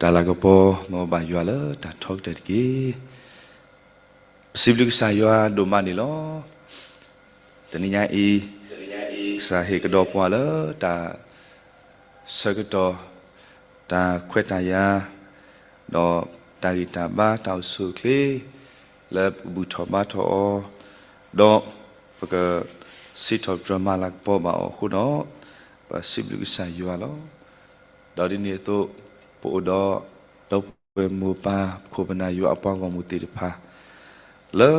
တၢ်လၤကပီၤ မ်ဘၣ်ယွၤလၢတၢ်ထီကတၢၢ်တက့ၢ်. ပစံးဘျုးကစၢ်ယွၤဒိၣ်မးန့ၣ်လီၤ. တနံၤညါအံၤ ကစၢ်ဟ့ၣ်ကဒီးပှၤလၢတၢ်ဆၢကတီၢ် တၢ်ခွဲးတၢ်ယာ် ဒီးတၢ်ဂံၢ်တၢ်ဘါ တၢ်အိၣ်ဆူၣ်အိၣ်ချ့ လၢပကဘူၣ်ထီၣ်ဘါထီၣ်အီၤ ဒီးပကစံးထီၣ်ပတြၢၤမၤလၤကပီၤဘၣ်အီၤအဃိဒီး ပစံးဘျုးကစၢ်ယွၤလီၤ. ဒီးဒ်န့ၣ်အသိး ပအိၣ်ဒီး ဒီပုၢ်ဝဲၢ်မိၢ်ပၢ် ပခိၣ်ပနၢ်ယွၤအပှၤဂီၢ်မုၢ်သ့ၣ်တဖၣ် လၢ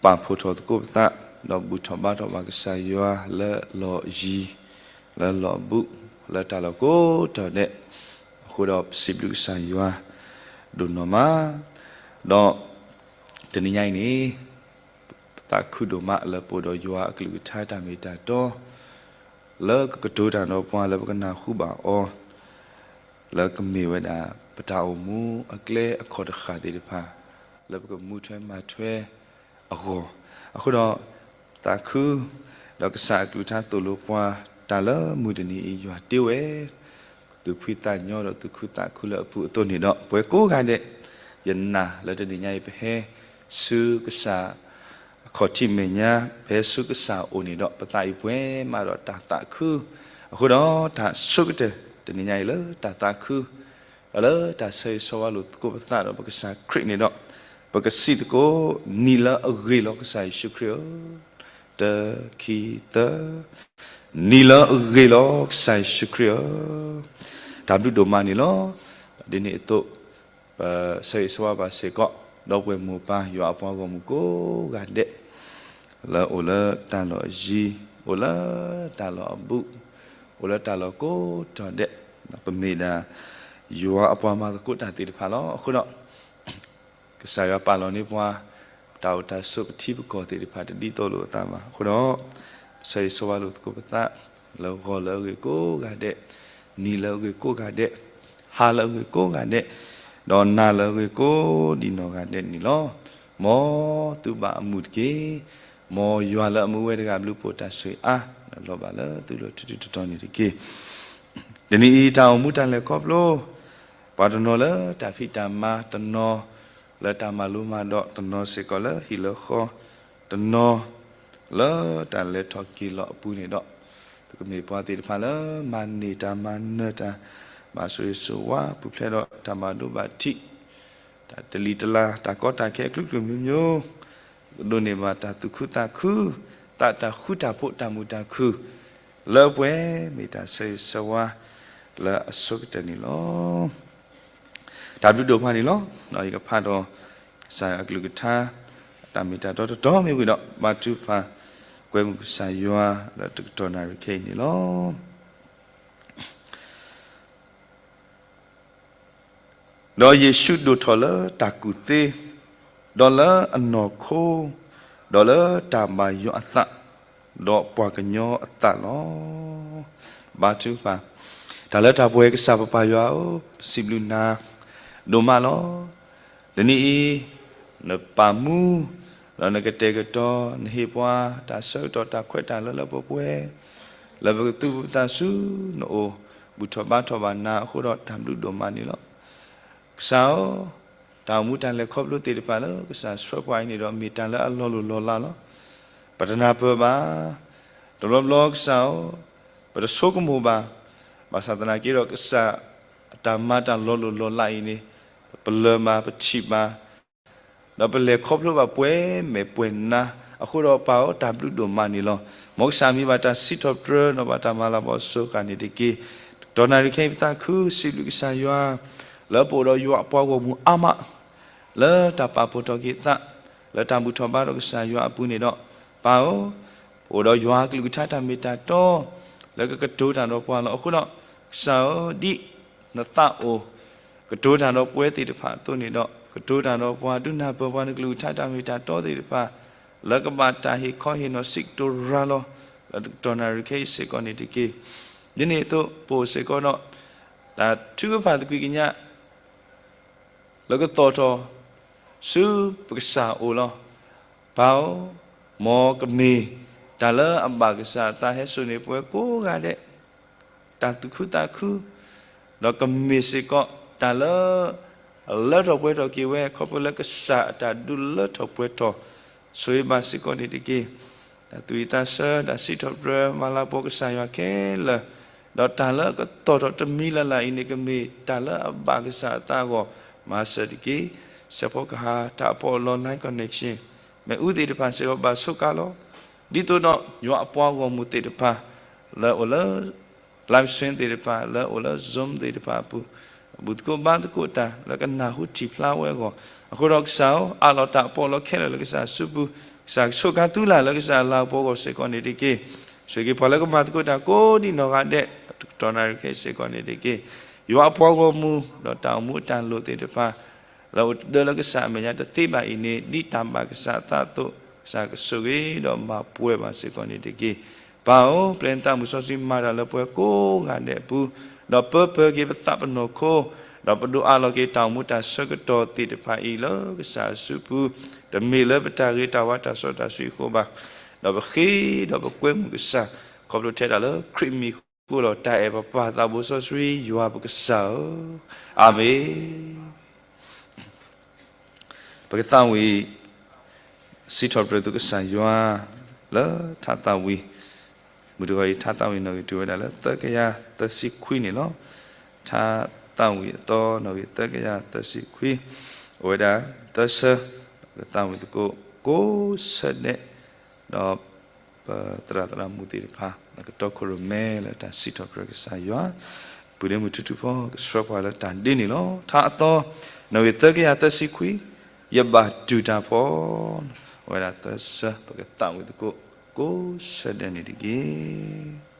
ပာ်ဖှိၣ်ထီၣ်သကိးပသး ဒီးဘူၣ်ထီၣ်ဘါထီၣ်ဘၣ်ကစၢ်ယွၤလၢလီၢ်ယံၤ လၢလီၢ်ဘူး လၢတၢ်လီၢ်ကိးတီၤဒဲး အဃိဒီးပစံးဘျုးကစၢ်ယွၤ ဒိၣ်နီၢ်မး ဒီးတနံၤညါအံၤန့ၣ် ပသးခုဒိၣ်မးလၢပအိၣ်ဒီးယွၤအကလုၢ်ကထါတၢ်မ့ၢ်တၢ်တီ လၢကကတိၤတၢ်ဒီးပှၤလၢပကနၢ်ဟူဘၣ်အီၤ လၢကမ့ၢ်ဝဲဒၣ် ပတၢ်အိၣ်မူအကျဲအခီၣ်တဃၣ်သ့ၣ်တဖၣ် လၢပကမူထွဲမၤထွဲအဂီၢ် အဃိဒီး သးခု ဒီးကစၢ်အကလုၢ်ကထါသိၣ်လိပှၤ တၢ်လၢမုၢ်တနံၤအံၤယွၤတ့ဝဲ သူၣ်ဖှံသးညီဒီးသူၣ်ခုသးခုလၢအပူၤအသိးန့ၣ်ဒီး ပဝဲကိးဂၤဒဲး ယနာ်လၢတနံၤညါအံၤ ပဟဲဆူကစၢ်အခီၣ်ထံးမဲာ်ညါ ပဟဲဆူကစၢ်အအိၣ်န့ၣ်ဒီး ပသးအံၤပှဲၤမးဒီးတၢ်သးခု အဃိဒီးတၢ်ဆိကတၢၢ်တနံၤညါအံၤလၢတၢ်သးခု ဒီးလၢတၢ်ဆၢဂ့ၤဆၢဝါလိာ်သကိးပသးဒီးပကစၢ်ခရံာ်န့ၣ်ဒီး ပကစံးသကိး နံၤလၢအဂ့ၤလီၤကစၢ်ယ့ၣ်ၡူးခရံာ်ဧၢ, တၢ ခံ သၢ, နံၤလၢအဂ့ၤလီၤကစၢ်ယ့ၣ်ၡူးခရံာ်ဧၢ, တၢ်ဘျုးဒိၣ်မးန့ၣ်လီၤ. ဒ်န့ၣ်အသိး ပဆၢဂ့ၤဆၢဝါဘၣ်စ့ၢ်ကီး ဒီပုၢ်ဝဲၢ်မိၢ်ပၢ်ယွၤအပှၤဂီၢ်မုၢ်ကိးဂၤဒဲး လၢအိၣ်လၢတၢ်လီၢ်အယံၤ, အိၣ်လၢတၢ်လီၢ်အဘူး, အိၣ်လၢတၢ်လီၢ်ကိးတီၤဒဲး, ပမ့ၢ်ဒၣ် ယွၤအပှၤမၤသကိးတၢ်သ့ၣ်တဖၣ်လီၤ. အဃိဒီး ကစၢ်ယွၤပာ်လီၤန့ၢ်ပှၤ တၢ်အိၣ်တၢ်ဆိးပထံပကီၢ်သ့ၣ်တဖၣ်တဒ်သိးလိာ်အသးဘၣ်. အဃိဒီး ပဆၢဂ့ၤဆၢဝါလိာ်သကိးပသး လၢဂီၤလၢအဂ့ၤကိးဂၤဒဲး, နံၤလၢအဂ့ၤကိးဂၤဒဲး, ဟါလၢအဂ့ၤကိးဂၤဒဲး, ဒီးနၤလၢအဂ့ၤကိးဒံးနီၢ်ဂၤဒဲးန့ၣ်လီၤ. မ်သုဘၣ်အမုာ်တက့ၢ်. မ်ယွၤလၢအမူဝဲတဂၤဘျုးဖှိၣ်တၢ်ဆိၣ်ဂ့ၤအါ လီၤဘၣ်လၢသုလိၤထူထူတီတီန့ၣ်တက့ၢ်. တနံၤအံၤတၢ်အိၣ်မူတၢ်လဲၤခီဖျိ ပှၤတနီၤလၢတၢ်ဖံးတၢ်မၤ, တနီၤလၢတၢ်မၤလိမၤဒိး, တနီၤစ့ၢ်ကီးလၢဟံၣ်လၢဃီ, တနီၤ လၢတၢ်လဲၤထီၣ်က့ၤလီၤအပူၤန့ၣ်ဒီး, ပကမ့ၢ်ပှၤသ့ၣ်တဖၣ်လၢမၤန့ၢ်တၢ်မၤနၢၤတၢ်, ဘၣ်ဆိၣ်ဂ့ၤဆိၣ်ဝါပူၤဖျဲးဒီးတၢ်ဘၣ်ဒိဘၣ်ထံး, တၢ်တလံၤတလၤ, တၢ်ကီတၢ်ခဲအကလုာ်ကလုာ်မျိုးမျိုး, ဒိးန့ၢ်ဘၣ်တၢ်သူၣ်ခုသးခု, သးတၢ်ဃူတၢ်ဖိးတၢ်မုာ်တၢ်ခုၣ်, လၢပှဲၤမ့ၢ်တၢ်ဆၢဂ့ၤဆၢဝါလၢအဆိကတၢၢ်န့ၣ်လီၤ. တၢ်ဘျုးဒိၣ်မးန့ၣ်လီၤ. ဒီးယကဖးဒီး ကစၢ်ယွၤအကလုၢ်ကထါ တၢ်မ့ၢ်တၢ်တီတတီၤမ့ၢ်ဝံၤဒီး ဘါထုကဖၣ် ကွဲမုာ်ကစၢ်ယွၤလၢတကတီၢ်နၣ်ရံၣ်ခဲအံၤန့ၣ်လီၤ. ဒီးယ့ၣ်ၡူးဒိၣ်ထီၣ်လၢတၢ်ကူၣ်သ့, ဒီးလၢအနီၢ်ခိ, ဒီးလၢတၢ်ဘၣ်ယွၤအသး, ဒီးပှၤကညီအသးလီၤ. ဘါထုကဖၣ်, တၢ်လၢတၢ်ပှဲၤကစၢ်ပပၢ်ယွၤဧၢ, ပစံးဘျုးနၤ ဒိၣ်မးလီၤ. တနံၤအံၤ နပာ်မူ ဒီးနကတဲာ်ကတီၤ နဟ့ၣ်ပှၤ တၢ်ဆၢကတီၢ်တၢ်ခွဲးတၢ်ယာ်လၢလၢပှဲၤပှဲၤ လၢပကသူၣ်ပသးဆူနအိၣ် ဘူၣ်ထီၣ်ဘါထီၣ်ဘၣ်နၤအဃိဒီး တၢ်ဘျုးဒိၣ်မးန့ၣ်လီၤ. ကစၢ်ဧၢ, တၢ်အိၣ်မူတၢ်လဲၤခီဖျိသ့ၣ်တဖၣ်လၢကစၢ်ဆှၢပှၤအံၤန့ၣ်ဒီး မ့ၢ်တၢ်လၢအလီၤလိၢ်လီၤလးလီၤ. ပတနၢ်ပၢၢ်ဘၣ်, တဘျီဘျီကစၢ်ဧၢ, ပတဆိကမိၣ်ဘၣ်, ဘၣ်ဆၣ်သနာ်က့ဒီး ကစၢ်အတၢ်မၤတၢ်လီၤလိၢ်လီၤလးအံၤန့ၣ် ပလၢၢ်ဘၣ် ပထံၣ်ဘၣ် ဒီးပလဲၤခီဖျိဘၣ်ပှဲၤမဲာ်ပှဲၤနါ, အဃိဒီးပၢ်ဧၢ တၢ်ဘျုးဒိၣ်မးန့ၣ်လီၤ. မ်ကစၢ်မံၤဘၣ်တၢ်စံးထီၣ်ပတြၢၤ ဒီးဘၣ်တၢ်မၤလၤကပီၤစိၤဃာ်န့ၣ်တက့ၢ်. တကတီၢ်နၣ်ရံၣ်ခဲအံၤပသးခုစံးဘျုးကစၢ်ယွၤ လၢပအိၣ်ဒီးယွၤအပှၤဂီၢ်မုၢ်အါမး လၢတၢ်ပာ်ဖှိၣ်ထီၣ်က့ၤသး လၢတၢ်ဘူၣ်ထီၣ်ဘါထီၣ်ကစၢ်ယွၤအပူၤန့ၣ်ဒီး ပၢ်ဧၢ ပအိၣ်ဒီးယွၤအကလုၢ်ကထါတၢ်မ့ၢ်တၢ်တီ လၢကကတိၤတၢ်ဒီးပှၤလီၤ. အဃိဒီး ကစၢ်ဧၢ ဒ်နသးအိၣ် ကတိၤတၢ်ဒီးပဝဲသ့ၣ်တဖၣ်အသိးန့ၣ်ဒီး ကတိၤတၢ်ဒီးပှၤ ဒုးနၢ်ပၢၢ်ပှၤနကလုၢ်ကထါတၢ်မ့ၢ်တၢ်တီသ့ၣ်တဖၣ် လၢကဘၣ်တၢ်ဟ့ၣ်ခီဟ့ၣ်နီၤစံးကတိၤရၤလီၤ လၢတကတီၢ်နၣ်ရံၣ်ခဲအံၤစ့ၢ်ကီးန့ၣ်တက့ၢ်. ဒ်န့ၣ်အသိး ပအိၣ်စ့ၢ်ကီးဒီး တၢ်ထုကဖၣ်သကွံာ်ကညး လၢကသီၣ်ထီၣ် ဆူပကစၢ်အအိၣ်လီၤ. ပၢ်ဧၢ, မ်ကမ့ၢ်တၢ်လၢအဘၣ်ကစၢ်အသးဟဲစိာ်န့ၢ်ပဝဲကိးဂၤဒဲး တၢ်သူၣ်ခုသးခု, ဒီးကမ့ၢ်စ့ၢ်ကီး တၢ်လၢ လၢထီၣ်ပှဲၤထီၣ်က့ၤဝဲ ခီဖျိလၢကစၢ်အတၢ်ဒုးလၢထီၣ်ပှဲၤထီၣ် ဆိၣ်ဂ့ၤဘၣ်စ့ၢ်ကီးန့ၣ်တက့ၢ်. တၢ်သူၣ်ဝံၣ်သးဆၢ တၢ်စံးထီၣ်ပတြၢၤ မၤလၤကပီၤကစၢ်ယွၤခဲလၢာ်, ဒီးတၢ်လၢအကတီၢ်ထီၣ်တမံၤလၢ်လၢ်အံၤန့ၣ် ကမ့ၢ်တၢ်လၢအဘၣ်ကစၢ်အသးအဂီၢ် မၤစၢၤတက့ၢ်. စဲးဖီကဟၣ် တၢ်အပီးအလီ line connection မ့ၣ်အူသ့ၣ်တဖၣ်စ့ၢ်ကီးဘၣ်ဆိးကါလီၤ. ဒ်သိးဒီးယွၤအပှၤဂီၢ်မုၢ်သ့ၣ်တဖၣ် လၢအိၣ်လၢ live stream သ့ၣ်တဖၣ် လၢအိၣ်လၢ Zoom သ့ၣ်တဖၣ်အပူၤ ဘူၣ်သကိးဘါသကိးတၢ် လၢကနၢ်ဟူထံၣ်ဖျါဝဲအဂီၢ်, အဃိဒီးကစၢ်ဧၢ, အးလီၤတၢ်အပီးအလီခဲလၢာ်လၢကစၢ်အစုပူၤ, ကစၢ်ကဆိးကါသုလၢ်လၢကစၢ်အလၤကပီၤအဂီၢ်စ့ၢ်ကီးန့ၣ်တက့ၢ်. ဆိၣ်ဂ့ၤပှၤလၢကမၤသကိးတၢ်ကိးဒံနီၢ်ဂၤဒဲး တကတီၢ်နၣ်ရံၣ်ခဲအံၤစ့ၢ်ကီးန့ၣ်တက့ၢ်. ယွၤအပှၤဂီၢ်မုၢ် ဒီးတၢ်အိၣ်မူအတၢ်လိၣ်သ့ၣ်တဖၣ် လၢအိၣ်တဒၢလၢကစၢ်အမဲာ်ညါတသ့ဘၣ်အံၤန့ၣ် ဒ်တၢ်ဘၣ်ကစၢ်အသးအသိး ကစၢ်ကဆိၣ်ဂ့ၤဒီးမၤပှဲၤဘၣ်စ့ၢ်ကီးန့ၣ်တက့ၢ်. ပၢ်ဧၢ, ပျဲနသးမုၢ်စီဆှံမၤတၢ်လၢပှၤကိးဂၤဒဲးအပူၤ, ဒီးပၢပၢၤက့ၤပသးပနီၢ်ခိ, ဒီးပဒိးအးလီၤက့ၤတၢ်အိၣ်မူတၢ်ဆၢကတီၢ်သ့ၣ်တဖၣ်အံၤလၢကစၢ်အစုပူၤ, တမ့ၢ်လၢပတၢ်ဂ့ၤတၢ်ဝါတၢ်စီတၢ်ဆှံအဃိဘၣ်, ဒီးပဃ့ဒီးပကွဲမုာ်ကစၢ်, ခီဖျိထဲဒၣ်လၢခရံာ်မံၤအဃိဒီး တၢ်အဲၣ်ပပၢ်သးဘိစီဆှံယွၤပကစၢ်ဧၢ, အၤမ့ၣ်. ပကသးဝံၣ် စံးထီၣ်ပတြၢၤသုကစၢ်ယွၤ လၢထါသးဝံၣ်, မုၢ်တဂီၤအံၤ ထါသးဝံၣ်နီၣ်ဂံၢ်တၢဝဲဒၣ်လၢသၢကယၤသၢဆံခွံန့ၣ်လီၤ. ထါသးဝံၣ်အသီနီၣ်ဂံၢ်သၢကယၤသၢဆံခွံ, အိၣ်ဝဲဒၣ်သၢဆၢ, ပကသးဝံၣ်သကိးကိးဆၢဒဲး, ဒီး ပသရၣ်သရၣ်မုၣ်သ့ၣ်တဖၣ် အကတီၢ်ခိၣ်ရိၣ်မဲလၢတၢ်စံးထီၣ်ပတြၢၤကစၢ်ယွၤ, ပုၢ်ဒ့မုၣ်ထူထူဖီ ကဆှၢပှၤလၢတၢ်ဒ့န့ၣ်လီၤ. ထါအသီ, နီၣ်ဂံၢ်သၢကယၤသၢဆံခွံ, ယဘၣ်တူၢ်တၢ်ဖီ, အဝဲဒၣ်သၢဆၢ ပကသးဝံၣ်သကိး ကိးဆၢဒဲးန့ၣ်တက့ၢ်.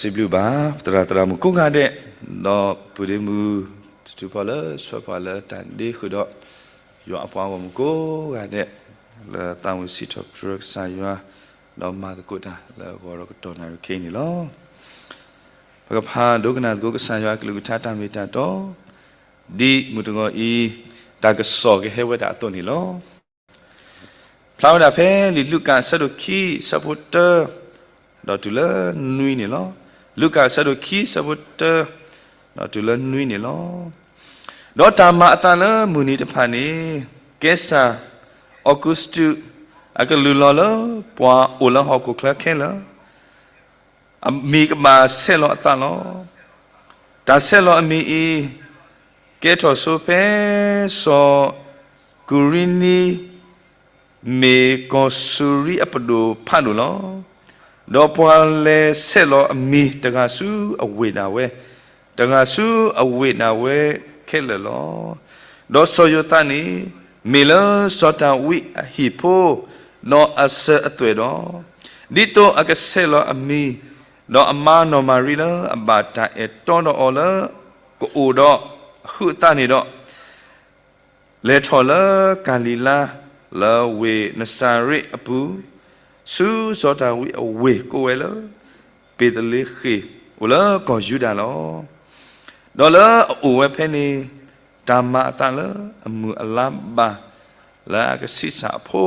စံးဘျုးဘၣ် သရၣ်သရၣ်မုၣ်ကိးဂၤဒဲး, ဒီးပုၢ်ဒ့မုၣ် ထူထူဖီလၢဆှၢပှၤလၢတၢ်ဒ့ဃုာ်ဒီး ယွၤအပှၤဂီၢ်မုၢ်ကိးဂၤဒဲး လၢသးဝံၣ်စံးထီၣ်ပတြၢၤကစၢ်ယွၤ, ဒီးမၤသကိးတၢ်လၢအဂီၢ်ဒီးကတီၢ်နၣ်ရံၣ်ခဲအံၤန့ၣ်လီၤ. ပကဖးဒိကနၣ်သကိးကစၢ်ယွၤအကလုၢ်ကထါတၢ်မ့ၢ်တၢ်တီ, ဒ်မုၢ်တဂီၤအံၤ တၢ်ကစီၣ်ကဟဲဝဲဒၣ်အသိးန့ၣ်လီၤ. ဖျါဝဲဒၣ်ဖဲလံာ်လူၤကၣ်အဆၢဒိၣ်ခံ အဆၢဖိတၢ ဒီးတုၤလၢနွံန့ၣ်လီၤ. လူၤကၣ်အဆၢဒိၣ်ခံ အဆၢဖိတၢ ဒီးတုၤလၢနွံန့ၣ်လီၤ. ဒီးတၢ်မၤအသးလၢမုၢ်နံၤတဖၣ်န့ၣ်, ကဲစၢ်အီကူစတူး အကလုၢ်လီၤလၢပှၤအိၣ်လၢဟီၣ်ခိၣ်ချၢခဲလၢာ် အမံၤကဘၣ်ဆဲးလီၤအသးလီၤ. တၢ်ဆဲးလီၤအမံၤအံၤ ကဲထီၣ်ဆိဖဲ စီၤကူၤရံနံ မ့ၢ်ကီၢ်စူၤရံအပဒိၣ်ဖးဒိၣ်လီၤ. ဒီးပှၤလဲၤဆဲးလီၤအမံၤတဂၤဆူအဝ့ၢ်ဒၣ်ဝဲ, တဂၤဆူအဝ့ၢ်ဒၣ်ဝဲခဲလၢာ်လီၤ. ဒီးစီၤယိၤသးန့ၣ် မ့ၢ်လၢစီၤဒၤဝံးအဟံၣ်ဖိ ဒီးအစၢၤအသွဲၣ်ဒီး, ဒ်သိးအကဆဲးလီၤအမံၤ, ဒီးအမါနီၢ်မၤရံလၢအဘၣ်တၢ်အဲၣ်တီဒီးအီၤလၢ ကအိၣ်ဒီးအဟုးအသးန့ၣ်ဒီး, လဲၤထီၣ်လၢကၤလံၤလါ လၢဝ့ၢ်နစၤရ့းအပူၤ, ဆူစီၤဒၤဝံးအဝ့ၢ်ကိးဝဲလၢ ဘ့းသလ့ဃ့ၣ် အိၣ်လၢကီၢ်ယူဒၤလီၤ. ဒီးလၢအအိၣ်ဝဲဖဲန့ၣ်, တၢ်မၤအသးလၢအမုၢ်အလါဘၣ် လၢအကဆံးစၢ်အဖိ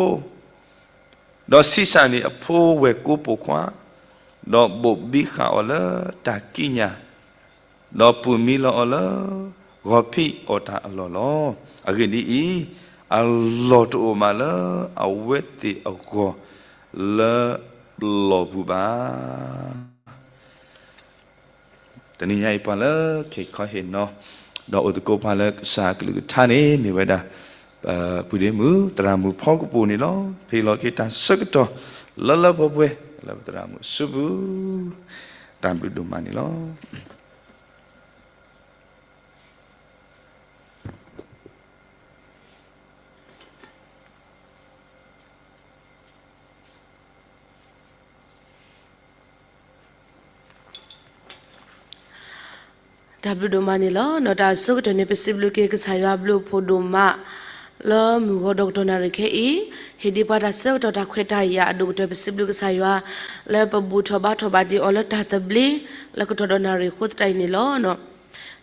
ဒီးဆံးစၢ်န့ၣ်အဖိဝဲၢ်ကိပိာ်ခွါ, ဒီးဘိၣ်ဘံဃာ်အီၤလၢတၢ်ကံးညာ်, ဒီးပာ်မံလီၤအီၤလၢ ဂီၤဖံးအီၣ်တၢ်အလီၢ်လီၤ. အဂ့ၢ်ဒ်အံၤ, အလီၢ်တအိၣ်ဘၣ်လၢအဝဲသ့ၣ်အဂီၢ်လၢပလီၢ်ပူၤဘၣ်. တနံၤညါအံၤ ပှၤလၢခဲခီဟ့ၣ်နီၤ ဒီးအိၣ်သကိးပှၤလၢကစၢ်အကလုၢ်ကထါန့ၣ် မ့ၢ်ဝဲဒၣ် ပုၢ်ဒ့မုၣ် သရၣ်မုၣ်ဖီကပူၤန့ၣ်လီၤ. ဟ့ၣ်လီၤက့ၤတၢ်ဆၢကတီၢ် လၢလၢပှဲၤပှဲၤ လၢပသရၣ်မုၣ်အစုပူၤ, တၢ်ဘျုးဒိၣ်မးန့ၣ်လီၤ. တၢ်ဘျုးဒိၣ်မးန့ၣ်လီၤ. ဒီးတၢ်ဆၢကတီၢ်န့ၣ် ပစံးဘျုးက့ၤကစၢ်ယွၤဘျုးဖှိၣ်ဒိၣ်မး လၢမုၢ်ဂီၤဒီးကတီၢ်နၣ်ရံၣ်ခဲအံၤ, ဟ့ၣ်ဒံးပှၤတၢ်ဆၢကတီၢ်တၢ်ခွဲးတၢ်ယာ်အဒိၣ်ကတၢၢ် ပစံးဘျုးကစၢ်ယွၤ လၢပဘူၣ်ထီၣ်ဘါထီၣ်ဘၣ်ဒံးအီၤလၢတၢ်သဘျ့ လၢကတီၢ်ဒီးနၣ်ရံၣ်အဃိသတးအံၤန့ၣ်လီၤ.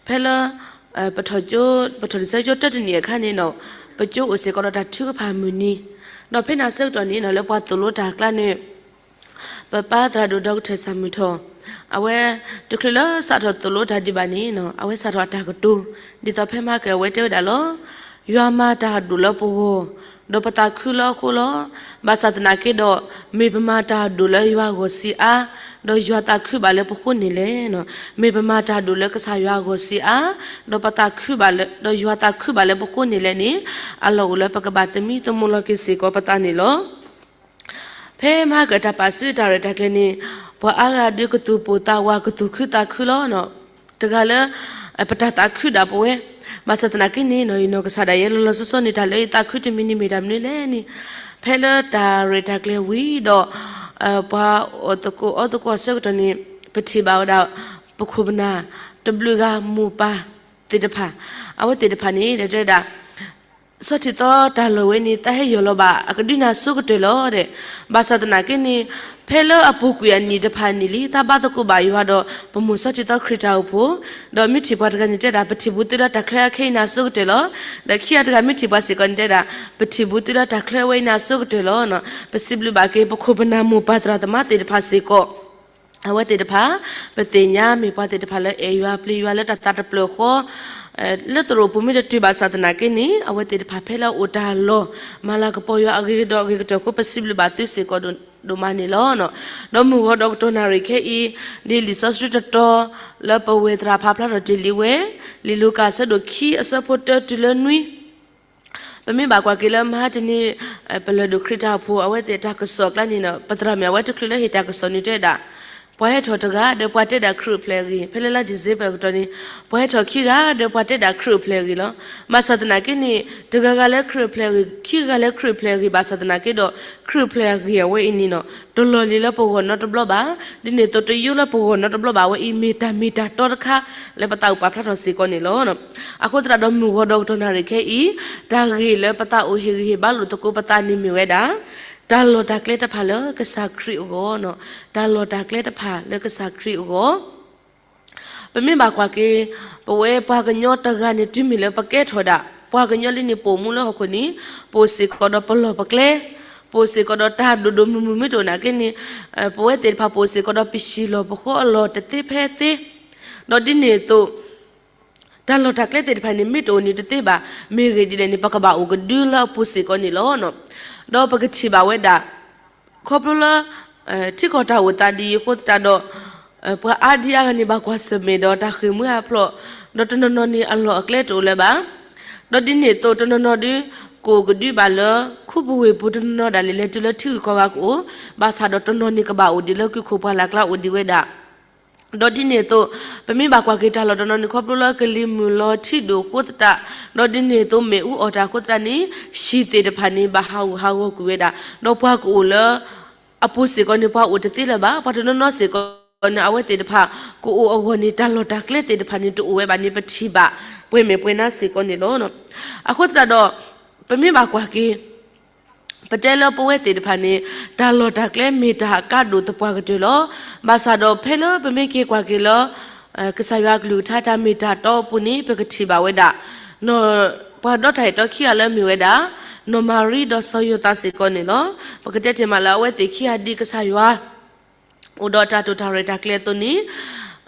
ဖဲလၢ ပထီၣ်ကၠိ ပထီၣ်လံာ်စီဆှံကၠိတၢတနံၣ်အခါန့ၣ်နီၤ, ပကၠိအိၣ်စ့ၢ်ကီးဒီးတၢ်ထုကဖၣ်မုၢ်နံၤ, ဒီးဖဲန့ၣ်အဆၢကတီၢ်န့ၣ်နီၤ လၢပှၤသိၣ်လိတၢ်အကျါန့ၣ် ပပၢ်သရၣ်ဒိၣ်ဒီကထၢၣ်စၢ်မုၢ်ထီၣ်, အဝဲတချုးလၢစးထီၣ်သိၣ်လိတၢ်ဒံးဘၣ်န့ၣ်နီၤ အဝဲစးထီၣ်အတၢ်ကတိၤ, ဒ်သိးဖဲမဟါကၢၣ်အဝဲတဲဝဲဒၣ်လီၤ. ယွၤမၤတၢ်အဒိၣ်လၢပဂီၢ်, ဒီးပသးခုလၢအဃိလီၤ. ဘၣ်ဆၣ်သနာ်က့ဒီး မ့ၢ်ပမၤတၢ်အဒိၣ်လၢယွၤအဂီၢ်ဆံးအါ, ဒီးယွၤသးခုဘၣ်လၢပဃိန့ၣ်လဲၣ်. မ့ၢ်ပမၤတၢ်အဒိၣ်လၢကစၢ်ယွၤအဂီၢ်ဆံးအါ, ဒီးပသးခုဘၣ်လၢ ဒီးယွၤသးခုဘၣ်လၢပဃိန့ၣ်လဲၣ်န့ၣ်, အလီၢ်အိၣ်လၢပကဘၣ်သမံသမိးလီၤက့ၤစ့ၢ်ကီးပသးန့ၣ်လီၤ. ဖဲမဟါကၢၣ်တၢ်ပာ်စုတၢ်ရဲၣ်တၢ်ကျဲၤန့ၣ်, ပှၤအါဂၤဒုးကသူၣ်ပိၢ်သးဝး ကသူၣ်ခုသးခုလီၤ. တဂၤလၢ ပတၢ်သးခုဒၣ်ပဝဲ, ဘၣ်ဆၣ်သနာ်က့န့ၣ်နီၤ ယနီၢ်ကစၢ်ဒၣ်ယဲလီၤလီၤဆီဆီန့ၣ် တၢ်လၢယသးခုတမံၤန့ၣ်မ့ၢ်တၢ်မနုၤလဲၣ်န့ၣ်, ဖဲလၢတၢ်ရဲၣ်တၢ်ကျဲၤဝံၤဒီး ပှၤအီၣ်သကိးအီသကိးအဆၢကတီၢ်န့ၣ် ပထံၣ်ဘၣ်ဝဲဒၣ် ပခိၣ်ပနၢ် တဘျုးဂၤမိၢ်ပၢ်သ့ၣ်တဖၣ်, အဝဲသ့ၣ်တဖၣ်န့ၣ် တဲဝဲဒၣ် ဆီၣ်ထံသီတၢ်လီၢ်ဝဲန့ၣ် သးဟဲယီၢ်လီၤဘၣ် အကဒုးနၤဆိကတၢၢ်လီၤဒီး, ဘၣ်ဆၣ်သနာ်က့န့ၣ် ဖဲလၢအပူၤကွံာ်အနံၣ်တဖၣ်န့ၣ်လံ သးဘါသကိးဘၣ်ယွၤဒီး ပမိၢ်ဆီၣ်ထံသီခရံာ်တၢ်အိၣ်ဖှိၣ်, ဒီးမ့ၢ်ထံၣ်ပှၤတဂၤန့ၣ်တဲဒၣ် ပထံၣ်ဘူးသုလၢတၢ်ချၢအခဲအံၤနၤဆိကတၢၢ်လီၤ. ဒီးခံဂၤတဂၤမ့ၢ်ထံၣ်ပှၤစ့ၢ်ကီးန့ၣ်တဲဒၣ် ပထံၣ်ဘူးသုလၢတၢ်ချၢဝဲအံၤနၤဆိကတၢၢ်လီၤ. ပစံးဘျုးဘၣ်က့ၤပခိၣ်ပနၢ်မိၢ်ပၢ်သရၣ်သမါသ့ၣ်တဖၣ်စ့ၢ်ကီး အဝဲသ့ၣ်တဖၣ် ပသ့ၣ်ညါမ့ၢ်ပှၤသ့ၣ်တဖၣ်လၢအဲၣ်ယွၤပျံၤယွၤလၢတၢ်သးတဖျၢၣ်ဃီ, လၢသရိာ်ပူၤမ့ၢ်တတုၤဘၣ်ဆၣ်သနာ်က့န့ၣ် အဝဲသ့ၣ်တဖၣ်ဖဲလၢအအိၣ်တၢ်လီၢ် မၤလၤကပီၤယွၤအဂ့ၤကဒီးအဂ့ၤကတၢၢ်အဃိ ပစံးဘျုးဘၣ်သုစ့ၢ်ကီးဒိၣ်မးန့ၣ်လီၤ. ဒီးမုၢ်ဂီၤဒီးကတီၢ်နၣ်ရံၣ်ခဲအံၤ ဒ်လံာ်စီဆှံတတီၤ လၢပဝဲၢ်သရၣ်ဖးဖျါထီၣ်တ့ၢ်လံဝဲ, လံာ်လူၤကၣ်အဆၢဒိၣ်ခံအဆၢဖိတၢတုၤလၢနွံ ပမ့ၢ်ဘၣ်ကွၢ်က့ၤလၢမဟါတနံၤ ပလၢၢ်ဒိၣ်ခရံာ်တၢ်အိၣ်ဖှိၣ် အဝဲသ့ၣ်တၢ်ကစီၣ်အကျါန့ၣ်နီၤ ပသရၣ်မုၣ်အဝဲတချုးလၢဟ့ၣ်တၢ်ကစီၣ်န့ၣ်တဲဒၣ် ပှၤဟဲထီၣ်တဂၤဒီးပှၤတဲဒၣ်ခရံာ်အိၣ်ဖျဲၣ်အဂ့ၢ်, ဖဲလၢလါ December အကတီၢ်န့ၣ် ပှၤဟဲထီၣ်ခံဂၤဒီးပှၤတဲဒၣ်ခရံာ်အိၣ်ဖျဲၣ်အဂ့ၢ်လီၤ. ဘၣ်ဆၣ်သနာ်က့န့ၣ် တဂၤဂၤလၢခရံာ်အိၣ်ဖျဲၣ်အဂ့ၢ် ခံဂၤဂၤလၢခရံာ်အိၣ်ဖျဲၣ်အဂ့ၢ် ဘၣ်ဆၣ်သနာ်က့ဒီး ခရံာ်အိၣ်ဖျဲၣ်အဂ့ၢ်အဝဲအံၤန့ၣ်နီၤ တလီၢ်လံၤလၢပဂီၢ်နီတဘျီဘၣ်. ဒ်န့ၣ်အသိးတယိလၢပဂီၢ်နီတဘျီဘၣ် အဝဲအံၤမ့ၢ်တၢ်မ့ၢ်တၢ်တီတခါ လၢပသးအိၣ်ပာ်ဖျါထီၣ်စ့ၢ်ကီးန့ၣ်လီၤ. အဃိသတးဒီးမုၢ်ဂီၤဒီးကတီၢ်နၣ်ရံၣ်ခဲအံၤ တၢ်ဂ့ၢ်လၢပသးအိၣ်ဟ့ၣ်ဂံၢ်ဟ့ၣ်ဘါလိာ်သကိးပသးန့ၣ်မ့ၢ်ဝဲဒၣ် တၢ်လီၢ်တၢ်ကျဲတဖၣ်လၢကစၢ်ခရံာ်အဂီၢ်, တၢ်လီၢ်တၢ်ကျဲတဖၣ်လၢကစၢ်ခရံာ်အဂီၢ် ပမ့ၢ်ဘၣ်ကွၢ်က့ၤ ပဝဲပှၤကညီတဂၤန့ၣ် တုၤမ့ၢ်လၢပကဲထီၣ်ဒၣ် ပှၤကညီလံန့ၣ် ပအိၣ်မူလၢဟီၣ်ခိၣ်န့ၣ် ပအိၣ်စ့ၢ်ကီးဒီးပလီၢ်ပကျဲ, ပအိၣ်စ့ၢ်ကီးဒီးတၢ်ဒိၣ်ဒိၣ်မုၢ်မုၢ်မ့ၢ်တအိၣ်နာ်က့န့ၣ် ပဝဲသ့ၣ်တဖၣ်ပအိၣ်စ့ၢ်ကီးဒီးပဟံၣ်လီၢ်ပဃီအလီၢ်တသ့ဖဲသ့, ဒီးဒ်န့ၣ်အသိး တၢ်လီၢ်တၢ်ကျဲသ့ၣ်တဖၣ်န့ၣ် မ့ၢ်တအိၣ်န့ၣ်တသ့ဘၣ်. မ့ၢ်ဂ့ၢ်ဒ်လဲၣ်န့ၣ် ပကဘၣ်အိၣ်ကဒုလၢအပူၤစ့ၢ်ကီးန့ၣ်လီၤ. ဒီးပကထံၣ်ဘၣ်ဝဲဒၣ် ခီဖျိလၢ ထံကီၢ်တၢ်အိၣ်သးဒ်အံၤအဃိသတးဒီး ပှၤအါဒံအါဂၤန့ၣ် ဘၣ်ကွၢ်ဆၢၣ်မဲာ်ဒီးတၢ်ဃ့ၢ်မှံဟးဖျိး, ဒီးတနီၤနီၤန့ၣ် အလီၢ်အကျဲတအိၣ်လၢၤဘၣ်. ဒီးဒ်န့ၣ်အသိး တနီၤနီၤဒုး ကအိၣ်ကဒုဘၣ်လၢ ခူပူၤဝ့ၢ်ပူၤ, တနီၤနီၤဒၣ်လဲာ် လဲၤတုၤလၢထံဂုၤကီၢ်ဂၤကအိၣ်, ဘၣ်ဆၣ်ဒီးတနီၤန့ၣ် ကဘၣ်အိၣ်ဒံးလၢကုၢ်ခိၣ်ပှၢ်လၢ်ကျါအိၣ်ဒံးဝဲဒၣ်. ဒီးဒ်န့ၣ်အသိး ပမ့ၢ်ဘၣ်ကွၢ်က့ၤတၢ်လီၢ်တနီၤန့ၣ် ခီဖျိလၢကလံၤမုၢ်လီၤထံဒိၣ်အဃိသတး, ဒီးဒ်န့ၣ်အသိး မ့ၣ်အူအီၣ်တၢ်အဃိသတးန့ၣ် ဟံၣ်သ့ၣ်တဖၣ်န့ၣ် ဘၣ်ဟးဂူာ်ဟးဂီၤကွံာ်ဝဲဒၣ်. ဒီးပှၤကအိၣ်လၢ အပူၤစ့ၢ်ကီးန့ၣ် ပှၤအိၣ်တသ့လၢၤဘၣ်. ပှၤတနီၤနီၤစ့ၢ်ကီးန့ၣ် အဝဲသ့ၣ်တဖၣ် ကအိၣ်အဂီၢ်န့ၣ် တၢ်လီၢ်တၢ်ကျဲသ့ၣ်တဖၣ်န့ၣ် တအိၣ်ဝဲဘၣ်န့ၣ် ပထံၣ်ဘၣ် ပှဲၤမဲာ်ပှဲၤနါစ့ၢ်ကီးန့ၣ်လီၤ. အဃိသတးဒီး ပမ့ၢ်ဘၣ်ကွၢ်က့ၤ ပတဲလၢပဝဲသ့ၣ်တဖၣ်န့ၣ် တၢ်လီၢ်တၢ်ကျဲမ့ၢ်တၢ်အကါဒိၣ်သပှၢ်ကတၢၢ်လီၤ. ဘၣ်ဆၣ်ဒီးဖဲလၢပမ့ၢ်က့ၤကွၢ်က့ၤလၢ ကစၢ်ယွၤအကလုၢ်ကထါတၢ်မ့ၢ်တၢ်တီအပူၤန့ၣ် ပကထံၣ်ဘၣ်ဝဲဒၣ် ပှၤဒီတၢ်အဲၣ်တီခံဂၤလၢအမ့ၢ်ဝဲဒၣ် နီၢ်မၤရံဒီးစီၤယိၤသးစ့ၢ်ကီးန့ၣ်လီၤ. ပကတဲတ့ၢ်မးလၢအဝဲသ့ၣ်ခံဂၤဒ်ကစၢ်ယွၤ အိၣ်ဒီးတၢ်တိာ်တၢ်ရဲၣ်တၢ်ကျဲၤအသိးန့ၣ်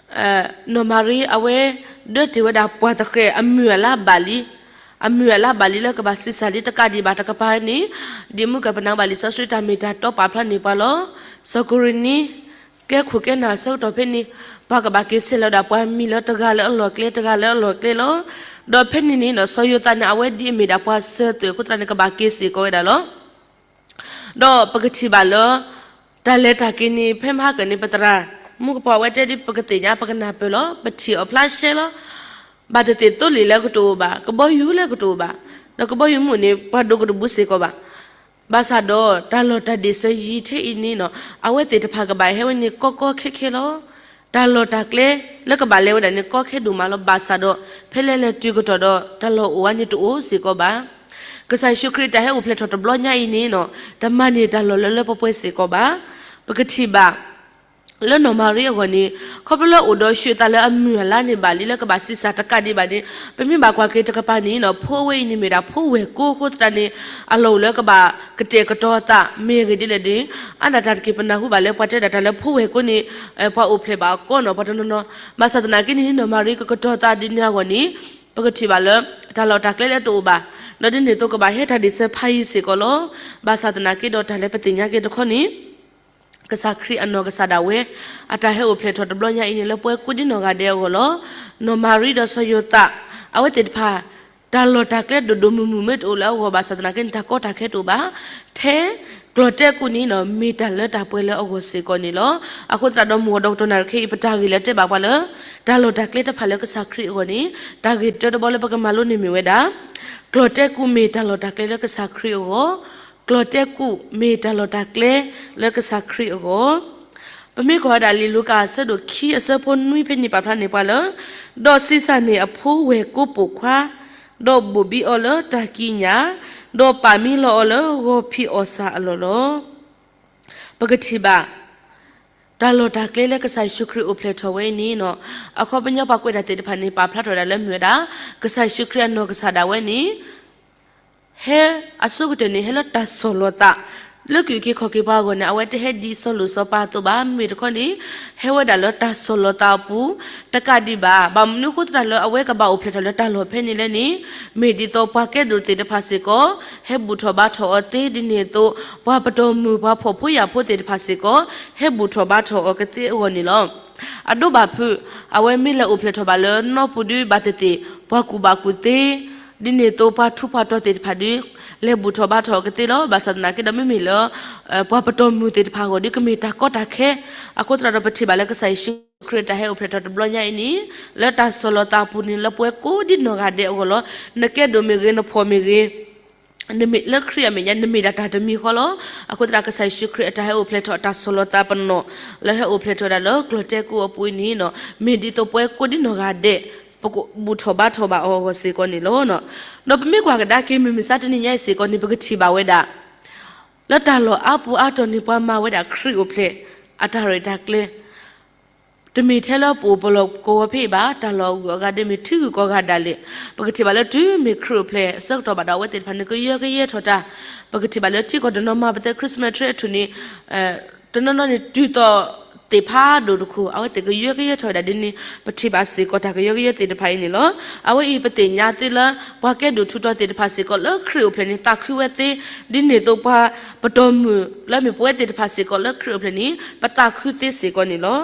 နီၢ်မၤရံအဝဲ ဒၢတ့ၢ်ဝဲဒၣ်ပှၤသဃဲၤအမုၢ်အလါဘၣ်လံ, အမုၢ်အလါဘၣ်လံလၢကဘၣ်ဆံးစၢ်လံတကးဒံးဘၣ် တကပၤန့ၣ် ဒ်မုၢ်ကပနၢ်ဘၣ်လံာ်စီဆှံတၢ်မ့ၢ်တၢ်တီပာ်ဖျါန့ၢ်ပှၤလီၤ. စီၤကူၤရ့ၤနံ ကဲခိၣ်ကဲနၢ်အဆၢကတီၢ်ဖဲန့ၣ် ပှၤကဘၣ်က့ၤဆဲးလီၤဝဲဒၣ်ပှၤမံၤလၢတဂၤလၢအလီၢ်ကျဲ တဂၤလၢအလီၢ်ကျဲလီၤ. ဒီးဖဲန့ၣ်န့ၣ် စီၤယိၤသးန့ၣ် အဝဲဒ်အမ့ၢ်ဒၣ်ပှၤစၢၤသွဲၣ်အဃိသတးန့ၣ် ကဘၣ်က့ၤစ့ၢ်ကီးဝဲဒၣ်လီၤ. ဒီးပကထံၣ်ဘၣ်လၢ တၢ်လဲၤတၢ်က့ၤန့ၣ် ဖဲမဟါကၢန့ၣ် ပသရၣ်မူကပီၤအဝဲတဲဒ်ပကသ့ၣ်ညါ ပကနၢ်ပၢၢ်လီၤ. ပထံၣ်အီၤဖျါရှဲလီၤ. ဘၣ်သ့ၣ်သ့ၣ်သိလ့ၣ်လၢကတအိၣ်ဘၣ်, ကဘီယူၤလၢကတအိၣ်ဘၣ်, ဒီးကဘီယူၤမုၣ်န့ၣ် ပှၤဒိးကတဘူးစ့ၢ်ကီးဘၣ်. ဘၣ်ဆၣ်ဒီးတၢ်လီၢ်တၢ်ဒ့ၣ်စၢၤယံၤထဲအံၤန့ၣ်နီၤ အဝဲသ့ၣ်တဖၣ်ကဘၣ်ဟဲဝဲန့ၣ်ကီကီခဲခဲလီၤ. တၢ်လီၢ်တၢ်ကျဲလၢကဘၣ်လဲၤဝဲဒၣ်န့ၣ် ကီခဲဒိၣ်မးလီၤ. ဘၣ်ဆၣ်ဒီး ဖဲလဲၣ်လဲၣ်တုၤကတီၢ်ဒီး တၢ်လီၢ်အိၣ်ဝဲန့ၣ်တအိၣ်စ့ၢ်ကီးဘၣ်. ကစၢ်ယ့ၣ်ၡူးခရံာ်တၢ်ဟဲအိၣ်ဖျဲၣ်ထီၣ်တဘျီညါအံၤန့ၣ်နီၤ တမၤန့ၢ်တၢ်လီၢ်လၢလၢပှဲၤပှဲၤစ့ၢ်ကီးဘၣ်. ပကထံၣ်ဘၣ် လၢနီၢ်မၤရံအဂီၢ်န့ၣ် ခီဖျိလၢအိၣ်ဒီးဆူးအသးလၢအမုၢ်အလါန့ၣ်ဘၣ်လံ လၢကဘၣ်ဆံးစၢ်တကးဒံးဘၣ်န့ၣ် ပမ့ၢ်ဘၣ်ကွၢ်က့ၤတကပၤန့ၣ်နီၤ ဖိဝဲအံၤန့ၣ်မ့ၢ်ဒၣ်ဖိဝဲၢ်ကိအဃိသတးန့ၣ် အလီၢ်အိၣ်လၢကဘၣ်ကတဲာ်ကတီၤအသး မ့ၢ်ဂ့ၢ်ဒ်လဲၣ်န့ၣ် အါဒၣ်တၢ်တက့ၢ် ပနၢ်ဟူဘၣ်လၢပှၤတဲဒၣ်တၢ်လၢဖိဝဲၢ်ကိန့ၣ် ပှၤအိၣ်ဖျဲၣ်ဘၣ်အကီနီၤ ပှၤတနီၤနီၤ. ဘၣ်ဆၣ်သနာ်က့န့ၣ် နီၢ်မၤရံကကတီၤသးဒ်န့ၣ်အဂီၢ်န့ၣ် ပကထံၣ်ဘၣ်လၢ တၢ်လီၢ်တၢ်ကျဲလၢတအိၣ်ဘၣ်, ဒီးဒ်န့ၣ်အသိးကဘၣ်ဟဲတၢ်ဒ့ၣ်စၢၤဖးယံၤစ့ၢ်ကီးလီၤ. ဘၣ်ဆၣ်သနာ်က့ဒီးတၢ်လၢပသ့ၣ်ညါက့ၤတခီန့ၣ် ကစၢ်ခရံာ်အနီၢ်ကစၢ်ဒၣ်ဝဲ အတၢ်ဟဲအိၣ်ဖျဲၣ်ထီၣ်တဘျီညါအံၤန့ၣ် လၢပှဲၤကိးဒ်နီၢ်ဂၤဒဲးအဂီၢ်လီၤ. နီၢ်မၤရံဒီးစီၤယိၤသး အဝဲသ့ၣ်တဖၣ် တၢ်လီၢ်တၢ်ကျဲဒိၣ်ဒိၣ်မုၢ်မုၢ်မ့ၢ်တအိၣ်လၢအဂီၢ်ဘၣ်ဆၣ်သနာ်က့န့ၣ် တၢ်ကီတၢ်ခဲတအိၣ်ဘၣ်. ထဲကျီၢ်တဲကူန့ၣ်နီၤ မ့ၢ်တၢ်လၢတၢ်ပှဲၤလၢအဂီၢ်စ့ၢ်ကီးန့ၣ်လီၤ. အဃိသတးဒီး မုၢ်ဂီၤဒီးကတီၢ်နၣ်ရံၣ်ခဲအံၤ ပတၢ်ဂ့ၢ်လၢတဲဘၣ်ပှၤလၢ တၢ်လီၢ်တၢ်ကျဲတဖၣ်လၢကစၢ်ခရံာ်အဂီၢ်န့ၣ် တၢ်ဂ့ၢ်တၢတဘီလၢပကမၤလိန့ၣ်မ့ၢ်ဝဲဒၣ် ကျီၢ်တဲကူမ့ၢ်တၢ်လီၢ်တၢ်ကျဲလၢကစၢ်ခရံာ်အဂီၢ်, ကျီၢ်တဲကူမ့ၢ်တၢ်လီၢ်တၢ်ကျဲလၢကစၢ်ခရံာ်အဂီၢ်. ပမ့ၢ်ကွၢ်ဝဲဒၣ်လံာ်လူၤကၣ်အဆၢဒိၣ်ခံအဆၢဖိနွံဖဲန့ၣ် ပာ်ဖျါန့ၢ်ပှၤလၢ ဒီးဆံးစၢ်န့ၢ်အဖိဝဲၢ်ကိပိာ်ခွါ, ဒီးဘိၣ်ဘံအီၤလၢတၢ်ကံးညာ်, ဒီးပာ်မံလီၤအီၤလၢဂီၤဖံးအီၣ်စၢ်အလီၢ်လီၤ. ပကထံၣ်ဘၣ် တၢ်လီၢ်တၢ်ကျဲလၢကစၢ်ယ့ၣ်ၡူးခရံာ်အိၣ်ဖျဲၣ်ထီၣ်ဝဲအံၤန့ၣ်နီၤ အခီပညီပှၤကွဲးတၢ်သ့ၣ်တဖၣ်န့ၣ် ပာ်ဖျါထီၣ်ဝဲဒၣ်လၢမ့ၢ်ဝဲဒၣ် ကစၢ်ယ့ၣ်ၡူးခရံာ်အနီၢ်ကစၢ်ဒၣ်ဝဲန့ၣ် ဟဲအဆိကတၢၢ်န့ၣ် ဟဲလၢတၢ်ဆီၣ်လီၤသး လၢကအုၣ်က့ၤခီၣ်က့ၤပှၤအဂီၢ်န့ၣ် အဝဲတဟဲဒ်စီၤလိၣ်စီၤပၤအသိးဘၣ်. မ့မ့ၢ်တခီန့ၣ် ဟဲဝဲဒၣ်လၢတၢ်ဆီၣ်လီၤသးအပူၤ တကးဒံးဘၣ်. ဘၣ်မနုၤအဃိသတးလၢအဝဲကဘၣ်အိၣ်ဖျဲၣ်ထီၣ်လၢတၢ်လီၢ်ဖဲန့ၣ်လဲၣ်န့ၣ် မ့ၢ်ဒ်သိးပှၤကဲဒိၣ်သ့ၣ်တဖၣ်စ့ၢ်ကီး ဟဲဘူၣ်ထီၣ်ဘါထီၣ်အီၤသ့ ဒ်န့ၣ်အသိး ပှၤပတီၢ်မုၢ်ပှၤဖှီၣ်ဖိယာ်ဖိသ့ၣ်တဖၣ်စ့ၢ်ကီး ဟဲဘူၣ်ထီၣ်ဘါထီၣ်အီၤကသ့အဂီၢ်န့ၣ်လီၤ. အဒိဘၣ်ဖုး အဝဲမ့ၢ်လဲၤအိၣ်ဖျဲၣ်ထီၣ်ဘၣ်လၢနီၢ်ပူၤဒုဘၣ်သ့ၣ်သ့ၣ် ပှၤကူၣ်ဘၣ်ကူၣ်သ့ ဒ်န့ၣ်အသိးပှၤထူးပှၤတီၤသ့ၣ်တဖၣ်ဒု လဲၤဘူၣ်ထီၣ်ဘါထီၣ်အီၤကသ့လီၤ. ဘၣ်ဆၣ်သနာ်က့ဒီးမ့မ့ၢ်လၢ ပှၤပတီၢ်မုၢ်သ့ၣ်တဖၣ်အဂီၢ်ဒု ကမ့ၢ်တၢ်ကီတၢ်ခဲ အဃိသတးဒီးပထံၣ်ဘၣ်လၢကစၢ်ယ့ၣ်ၡူးခရံာ်တၢ်ဟဲအိၣ်ဖျဲၣ်ထီၣ်တဘျီညါအံၤန့ၣ် လၢတၢ်ဆီၣ်လီၤသးအပူၤန့ၣ် လၢပှဲၤကိးဒ်နီၢ်ဂၤဒဲးအဂီၢ်လီၤ. နကဲဒိၣ်မ့ၢ်ဂ့ၤ နဖှီၣ်မ့ၢ်ဂ့ၤ နမ့ၢ်လၢခရံာ်အမဲာ်ညါ နမ့ၢ်ဒၣ်တၢ်တမံၤဃီလီၤ. အဃိသတးကစၢ်ယ့ၣ်ၡူးခရံာ်အတၢ်ဟဲအိၣ်ဖျဲၣ်ထီၣ်အတၢ်ဆီၣ်လီၤသးပနီၣ် လၢဟဲအိၣ်ဖျဲၣ်ထီၣ်ဝဲဒၣ်လၢကျီၢ်တဲကူအပူၤအံၤန့ၣ်နီၤ မ့ၢ်ဒ်သိးပှဲၤကိးဒ်နီၢ်ဂၤဒဲး ပကဘူၣ်ထီၣ်ဘါထီၣ်ဘၣ်အီၤအဂီၢ်စ့ၢ်ကီးန့ၣ်လီၤ. ဒီးပမ့ၢ်ကွၢ်ကဒါက့ၤမုၢ်မဆါတနံၤညါအံၤစ့ၢ်ကီးန့ၣ် ပကထံၣ်ဘၣ်ဝဲဒၣ် လၢတၢ်လီၢ်အါပူၤအါတီၢ်န့ၣ် ပှၤမၤဝဲဒၣ်ခရံာ်အိၣ်ဖျဲၣ်အတၢ်ရဲၣ်တၢ်ကျဲၤ တမ့ၢ်ထဲလၢပအိၣ်ပလီၢ်ကဝီၤဖဲအံၤဘၣ်, တၢ်လီၢ်အဂုၤအဂၤဒဲးမ့ၢ်ထံဂုၤကီၢ်ဂၤဒၣ်လဲာ်, ပကထံၣ်ဘၣ်လၢတုၤမ့ၢ်ခရံာ်အိၣ်ဖျဲၣ်အဆၢကတီၢ်ဘၣ်ဒီး အဝဲသ့ၣ်တဖၣ်န့ၣ် ကယၢကယဲထီၣ်တၢ်, ပကထံၣ်ဘၣ်လၢထံကီၢ်တနီၤမၤပသဲ Christmas tree အထူၣ်န့ၣ် တနီၤနီၤန့ၣ် တုၤသိး သ့ၣ်ဖးဒိၣ်တခိၣ် အဝဲသ့ၣ်ကယၢကယဲထီၣ်ဝဲဒၣ်ဒ်န့ၣ် ပထံၣ်ဘၣ်စ့ၢ်ကီးတၢ်ကယၢကယဲသ့ၣ်တဖၣ်အံၤန့ၣ်လီၤ. အဝဲအံၤပသ့ၣ်ညါသ့လၢ ပှၤကဲဒိၣ်ထူးတီၤသ့ၣ်တဖၣ်စ့ၢ်ကီးလၢခရံာ်အိၣ်ဖျဲၣ်န့ၣ် သးခုဝဲသ့, ဒ်န့ၣ်အသိးပှၤပတီၢ်မုၢ်လၢမ့ၢ်ပဝဲသ့ၣ်တဖၣ်စ့ၢ်ကီးလၢခရံာ်အိၣ်ဖျဲၣ်န့ၣ် ပသးခုသ့စ့ၢ်ကီးန့ၣ်လီၤ.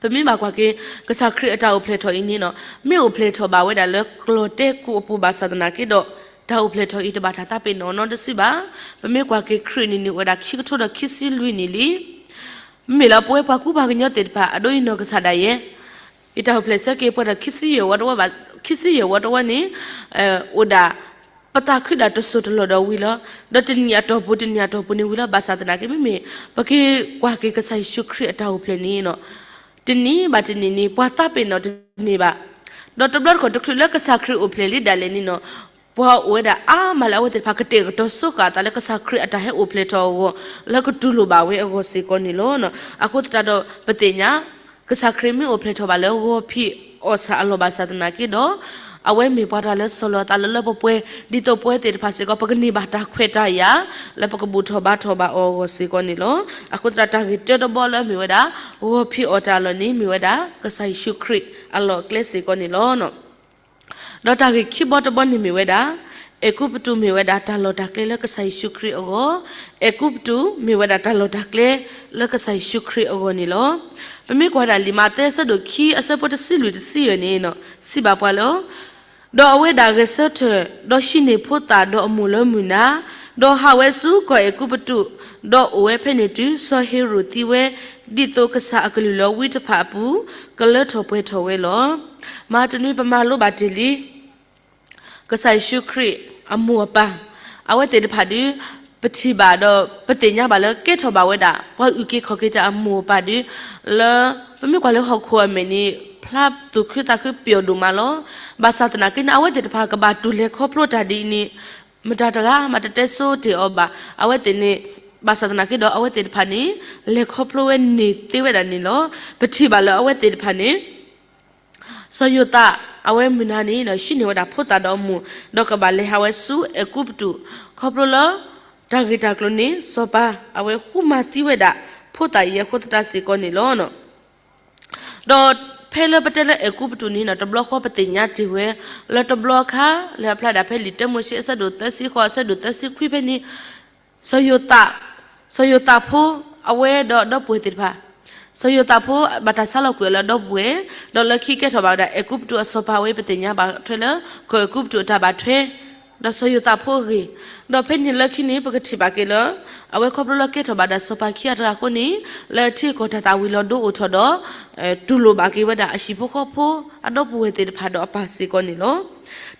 ပမ့ၢ်ဘၣ်ကွၢ်က့ၤ ကစၢ်ခရံာ်အတၢ်အိၣ်ဖျဲၣ်ထီၣ်အံၤန့ၣ်နီၤ မ့ၢ်အိၣ်ဖျဲၣ်ထီၣ်ဘၣ်ဝဲဒၣ်လၢကျီၢ်တဲကိအပူၤဘၣ်ဆၣ်သနာ်က့ဒီး တၢ်အိၣ်ဖျဲၣ်ထီၣ်အံၤတဘၣ်တၢ်သးပ့ၤနီၣ်အီၤနီတစုဘၣ်. ပမ့ၢ်ကွၢ်က့ၤခရံာ်န့ၣ်န့ၣ် အိၣ်ဝဲဒၣ်ခံကထိဒီးခံဆံလွံၢ်နံၣ်လံ. မ့ၢ်လၢပဝဲပှၤကူပှၤကညီသ့ၣ်တဖၣ် အဒိအံၤနီၢ်ကစၢ်ဒၣ်ယဲ ယတၢ်အိၣ်ဖျဲၣ်ဆၢက့ၤပှဲၤဒီးခံဆံယဲၢ်ဝီတဝီဘၣ်, ခံဆံယဲၢ်ဝီတဝီန့ၣ် အိၣ်ဒၣ် ပသးခုဒၣ်တစိၢ်တလီၢ်ဒီးဝံၤလီၤ. ဒီးတနံၣ်အတီၢ်ပူၤ တနံၣ်အတီၢ်ပူၤန့ၣ်ဝံၤလီၤ. ဘၣ်ဆၣ်သနာ်က့ မ့မ့ၢ် ပက့ၤကွၢ်က့ၤကစၢ်ယ့ၣ်ၡူးခရံာ်အတၢ်အိၣ်ဖျဲၣ်န့ၣ်နီၤ တနံၣ်ဘၣ်တနံၣ်န့ၣ် ပှၤသးပ့ၤနီၣ်တန့ၢ်ဘၣ်. ဒီးတဘျီတခီၣ်တချုးလၢကစၢ်ခရံာ်အိၣ်ဖျဲၣ်လံဒၣ်လဲာ်န့ၣ်နီၤ ပှၤအိၣ်ဝဲဒၣ်အါမးလၢအဝဲသ့ၣ်တဖၣ်ကတဲာ်ကတီၤဆိဃာ်အသးလၢကစၢ်ခရံာ်အတၢ်ဟဲအိၣ်ဖျဲၣ်ထီၣ်အဂီၢ် လၢကတူၢ်လိာ်ဘၣ်ဝဲအဂီၢ်စ့ၢ်ကီးန့ၣ်လီၤ. အဃိသတးဒီးပသ့ၣ်ညါ ကစၢ်ခရံာ်မ့ၢ်အိၣ်ဖျဲၣ်ထီၣ်ဘၣ်လၢဂီၤဖံးအီၣ်ဆၣ်အလီၢ်ဘၣ်ဆၣ်သနာ်က့ဒီး အဝဲမ့ၢ်ပှၤတၢ်လၢဆီၣ်လီၤအသးလၢလၢပှဲၤပှဲၤ ဒ်သိးပဝဲသ့ၣ်တဖၣ်စ့ၢ်ကီး ပကန့ၢ်ဘၣ်တၢ်ခွဲးတၢ်ယာ် လၢပကဘူၣ်ထီၣ်ဘါထီၣ်ဘၣ်အီၤအဂီၢ်စ့ၢ်ကီးန့ၣ်လီၤ. အဃိသတးတၢ်ဂ့ၢ်တၢတဘီလၢအမ့ၢ်ဝဲဒၣ် ဂီၤဖံးအီၣ်တၢ်အလီၢ်န့ၣ် မ့ၢ်ဝဲဒၣ် ကစၢ်ယ့ၣ်ၡူးခရံာ်အလီၢ်အကျဲစ့ၢ်ကီးန့ၣ်လီၤ. ဒီးတၢ်ဂ့ၢ်ခံဘီတဘီန့ၣ်မ့ၢ်ဝဲဒၣ် အဲၤကူပတူးမ့ၢ်ဝဲဒၣ်တၢ်လီၢ်တၢ်ကျဲလၢကစၢ်ယ့ၣ်ၡူးခရံာ်အဂီၢ်, အဲၤကူပတူးမ့ၢ်ဝဲဒၣ်တၢ်လီၢ်တၢ်ကျဲလၢကစၢ်ယ့ၣ်ၡူးခရံာ်အဂီၢ်န့ၣ်လီၤ. ပမ့ၢ်ကွၢ်ဒၣ်လံာ်မးသဲအဆၢဒိၣ်ခံအဆၢဖိတဆံလွံၢ်တဆံယဲၢ်န့ၣ် စံးဘၣ်ပှၤလၢ ဒီးအဝဲဒၣ်ဂဲၤဆၢထၢၣ် ဒီးဟံးန့ၢ်ဖိသၣ်ဒီးအမိၢ်လၢမုၢ်နၤ, ဒီးဟးဝဲဆူကီၢ်အဲၤကူပတူး, ဒီးအိၣ်ဝဲဖဲန့ၣ်တုၤစီၤဟ့ၤရိာ်သံဝဲ, ဒ်သိးကစၢ်အကလုၢ်လၢဝံတဖၣ်အပူၤ ကလၢထီၣ်ပှဲၤထီၣ်ဝဲလီၤ. မၤတနွံပမၤလိဘၣ်တ့ၢ်လံ ကစၢ်ယ့ၣ်ၡူးခရံာ်အမိၢ်အပၢ် အဝဲသ့ၣ်တဖၣ်ဒုး ပထံၣ်ဘၣ်ဒီးပသ့ၣ်ညါဘၣ်လၢကဲထီၣ်ဘၣ်ဝဲဒၣ် ပှၤအုၣ်က့ၤခီၣ်က့ၤတၢ်အမိၢ်အပၢ်ဒုး လၢ ပမ့ၢ်ကွၢ်လၢဟီၣ်ခိၣ်အမဲာ်န့ၣ် ဖျါသူၣ်ခုသးခုပျီဒိၣ်မးလီၤ. ဘၣ်ဆၣ်သနာ်က့န့ၣ် အဝဲသ့ၣ်တဖၣ်ကဘၣ်တူၢ်လဲၤခီဖျိတၢ်ဒ်အံၤန့ၣ် မတၤတဂၤမးတတဲဆိတ့ၢ်အီၤဘၣ်. အဝဲသ့ၣ်န့ၣ် ဘၣ်ဆၣ်သနာ်က့ဒီး အဝဲသ့ၣ်တဖၣ်န့ၣ် လဲၤခီဖျိဝဲန့ၢ်သ့ဝဲဒၣ်န့ၣ်လီၤ. ပထံၣ်ဘၣ်လၢအဝဲသ့ၣ်တဖၣ်န့ၣ် စီၤယိၤသး အဝဲမုၢ်နၤန့ၣ်ဒီး ဟံးန့ၢ်ဝဲဒၣ်ဖိသၣ်ဒီးအမိၢ် ဒီးကဘၣ်လဲၤဟးဝဲဆူအဲၤကူပတူး ခီဖျိလၢ တၢ်ဂ့ၢ်တၢ်ကျိၤန့ၣ် စီၤပၤ အဝဲဃုမၤသံဝဲဒၣ် ဖိသၣ်အံၤအဃိသတးစ့ၢ်ကီးန့ၣ်လီၤ. ဒီးဖဲလၢပတဲလၢအဲၤကူပတူးန့ၣ်ဒီး တဘျီဃီပသ့ၣ်ညါတ့ၢ်ဝဲ လၢတဘျီအခါ လၢအဖျါဒၣ်ဖဲလံာ်တၢမိၤၡ့အဆၢဒိၣ်သၢဆံဃိး အဆၢဒိၣ်သၢဆံခွံဖဲန့ၣ် စီၤယိၤသး စီၤယိၤသးဖိ အဝဲဒီးအဒီပုၢ်ဝဲၢ်သ့ၣ်တဖၣ် စီၤယိၤသးဖိဘၣ်တၢ်ဆါလီၤကွံာ်အီၤလၢအဒီပုၢ်ဝဲၢ် ဒီးလၢခံကဲထီၣ်ဘၣ်ဝဲဒၣ်အဲၤကူပတူးအစီၤပၤဝဲ ပသ့ၣ်ညါဘၣ်ထွဲလၢ ကီၢ်အဲၤကူပတူးအတၢ်ဘၣ်ထွဲ ဒီးစီၤယိၤသးဖိအဂ့ၢ်, ဒီးဖဲန့ၣ်လၢခံန့ၣ် ပကထံၣ်ဘၣ်က့ၤလၢ အဝဲခီဖျိလၢကဲထီၣ်ဘၣ်ဒီးစီၤပၤခံဂၤတဂၤအဃိန့ၣ် လၢအထံအကီၢ်တၢ်သၣ်ဝံၤလီၤဒိအိၣ်ထီၣ်ဒီး တူၢ်လိာ်ဘၣ်က့ၤဝဲဒၣ်အဟံၣ်ဖိဃီဖိ အဒီပုၢ်ဝဲၢ်သ့ၣ်တဖၣ်ဒီးအပၢ်စ့ၢ်ကီးန့ၣ်လီၤ.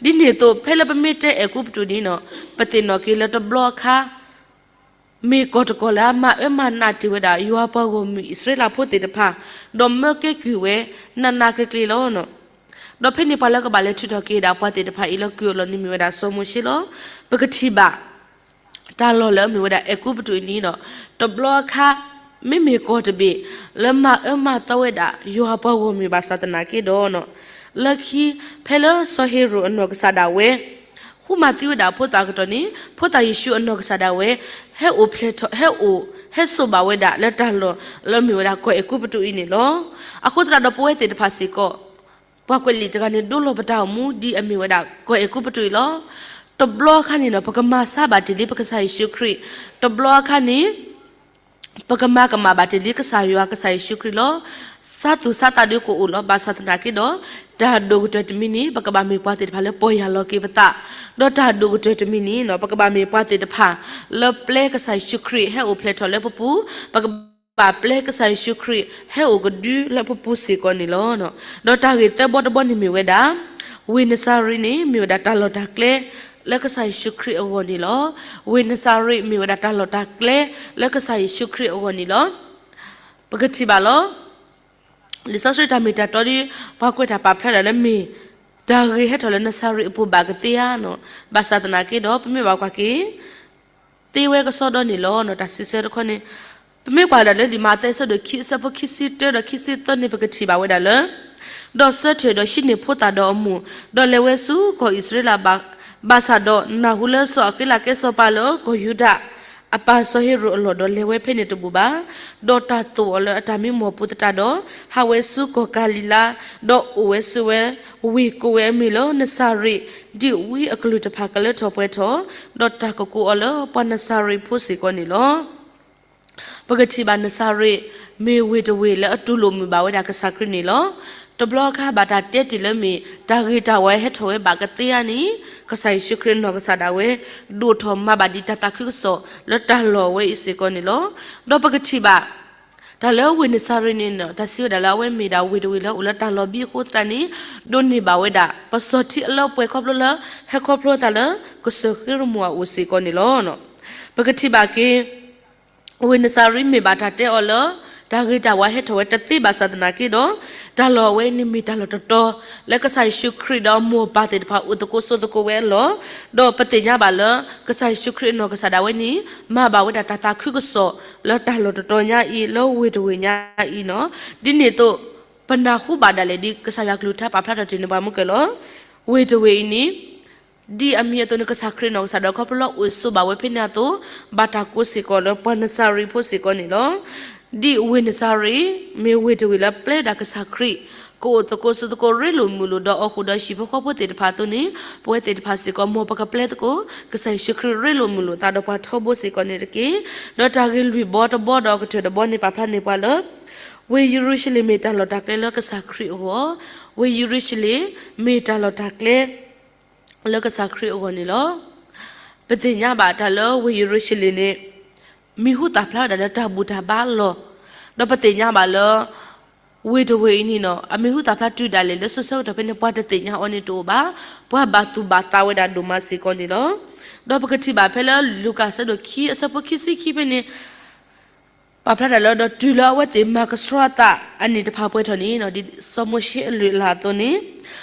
ဒ်န့ၣ်အသိး ဖဲလၢပမ့ၢ်တဲအဲၤကူပတူးန့ၣ် ပသ့ၣ်နီၣ်က့ၤလၢတဘျီအခါ မ့ၢ်ကီၢ်တကီၢ်လၢအမၤအၢမၤနးတ့ၢ်ဝဲဒၣ် ယွၤပှၤဂီၢ်မုၢ်အံၣ်စရ့လးဖိသ့ၣ်တဖၣ် ဒီးမၢကဲကုၢ်ဝဲ နးနးကျ့ကျ့လီၤ. ဒီးဖဲန့ၣ်ပှၤလၢကဘၣ်လဲၤထုးထီၣ်က့ၤဒၣ်ပှၤသ့ၣ်တဖၣ်အံၤလၢကုၢ်အလီၢ်န့ၣ်မ့ၢ်ဝဲဒၣ်စီၤမိၤၡ့လီၤ. ပကထံၣ်ဘၣ် တၢ်လီၢ်လၢအမ့ၢ်ဝဲဒၣ်အဲၤကူပတူးအံၤန့ၣ်ဒီး တဘျီအခါ မ့မ့ၢ်ကီၢ်တဘ့ၣ် လၢမၤအၢမၤသီဝဲဒၣ် ယွၤပှၤဂီၢ်မုၢ်ဘၣ်ဆၣ်သနာ်က့ဒီး လၢခံ ဖဲလၢစီၤဟ့ၤရိာ်အနီၢ်ကစၢ်ဒၣ်ဝဲ ဃုမၤသံဝဲဒၣ်အဖိသၣ်အကတီၢ်န့ၣ် ဖိသၣ်ယ့ၣ်ၡူးအနီၢ်ကစၢ်ဒၣ်ဝဲ ဟဲအိၣ်ဖျဲၣ်ထီၣ် ဟဲအိၣ် ဟဲစိာ်ဘၣ်ဝဲဒၣ်လၢတၢ်လီၢ်လၢအမ့ၢ်ဝဲဒၣ်ကီၢ်အဲၤကူပတူးအံၤန့ၣ်လီၤ. အဃိသတးဒီးပဝဲသ့ၣ်တဖၣ်စ့ၢ်ကီး ပှၤကွဲးလံာ်တဂၤန့ၣ် ဒိလီၤပတၢ်အိၣ်မူဒ်အမ့ၢ်ဝဲဒၣ်ကီၢ်အဲၤကူပတူးအံၤလီၤ. တဘျီအခါန့ၣ်ဒီး ပကမၤဆါဘၣ်တ့ၢ်လံပကစၢ်ယ့ၣ်ၡူးခရံာ်, တဘျီအခါန့ၣ် ပကမၤကမၣ်ဘၣ်တ့ၢ်လံကစၢ်ယွၤကစၢ်ယ့ၣ်ၡူးခရံာ်လီၤ. ဆါသူၣ်ဆါသးဒုးကအိၣ်လီၤ. ဘၣ်ဆၣ်သနာ်က့ဒီး တၢ်ဒိၣ်ကတၢၢ်တမံၤန့ၣ် ပကဘၣ်မ့ၢ်ပှၤသ့ၣ်တဖၣ်လၢပီၢ်ယၢ်လီၤက့ၤပသး, ဒီးတၢ်ဒိၣ်ကတၢၢ်တမံၤန့ၣ် ပကဘၣ်မ့ၢ်ပှၤသ့ၣ်တဖၣ် လၢပျဲကစၢ်ယ့ၣ်ၡူးခရံာ်ဟဲအိၣ်ဖျဲၣ်ထီၣ်လၢပပူၤ, ပကဘၣ်ပျဲကစၢ်ယ့ၣ်ၡူးခရံာ်ဟဲအိၣ်ကဒုလၢပပူၤစ့ၢ်ကီးန့ၣ်လီၤ. ဒီးတၢ်ဂ့ၢ်သၢဘီတဘီန့ၣ်မ့ၢ်ဝဲဒၣ် ဝ့ၢ်နစၤရ့းန့ၣ် မ့ၢ်ဝဲဒၣ်တၢ်လီၢ်တၢ်ကျဲ လၢကစၢ်ယ့ၣ်ၡူးခရံာ်အဂီၢ်န့ၣ်လီၤ. ဝ့ၢ်နစၤရ့း မ့ၢ်ဝဲဒၣ်တၢ်လီၢ်တၢ်ကျဲ လၢကစၢ်ယ့ၣ်ၡူးခရံာ်အဂီၢ်န့ၣ်လီၤ. ပကထံၣ်ဘၣ်လီၤ. လံာ်စီဆှံတၢ်မ့ၢ်တၢ်တီဒီး ပှၤကွဲးတၢ်ပာ်ဖျါဒၣ်လၢမ့ၢ် တၢ်ဂ့ၢ်ဟဲထီၣ်လၢနစၤရ့းအပူၤဘၣ်ကသ့ဧါနီၤ. ဘၣ်ဆၣ်သနာ်က့ဒီး ပမ့ၢ်ဘၣ်ကွၢ်က့ၤ သ့ဝဲကစီဒီန့ၣ်လီၤ. တၢ်စံးဆၢတခီန့ၣ် ပမ့ၢ်ကွၢ်ဒၣ်လၢလံာ်မးသဲအဆၢဒိၣ်ခံ အဆၢဖိခံဆံတၢဒီးခံဆံသၢန့ၣ် ပကထံၣ်ဘၣ်ဝဲဒၣ်လၢ ဒီးဆၢထၢၣ်ဒီးဟံးန့ၢ်ဖိသၣ်ဒီးအမိၢ်, ဒီးလဲၤဝဲဆူကီၢ်အံၣ်စရ့လးဘၣ်, ဘၣ်ဆၣ်ဒီးနၢ်ဟူလၢစီၤအဃ့လးကဲစီၤပၤလၢကီၢ်ယူဒၤ အပၢ်စီၤဟ့ၤရိာ်အလီၢ်ဒီးလဲၤဝဲဖဲန့ၣ်တဘူၣ်ဘၣ်, ဒီးတၢ်သိၣ်အီၤလၢအတၢ်မံမီၢ်ပူၤသတးဒီး ဟးဝဲဆူကီၢ်ကၤလံၤလါ, ဒီးအိၣ်ဝဲဆူဝဲ ဝ့ၢ်ကိးဝဲအမံၤလၢနစၤရ့း, ဒ်ဝံအကလုၢ်တဖၣ်ကလၢထီၣ်ပှဲၤထီၣ်, ဒီးတၢ်ကကိးအီၤလၢပှၤနစၤရ့းဖိစ့ၢ်ကီးန့ၣ်လီၤ. ပကထံၣ်ဘၣ်နစၤရ့း မ့ၢ်ဝ့ၢ်တဝ့ၢ်လၢအတူၢ်လိာ်မုာ်ဘၣ်ဝဲဒၣ်ကစၢ်ခရံာ်န့ၣ်လီၤ. တဘျီအခါဘၣ်တၢ်တဲတ့ၢ်လၢမ့ၢ် တၢ်ဂ့ၤတၢ်ဝါဟဲထီၣ်ဝဲဘၣ်ကသ့ဧါန့ၣ်, ကစၢ်ယ့ၣ်ၡူးခရံာ်အနီၢ်ကစၢ်ဒၣ်ဝဲ ဒိၣ်ထီၣ်မၤဘၣ်ဒံးတၢ်သးခုကစီၣ်လၢတၢ်လီၢ်ဝဲအံၤစ့ၢ်ကီးန့ၣ်လီၤ. ဒီးပကထံၣ်ဘၣ် တၢ်လၢဝ့ၢ်နစၤရ့းန့ၣ် တၢ်စံးဝဲဒၣ်လၢအဝဲမ့ၢ်ဒၣ်ဝ့ၢ်တဝ့ၢ်လၢအိၣ်လၢတၢ်လီၢ်ဘံအဃိသတးန့ၣ် ဒိးန့ၢ်ဘၣ်ဝဲဒၣ် ပစီၤထံအလၢပှဲၤခီဖျိလၢ ဟဲခီဖျိသးလၢ ကစၢၢ်ဃ့ရမူးအအိၣ်စ့ၢ်ကီးန့ၣ်လီၤ. ပကထံၣ်ဘၣ်က့ၤ ဝ့ၢ်နစၤရ့းမ့ၢ်ဘၣ်တၢ်တဲအီၤလၢ တၢ်ဂ့ၤတၢ်ဝါဟဲထီၣ်ဝဲတသ့ဘၣ်ဆၣ်သနာ်က့ဒီး တၢ်လီၢ်အဝဲန့ၣ်မ့ၢ်တၢ်လီၢ်တတီၤ လၢကစၢ်ယ့ၣ်ၡူးခရံာ်ဒီးအမိၢ်အပၢ်သ့ၣ်တဖၣ်အိၣ်သကိးဆိးသကိးဝဲအလီၢ်, ဒီးပသ့ၣ်ညါဘၣ်လၢ ကစၢ်ယ့ၣ်ၡူးခရံာ်အနီၢ်ကစၢ်ဒၣ်ဝဲန့ၣ် မၤဘၣ်ဝဲဒၣ်တၢ်သးခုကစီၣ်လၢတၢ်လီၢ်တတီၤညါအံၤ လၢဝ့ၢ်တဝ့ၢ်ညါအံၤန့ၣ်, ဒ်န့ၣ်အသိး ပနၢ်ဟူဘၣ်ဒၣ်လဲာ်ဒ်ကစၢ်ယွၤကလုၢ်ကထါပာ်ဖျါထီၣ်တ့ၢ်န့ၢ်ပှၤမုၢ်ကၢၢ်လီၤ. ဝ့ၢ်တဝ့ၢ်အံၤန့ၣ် ဒ်အမံၤအသိးန့ၣ် ကစၢ်ခရံာ်နီၢ်ကစၢ်ဒီးခီဖျိလၢအိၣ်ဆိးဘၣ်ဝဲဖဲန့ၣ်အသိး ဘၣ်တၢ်ကိးစ့ၢ်ကီးလၢပှၤနစၤရ့းဖိစ့ၢ်ကီးန့ၣ်လီၤ. ဒ်ဝ့ၢ်နစၤရ့း မ့ၢ်ဝ့ၢ်တဝ့ၢ်လၢပျဲဒၣ်ကစၢ်ခရံာ် ကအိၣ်သကိးဆိးသကိးရ့လိာ်မုာ်လိာ်ဒီးအီၣ်ဃုာ်ဒီးဟံၣ်ဖိဃီဖိသ့ၣ်တဖၣ်အသိးန့ၣ် ပဝဲသ့ၣ်တဖၣ်စ့ၢ်ကီး မ်ပကပျဲသကိး ကစၢ်ယ့ၣ်ၡူးခရံာ်ရ့လိာ်မုာ်လိာ်သးဒီးပှၤထီဘိစ့ၢ်ကီးန့ၣ်တက့ၢ်. ဒီးတၢ်ဂ့ၢ်လွံၢ်ဘီတဘီဒီးအကတၢၢ်တဘီန့ၣ် ပာ်ဖျါန့ၢ်ပှၤလၢ ဝ့ၢ်ယရူၤၡလ့ၣ်မ့ၢ်တၢ်လီၢ်တၢ်ကျဲလၢကစၢ်ခရံာ်အဂီၢ်, ဝ့ၢ်ယရူၤၡလ့ၣ်မ့ၢ်တၢ်လီၢ်တၢ်ကျဲ လၢကစၢ်ခရံာ်အဂီၢ်န့ၣ်လီၤ. ပသ့ၣ်ညါဘၣ်တၢ်လၢဝ့ၢ်ယရူၤၡလ့ၣ်န့ၣ် မံၤဟူသၣ်ဖျါဝဲဒၣ်လၢတၢ်ဘူၣ်တၢ်ဘါအလီၢ်, ဒီးပသ့ၣ်ညါဘၣ်လၢ ဝ့ၢ်တဝ့ၢ်အံၤန့ၣ်နီၤ အမံၤဟူသၣ်ဖျါတုၤဒၣ်လဲာ်လၢစိၤဆၢကတီၢ်ဖဲန့ၣ် ပှၤတသ့ၣ်ညါအီၤန့ၣ်တအိၣ်ဘၣ်, ပှၤဘၣ်သူၣ်ဘၣ်သးဝဲဒၣ်ဒိၣ်မးစ့ၢ်ကီးန့ၣ်လီၤ. ဒီးပကထံၣ်ဘၣ်ဖဲလၢလူၤကၣ်အဆၢဒိၣ်ခံအဆၢဖိခံဆံခံဖဲန့ၣ် ပာ်ဖျါတၢ်လၢ ဒီးတုၤလၢအဝဲသ့ၣ်မၤကဆှီအသးအနံၣ်တဖၣ်ပှဲၤထီၣ်န့ၣ်နီၤ ဒ်စီၤမိၤၡ့အလုၢ်အလၢ်အသိးန့ၣ်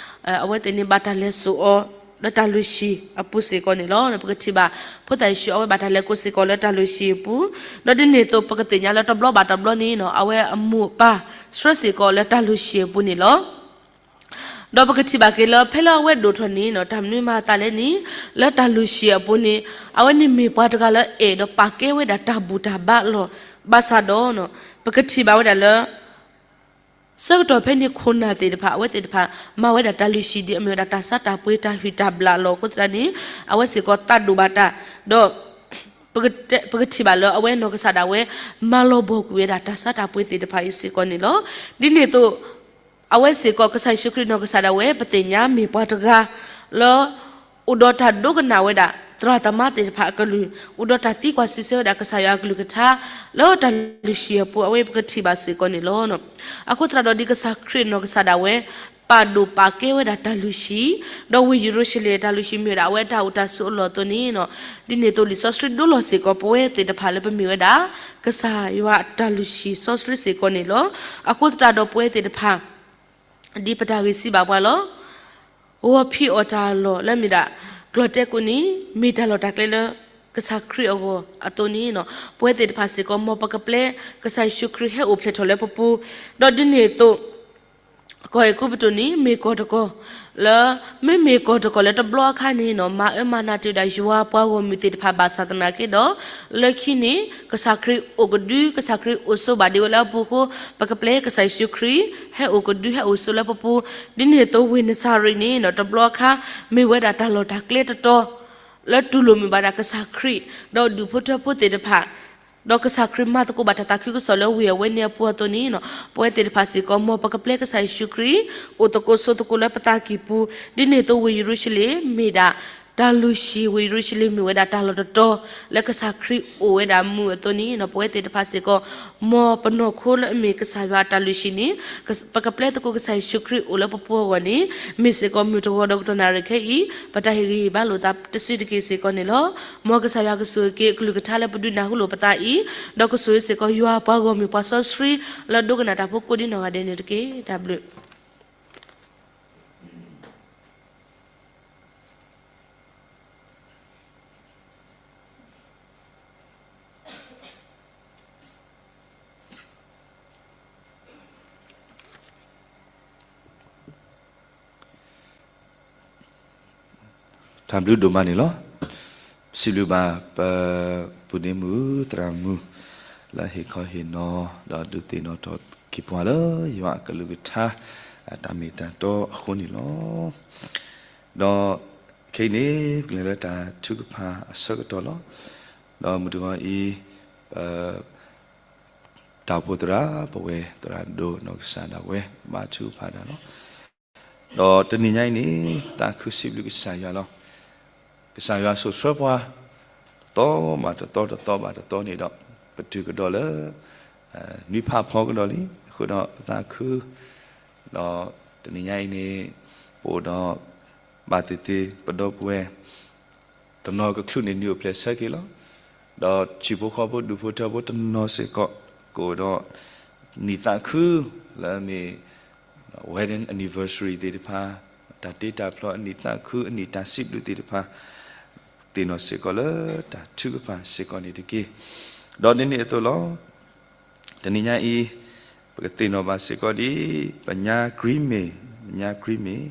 အဝဲသ့ၣ်န့ၣ်ဘၣ်တၢ်လဲၤစိာ်အီၤ လၢတၢ်လုၢ်ဟံၣ်အပူၤစ့ၢ်ကီးန့ၣ်လီၤ. ပကထံၣ်ဘၣ် ဖိသၣ်ယ့ၣ်ၡူးအဝဲဘၣ်တၢ်လဲၤကိးစ့ၢ်ကီးလၢတၢ်လုၢ်ဟံၣ်အပူၤ, ဒီးဒ်န့ၣ်အသိးပကသ့ၣ်ညါလၢတဘျီဘၣ်တဘျီန့ၣ်နီၤ အဝဲအမိၢ်အပၢ်ဆှၢစ့ၢ်ကီးလၢတၢ်လုၢ်ဟံၣ်အပူၤန့ၣ်လီၤ. ဒီးပကထံၣ်ဘၣ်က့ၤလၢဖဲလၢအဝဲဒိၣ်ထီၣ်န့ၣ်နီၤ တၢ်မနုၤမၤအသးလဲၣ်န့ၣ် လၢတၢ်လုၢ်ဟံၣ်အပူၤန့ၣ် အဝဲန့ၣ်မ့ၢ်ပှၤတဂၤလၢအဲၣ်ဒီးပာ်ကဲဝဲဒၣ်တၢ်ဘူၣ်တၢ်ဘါအလီၢ်, ဘၣ်ဆၣ်ဒီး ပကထံၣ်ဘၣ်ဝဲဒၣ်လၢ ဆၢကတီၢ်ဖဲန့ၣ်ခိၣ်နၢ်သ့ၣ်တဖၣ် အဝဲသ့ၣ်တဖၣ် မၤဝဲဒၣ်တၢ်လုၢ်ဟံၣ်ဒ်အမ့ၢ်ဝဲဒၣ်တၢ်ဆါတၢ်ပှ့ၤတၢ်ဟုၣ်တၢ်ဘျၣ်အလီၢ်အဃိသတးန့ၣ် အဝဲစ့ၢ်ကီးသးဒိၣ်ဘၣ်တၢ်, ဒီး ပကထံၣ်ဘၣ်လၢအဝဲနီၢ်ကစၢ်ဒၣ်ဝဲ မၤလီၤဘီၣ်ကွံာ်ဝဲဒၣ်တၢ်ဆါတၢ်ပှ့ၤသ့ၣ်တဖၣ်အံၤစ့ၢ်ကီးန့ၣ်လီၤ. ဒ်န့ၣ်အသိး အဝဲစ့ၢ်ကီးကစၢ်ယ့ၣ်ၡူးခရံာ်နီၢ်ကစၢ်ဒၣ်ဝဲ ပသ့ၣ်ညါမ့ၢ်ပှၤတဂၤ လၢ အိၣ်ဒီးတၢ်ဒိကနၣ်ဝဲဒၣ် သရၣ်သမါသ့ၣ်တဖၣ်အကလုၢ်, အိၣ်ဒီးတၢ်သံကွၢ်စံးဆၢဝဲဒၣ်ကစၢ်ယွၤအကလုၢ်ကထါ လၢတၢ်လုၢ်ဟံၣ်အပူၤ အဝဲပကထံၣ်ဘၣ်စ့ၢ်ကီးန့ၣ်လီၤ. အဃိသတးဒီးဒ်ကစၢ်ခရံာ်နီၢ်ကစၢ်ဒၣ်ဝဲ ပာ်ဒိၣ်ပာ်ကဲဝဲဒၣ်တၢ်လုၢ်ဟံၣ်, ဒီးဝ့ၢ်ယရူၤၡလ့ၣ်တၢ်လုၢ်ဟံၣ်မ့ၢ်ဝဲဒၣ်အဝဲတၢ်အိၣ်တၢ်ဆိးအလီၢ်အသိးန့ၣ်, ဒ်န့ၣ်အသိးလံာ်စီဆှံဒိလီၤစ့ၢ်ကီးပဝဲသ့ၣ်တဖၣ်လၢပမ့ၢ်ဝဲဒၣ် ကစၢ်ယွၤအတၢ်လုၢ်ဟံၣ်စီဆှံစ့ၢ်ကီးန့ၣ်လီၤ. အဃိသတးဒီးပဝဲသ့ၣ်တဖၣ် ဒ်ပတၢ်ဂ့ၢ်စံးဘၣ်ပှၤလီၤ. ဂီၤဖံးအီၣ်တၢ်အလီၢ်လၢမ့ၢ်ဒၣ် ကျီၢ်တဲကိးန့ၣ် မ့ၢ်တၢ်လီၢ်တၢ်ကျဲလၢကစၢ်ခရံာ်အဂီၢ်အသိးန့ၣ်, ပဝဲသ့ၣ်တဖၣ်စ့ၢ်ကီး မ်ပကပျဲကစၢ်ယ့ၣ်ၡူးခရံာ်ဟဲအိၣ်ဖျဲၣ်ထီၣ်လၢပပူၤ, ဒီးဒ်န့ၣ်အသိး ကီၢ်အဲၤကူပတူးန့ၣ် မ့ၢ်ကီၢ်တကီၢ်လၢ မ့မ့ၢ်ကီၢ်တကီၢ်လၢတဘျီအခါန့ၣ်နီၤ မၤအၢမၤနးတ့ၢ်ဝဲဒၣ်ယွၤပှၤဂီၢ်မုၢ်သ့ၣ်တဖၣ်ဘၣ်ဆၣ်သနာ်က့ဒီး လၢခံန့ၣ် ကစၢ်ခရံာ်အိၣ်ကဒု ကစၢ်ခရံာ်အိၣ်ဆိးဘၣ်ဒံးဝဲလၢအပူၤအဃိ ပကပျဲကစၢ်ယ့ၣ်ၡူးခရံာ် ဟဲအိၣ်ကဒု ဟဲအိၣ်ဆိးလၢပပူၤ, ဒ်န့ၣ်အသိးဝ့ၢ်နစၤရ့းန့ၣ်နီၤ တဘျီအခါ မ့ၢ်ဝဲဒၣ်တၢ်လီၢ်တၢ်ကျဲတတီၤ လၢတူၢ်လိာ်မုာ်ဘၣ်ဒၣ်ကစၢ်ခရံာ် ဒီးဒူၣ်ဖိထၢဖိသ့ၣ်တဖၣ် ဒီးကစၢ်ခရံာ်မၤသကိးဘၣ်တၢ်သးခုကစီၣ်လၢဝ့ၢ်အဝဲန့ၣ်အပူၤအသိးန့ၣ်နီၤ ပဝဲသ့ၣ်တဖၣ်စ့ၢ်ကီး မ်ပကပျဲကစၢ်ယ့ၣ်ၡူးခရံာ် အိၣ်သကိးဆိးသကိးလၢပသးကံၢ်ပူၤ, ဒ်န့ၣ်အသိးဝ့ၢ်ယရူၤၡလ့ၣ်မ့ၢ်ဒၣ် တၢ်လုၢ်ဟံၣ် ဝ့ၢ်ယရူၤၡလ့ၣ်မ့ၢ်ဝဲဒၣ်တၢ်လီၢ်တတီၤ လၢကစၢ်ခရံာ်အိၣ်ဝဲဒၣ်မုာ်အသိးန့ၣ်နီၤ ပဝဲသ့ၣ်တဖၣ်စ့ၢ်ကီး မ်ပနီၢ်ခိလၢအမ့ၢ်ကစၢ်ယွၤအတၢ်လုၢ်ဟံၣ်န့ၣ် ပကပျဲသကိးကစၢ်ယ့ၣ်ၡူးခရံာ်အိၣ်လၢပပူၤအဂီၢ်န့ၣ် မ့ၢ်စ့ၢ်ကီးမုၢ်တဂီၤဒီးကတီၢ်နၣ်ရံၣ်ခဲအံၤ ပတၢ်ဟ့ၣ်ဂံၢ်ဟ့ၣ်ဘါလိာ်သးတစုတက့ၢ်စ့ၢ်ကီးန့ၣ်လီၤ. မ်ကစၢ်ယွၤကဆိၣ်ဂ့ၤက့ၤအကလုၢ်ကထါလၢပဒုးနၢ်ဟူလိာ်ပသးအံၤ, ဒီးကဆိၣ်ဂ့ၤစ့ၢ်ကီးယွၤပှၤဂီၢ်မုၢ်ပှၤစီဆှံ လၢဒိကနၣ်တၢ်ဖိကိးဒ်နီၢ်ဂၤဒဲးန့ၣ်တက့ၢ်. တၢ်ဘျုး တၢ်ဘျုးဒိၣ်မးန့ၣ်လီၤ. စံးဘျုးဘၣ်ပပုၢ်ဒ့မုၣ်သရၣ်မုၣ် လၢဟ့ၣ်ခီဟ့ၣ်နီၤ ဒီးဒုးသ့ၣ်နီၣ်ထီၣ်က့ၤပှၤလၢယွၤအကလုၢ်ကထါ အတၢ်မ့ၢ်တၢ်တီအဃိန့ၣ်လီၤ. ဒီးခဲအံၤန့ၣ် ပကလဲၤလၢတၢ်ထုကဖၣ်အဆၢကတီၢ်လီၤ. ဒီးမုၢ်တဂီၤအံၤ ပ တၢ်အိၣ်ဖှိၣ်သရၣ် ပဝဲသရၣ်ဒိၣ်နီၢ်ကစၢ်ဒၣ်ဝဲ ဘါထုကဖၣ်တၢ်လီၤ. ဒီးတနံၤညါအံၤန့ၣ် သးခုစံးဘျုးကစၢ်ယွၤလီၤ. ကစၢ်ယွၤစိာ်ဆှၢပှၤ တသီဘၣ်တသီ တသီဘၣ်တသီန့ၣ်ဒီး ပတုၤကဒီးလၢ နွံဖးဖီကဒီးလံ. အဃိဒီးပသးခု ဒီးတနံၤညါအံၤန့ၣ် ပအိၣ်ဒီး ဘၣ်သ့ၣ်သ့ၣ် ပဒီပုၢ်ဝဲၢ် တနီၤကချုးန့ၢ်နံၣ်အိၣ်ဖျဲၣ်ဆၢက့ၤလီၤ. ဒီးဆံးဖိဃီဖိဒူၣ်ဖိထၢဖိတနီၤစ့ၢ်ကီး ကအိၣ်ဒီး နံၣ်သးခု လၢအမ့ၢ် wedding anniversary သ့ၣ်တဖၣ် တၢ်တ့တၢ်ဖျီအနံၣ်သးခု အနံၣ်တၢ်စံးဘျုးသ့ၣ်တဖၣ် သ့ၣ်နီၣ်စ့ၢ်ကီးလၢတၢ်ထုကဖၣ်စ့ၢ်ကီးန့ၣ်တက့ၢ်. ဒီးဒ်န့ၣ်အသိးလီၤ. တနံၤညါအံၤ ပကသ့ၣ်နီၣ်ဘၣ်စ့ၢ်ကီးဒ် ပညါ Green May, ပညါ Green May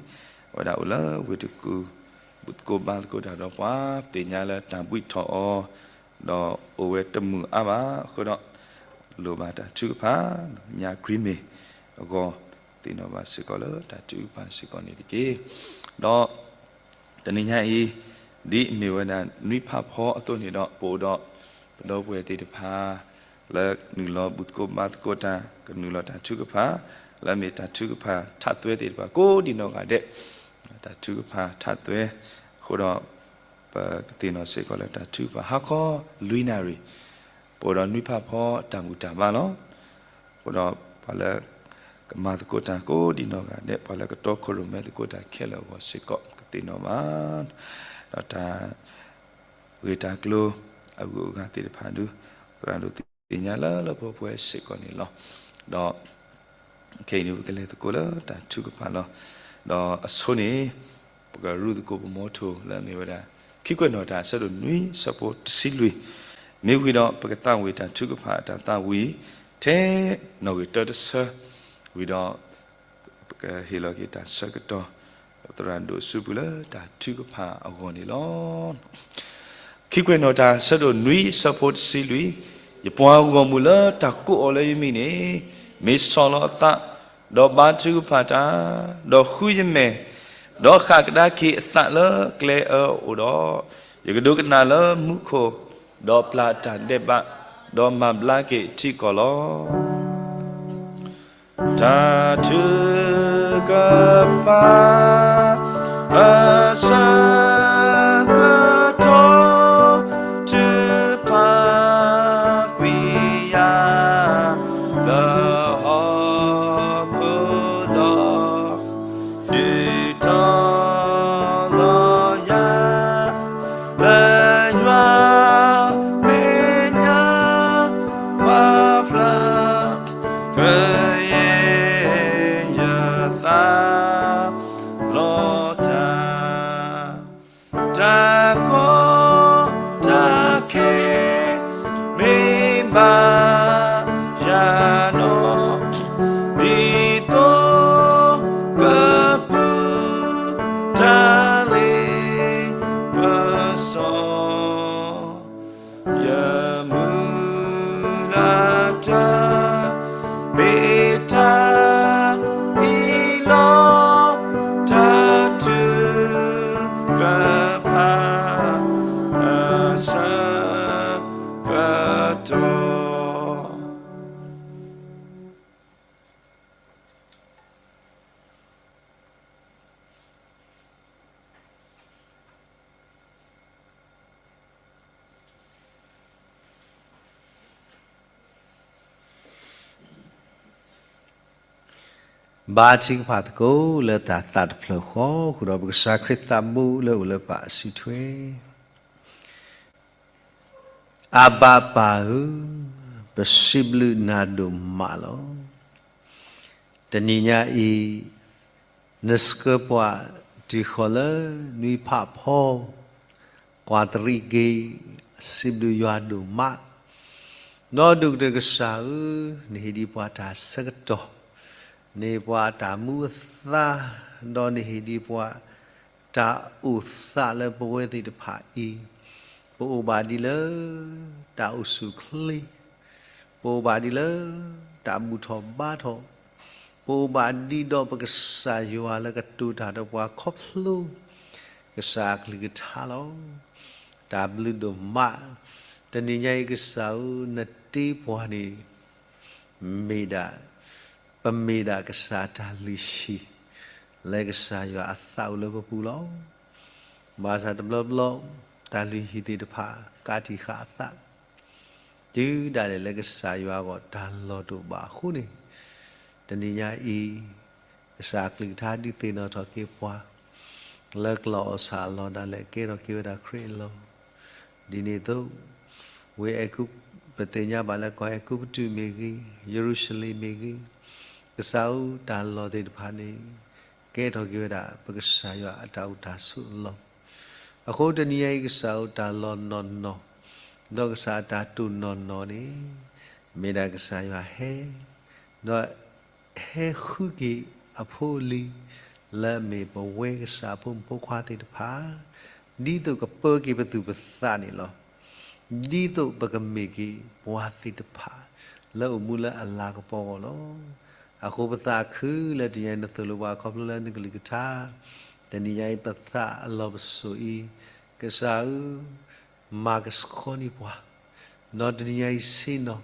ဝဲဒၣ်အိၣ်လၢဝ့ၢ်တကူၣ် ဘူၣ်သကိးဘါသကိးတၢ်ဒီးပှၤ သ့ၣ်ညါလၢတၢ်ဘှံးထီၣ်အီၤ ဒီးအိၣ်ဝဲတမုာ်အါဘၣ်အဃိဒီး လိၣ်ဘၣ်တၢ်ထုကဖၣ် ညါ Green May အဂီၢ် သ့ၣ်နီၣ်ဘၣ်စ့ၢ်ကီးလၢတၢ်ထုကဖၣ်စ့ၢ်ကီးန့ၣ်တက့ၢ်. ဒီး တနံၤညါအံၤ ဒ်အမ့ၢ်ဝဲဒၣ်နွံဖးဖီအသိးန့ၣ်ဒီး ပအိၣ်ဒီး ပဒီပုၢ်ဝဲၢ်သ့ၣ်တဖၣ် လၢနုာ်လီၤဘူၣ်သကိးဘါသကိးတၢ် ကနုာ်လီၤတၢ်ထုကဖၣ် လၢအမ့ၢ်တၢ်ထုကဖၣ်ထးသွဲသ့ၣ်တဖၣ် ကိးဒံနီၢ်ဂၤဒဲး တၢ်ထုကဖၣ်ထးသွဲ အဃိဒီး ပကသ့ၣ်နီၣ်စ့ၢ်ကီးလၢတၢ်ထုကဖၣ်ဟါခီလွံၢ်နၣ်ရံၣ် ပအိၣ်ဒီးနွံဖးဖီတၢ်ဘူၣ်တၢ်ဘါလီၤ. အဃိဒီးပှၤလၢ ကမၤသကိးတၢ်ကိးဒံနီၢ်ဂၤဒဲး ပှၤလၢကတီခိၣ်ရိၣ်မဲသကိးတၢ်ခဲလၢာ်အဂီၢ်စ့ၢ်ကီး ကသ့ၣ်နီၣ်ဘၣ် ဒီးတၢ် ဂ့ၢ်တၢ်ကျိၤ အဂုၤအဂၤသ့ၣ်တဖၣ်ဒုး သရၣ်ဒိၣ်သ့ၣ်ညါလၢလၢပှဲၤပှဲၤစ့ၢ်ကီးန့ၣ်လီၤ. ဒီး ခဲအံၤန့ၣ် ပကလဲၤသကိးလၢတၢ်ထုကဖၣ်လီၤ. ဒီးအဆိန့ၣ် ပကရူၢ်သကိးပမိထိၣ်လၢအမ့ၢ်ဝဲဒၣ် ခံကွဲးနီၣ်တၢ်အဆၢဒိၣ်နွံဆၢဖိတဆံလွံၢ် မ့ၢ်ဝံၤဒီး ပကသးဝံၣ်တၢ်ထုကဖၣ်အတၢ်သးဝံၣ် ထဲနီၣ်ဂံၢ်တၢတဆၢ ဝံၤဒီး ပကဟ့ၣ်လီၤက့ၤတၢ်ဆၢကတီၢ် သရၣ်ဒိၣ်စုပူၤလၢတၢ်ထုကဖၣ်အဂီၢ်န့ၣ်လီၤ. ခံကွဲးနီၣ်တၢ်ဆၢဒိၣ်နွံဆၢဖိတဆံလွံၢ်, ယပှၤဂီၢ်မုၢ်လၢတၢ်ကိးအီၤလၢယမံၤန့ၣ် မ့ၢ်ဆီၣ်လီၤအသး, ဒီးဘါထုကဖၣ်တၢ်, ဒီးဃုယမဲာ်, ဒီးဃၣ်ကဒါက့ၤအသးလၢကျဲအၢအအိၣ်ဒီး, ယကဒိကနၣ်လၢမူခိၣ်, ဒီးပျၢ်တၢ်ဒဲးဘး, ဒီးမၤဘျါက့ၤထံကီၢ်လီၤ. တၢ်ထုကဖၣ် အဆၢကတီၢ် ထုကဖၣ်ကွံာ်ယၤ လၢဟီၣ်ခိၣ်ဒီး ဒုးတီၤလီၤယၤ လၢယွၤမဲာ်ညါ ပာ်ဖျါ ကယဲၢ်ယသးလီၤတၢ် တၢ်ကီတၢ်ခဲ မ့ၢ်ဘၣ်ယၤနီၤ ဒ်သိးကပူၤတၢ်လ့ပစီ ယမုၢ်လၢ်တၢ် မ့ၢ်တၢ်ဟံးလီၤ တၢ်ထုကဖၣ် အဆၢကတီၢ် ဘါထုကဖၣ်သကိးလၢတၢ်သးတဖျၢၣ်ဃီ ဃုာ်ဒီးပကစၢ်ခရံာ်သးဘိလၢအိၣ်လၢပၢ်အစုထွဲ အဘၣ်ပၢ်ဧၢ, ပစံးဘျုးနၤဒိၣ်မးလီၤ. တနံၤညါအံၤ နဆှၢပှၤတုၤဃီၤလၢနွံဖးဖီ ကွၢ်တရံးက့ၤ စံးဘျုးယွၤဒိၣ်မး, ဒီးဒိၣ်ကတၢၢ်ကစၢ်ဧၢ, နဟ့ၣ်ဒံးပှၤတၢ်ဆၢကတီၢ်, နဟ့ၣ်ပှၤတၢ်မူအသါ, ဒီးနဟ့ၣ်ဒံးပှၤ တၢ်အိၣ်သးလၢပဝဲသ့ၣ်တဖၣ်အံၤ, ပအိၣ်ဘၣ်ဒ်လၢတၢ်အိၣ်ဆူၣ်အိၣ်ချ့, ပအိၣ်ဘၣ်ဒ်လၢတၢ်ဘူၣ်ထီၣ်ဘါထီၣ်, ပအိၣ်ဘၣ်ဒ်ဒီးပကစၢ်ယွၤလၢကတိၤတၢ်ဒီးပှၤခီဖျိ ကစၢ်အကလုၢ်ကထါလီၤ. တၢ်ဘျုးဒိၣ်မး, တနံၤညါအံၤကစၢ်ဧၢ နတ့ပှၤန့ၣ် မ့ၢ်ဒၣ်, ပမ့ၢ်ဒၣ်ကစၢ်တၢ်လုၢ်ဟံၣ် လၢကစၢ်ယွၤအသးအိၣ်လၢပပူၤလီၤ. ဘၣ်ဆၣ်တဘျီဘျီ တၢ်လုၢ်ဟံၣ်သ့ၣ်တဖၣ် ကးတံာ်ဃာ်အသး တုၤဒၣ်လဲာ်လၢကစၢ်ယွၤအဂီၢ်တၢ်လီၢ်တအိၣ်ဘၣ်အဃိန့ၣ်, တနံၤညါအံၤ ကစၢ်အကလုၢ်ကထါဒုးသ့ၣ်နီၣ်ထီၣ်က့ၤပှၤ လၢကျီၢ်အီၣ်ဆၣ်အလီၢ်ဒၣ်လဲာ် ကဲထီၣ်က့ၤဝဲဒၣ်ခရံာ်အလီၢ်. ဒ်န့ၣ်အသိး ဝ့ၢ်အဲၤကူ, ပသ့ၣ်ညါဘၣ်လၢကီၢ်အဲၤကူပတူးမ့ၢ်ဂ့ၤ, ယရူၤၡလ့ၣ်မ့ၢ်ဂ့ၤ, ကစၢ်ဧၢ တၢ်လီၢ်သ့ၣ်တဖၣ်န့ၣ် ကဲထီၣ်က့ၤဝဲဒၣ် ပကစၢ်ယွၤအတၢ်အိၣ်တၢ်ဆိးအလီၢ်. အဃိတနံၤညါအံၤ ကစၢ်ဧၢတၢ်လီၢ်နီၢ်နီၢ်, ဒီးကစၢ်အတၢ်တိာ်နီၢ်နီၢ်န့ၣ် မ့ၢ်ဒၣ်ကစၢ်ယွၤဟဲ, ဒီးဟဲဃုက့ၤအဖိအလံၤ လၢအမ့ၢ်ပဝဲကစၢ်အဖိမုၣ်ဖိခွါသ့ၣ်တဖၣ်, ဒ်သိးကပၢက့ၤပသူၣ်ပသးန့ၣ်လီၤ. ဒ်သိးပကမ့ၢ်က့ၤပှၤသ့ၣ်တဖၣ် လၢအိၣ်မူလၢအလၤကပီၤအဂီၢ်လီၤ. အဃိပသးခုလၢတနံၤညါအံၤ နသိၣ်လိပှၤခီဖျိလၢနကလုၢ်ကထါ, တနံၤညါအံၤပသးအလီၢ်ပစိာ်အံၤ, ကစၢ်ဧၢ, မၤကဆှီန့ၢ်ပှၤ ဒီးတနံၤညါအံၤဆ့ၣ်နီၤ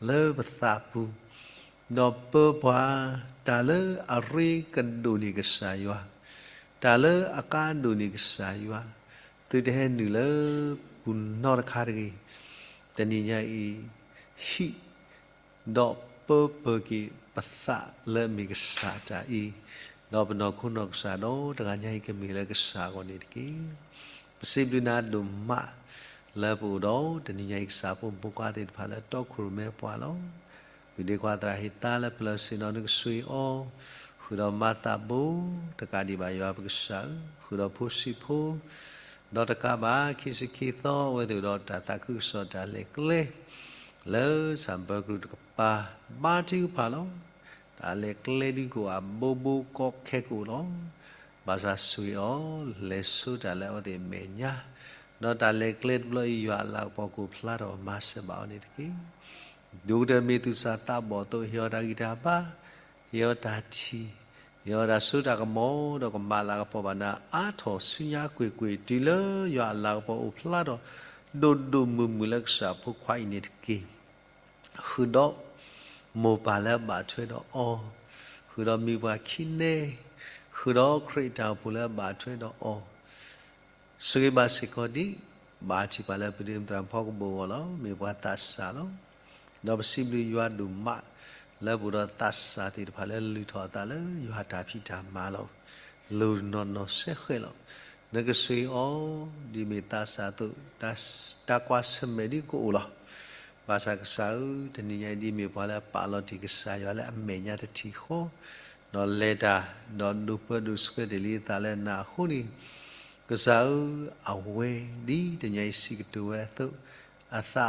လၢပသးပူၤ, ဒီးပၢပှၤ တၢ်လၢအရ့ကဒိၣ်န့ၢ်ကစၢ်ယွၤ, တၢ်လၢအကါဒိၣ်န့ၢ်ကစၢ်ယွၤ, သုတဟဲနုာ်လၢပူၤနီတခါတဂ့ၤ. တနံၤညါအံၤ ဟံး ဒီးပၢပၢၤက့ၤပသးလၢအမ့ၢ်ကစၢ်တၢ်အံၤ, ဒီးပနီၢ်ခိနီၢ်ကစၢ်ဒီးတဂၤညါအံၤကမ့ၢ်လၢကစၢ်အဂီၢ်န့ၣ်တက့ၢ်. ပစံးဘျုးနၤဒိၣ်မး လၢပအိၣ်ဒီးတနံၤညါအံၤ ကစၢ်ဖိမုၣ်ဖိခွါသ့ၣ်တဖၣ်လၢတီခိၣ်ရိၣ်မဲပှၤလီၤ. ပဒ့ခွါသရၣ်ဟ့ၣ်သါလၢပလၢၢ်ဆ့ၣ်နီၤ နကဆှံအီၤ, ဃုာ်ဒီးမၤသးဘိ, တကးဒံးဘၣ်ယွၤပကစၢ်ဧၢ, ဃုာ်ဒီးဖိဆံးဖိ ဒီးတကးဘၣ် ခံဆံခံသီ အဝဲသ့ၣ်အိၣ်ဒီးတၢ်သးခုကစီၣ်တၢ်လဲၤကျဲ လၢဆၣ်ဘၢကရူၢ်တကပၤ ဘါထုကဖၣ်လီၤ. တၢ်လဲၤကျဲဒုးကအိၣ်အဘိဘိကီခဲကအိၣ်လီၤ. ဘၣ်ဆၣ်ဆိၣ်ဂ့ၤအီၤ လဲၤဆိတၢ်လၢအဝဲသ့ၣ်အမဲာ်ညါ, ဒီးတၢ်လဲၤကျဲတဘျီအံၤ ယွၤအလၤကပီၤကအိၣ်ဖျါထီၣ်မၤစၢၤဘၣ်အီၤန့ၣ်တက့ၢ်. ဒိၣ်ကတၢၢ်မ့ၢ်သူၣ်စၢ်သးဘီၣ်အသိး ဟ့ၣ်အီၤတၢ်ဂံၢ်တၢ်ဘါ, ဟ့ၣ်အီၤတၢ်ထံၣ်, ဟ့ၣ်အီၤတၢ်စိတၢ်ကမီၤ ဒီးကမၤလၤကပီၤဘၣ်နၤအါထီၣ်ဆူညါကွ့ၢ်ကွ့ၢ် တုၤလၢယွၤအလၤကပီၤအိၣ်ဖျါထီၣ် ဒိၣ်ဒိၣ်မုၢ်မုၢ်လၢကစၢ်ဖိခွါအံၤန့ၣ်တက့ၢ်. ဃုာ်ဒီးမိၢ်ပၢ်လၢအဘၣ်ထွဲဒီးအီၤ, ဃုာ်ဒီးမံၤပှၢ်ခံနဲ, ဃုာ်ဒီးခရံာ်အတၢ်အိၣ်ဖှိၣ်လၢအဘၣ်ထွဲဒီးအီၤ ဆိၣ်ဂ့ၤဘၣ်စ့ၢ်ကီးဒံး ဘၣ်ထံၣ်ပှၤလၢပဒ့မုၣ်သရၣ်ဖီကဘိၣ်အဂီၢ်လီၤ. မ့ၢ်ပှၤသးစၢ်လီၤ. ဒီးပစံးဘျုးယွၤဒိၣ်မး လၢပအိၣ်ဒီးသးစၢ်သ့ၣ်တဖၣ်လၢလုၢ်ထီၣ်အသးလၢယွၤတၢ်ဖံးတၢ်မၤလီၤ. လိၣ်နီၢ်နီၢ်ဆဲဃဲးလီၤ. နကဆိၣ်ဂ့ၤအီၤ ဒ်မ့ၢ်သးစၢ်အသိး တၢ်ကွၢ်ဆၢၣ်မဲာ်ဒ်ကအိၣ်လီၤ. ဘၣ်ဆၣ်ကစၢ်ဧၢ, တနံၤညါအံၤ ဒ်မ့ၢ်ပှၤလၢအပာ်လီၤတ့ၢ်ကစၢ်ယွၤလၢအမဲာ်ညါတထံၣ်ဃီ, ဒီးလဲၤတၢ်, ဒီးဒိးပၢဒိးဆှၢတ့ၢ်လံအသးလၢနၤအဃိန့ၣ်, ကစၢ်ဧၢ, အဝဲဒ်တနံၤညါအံၤစံးကတိၤဝဲအသိး, အသးအလီၢ်ပစိာ်အံၤ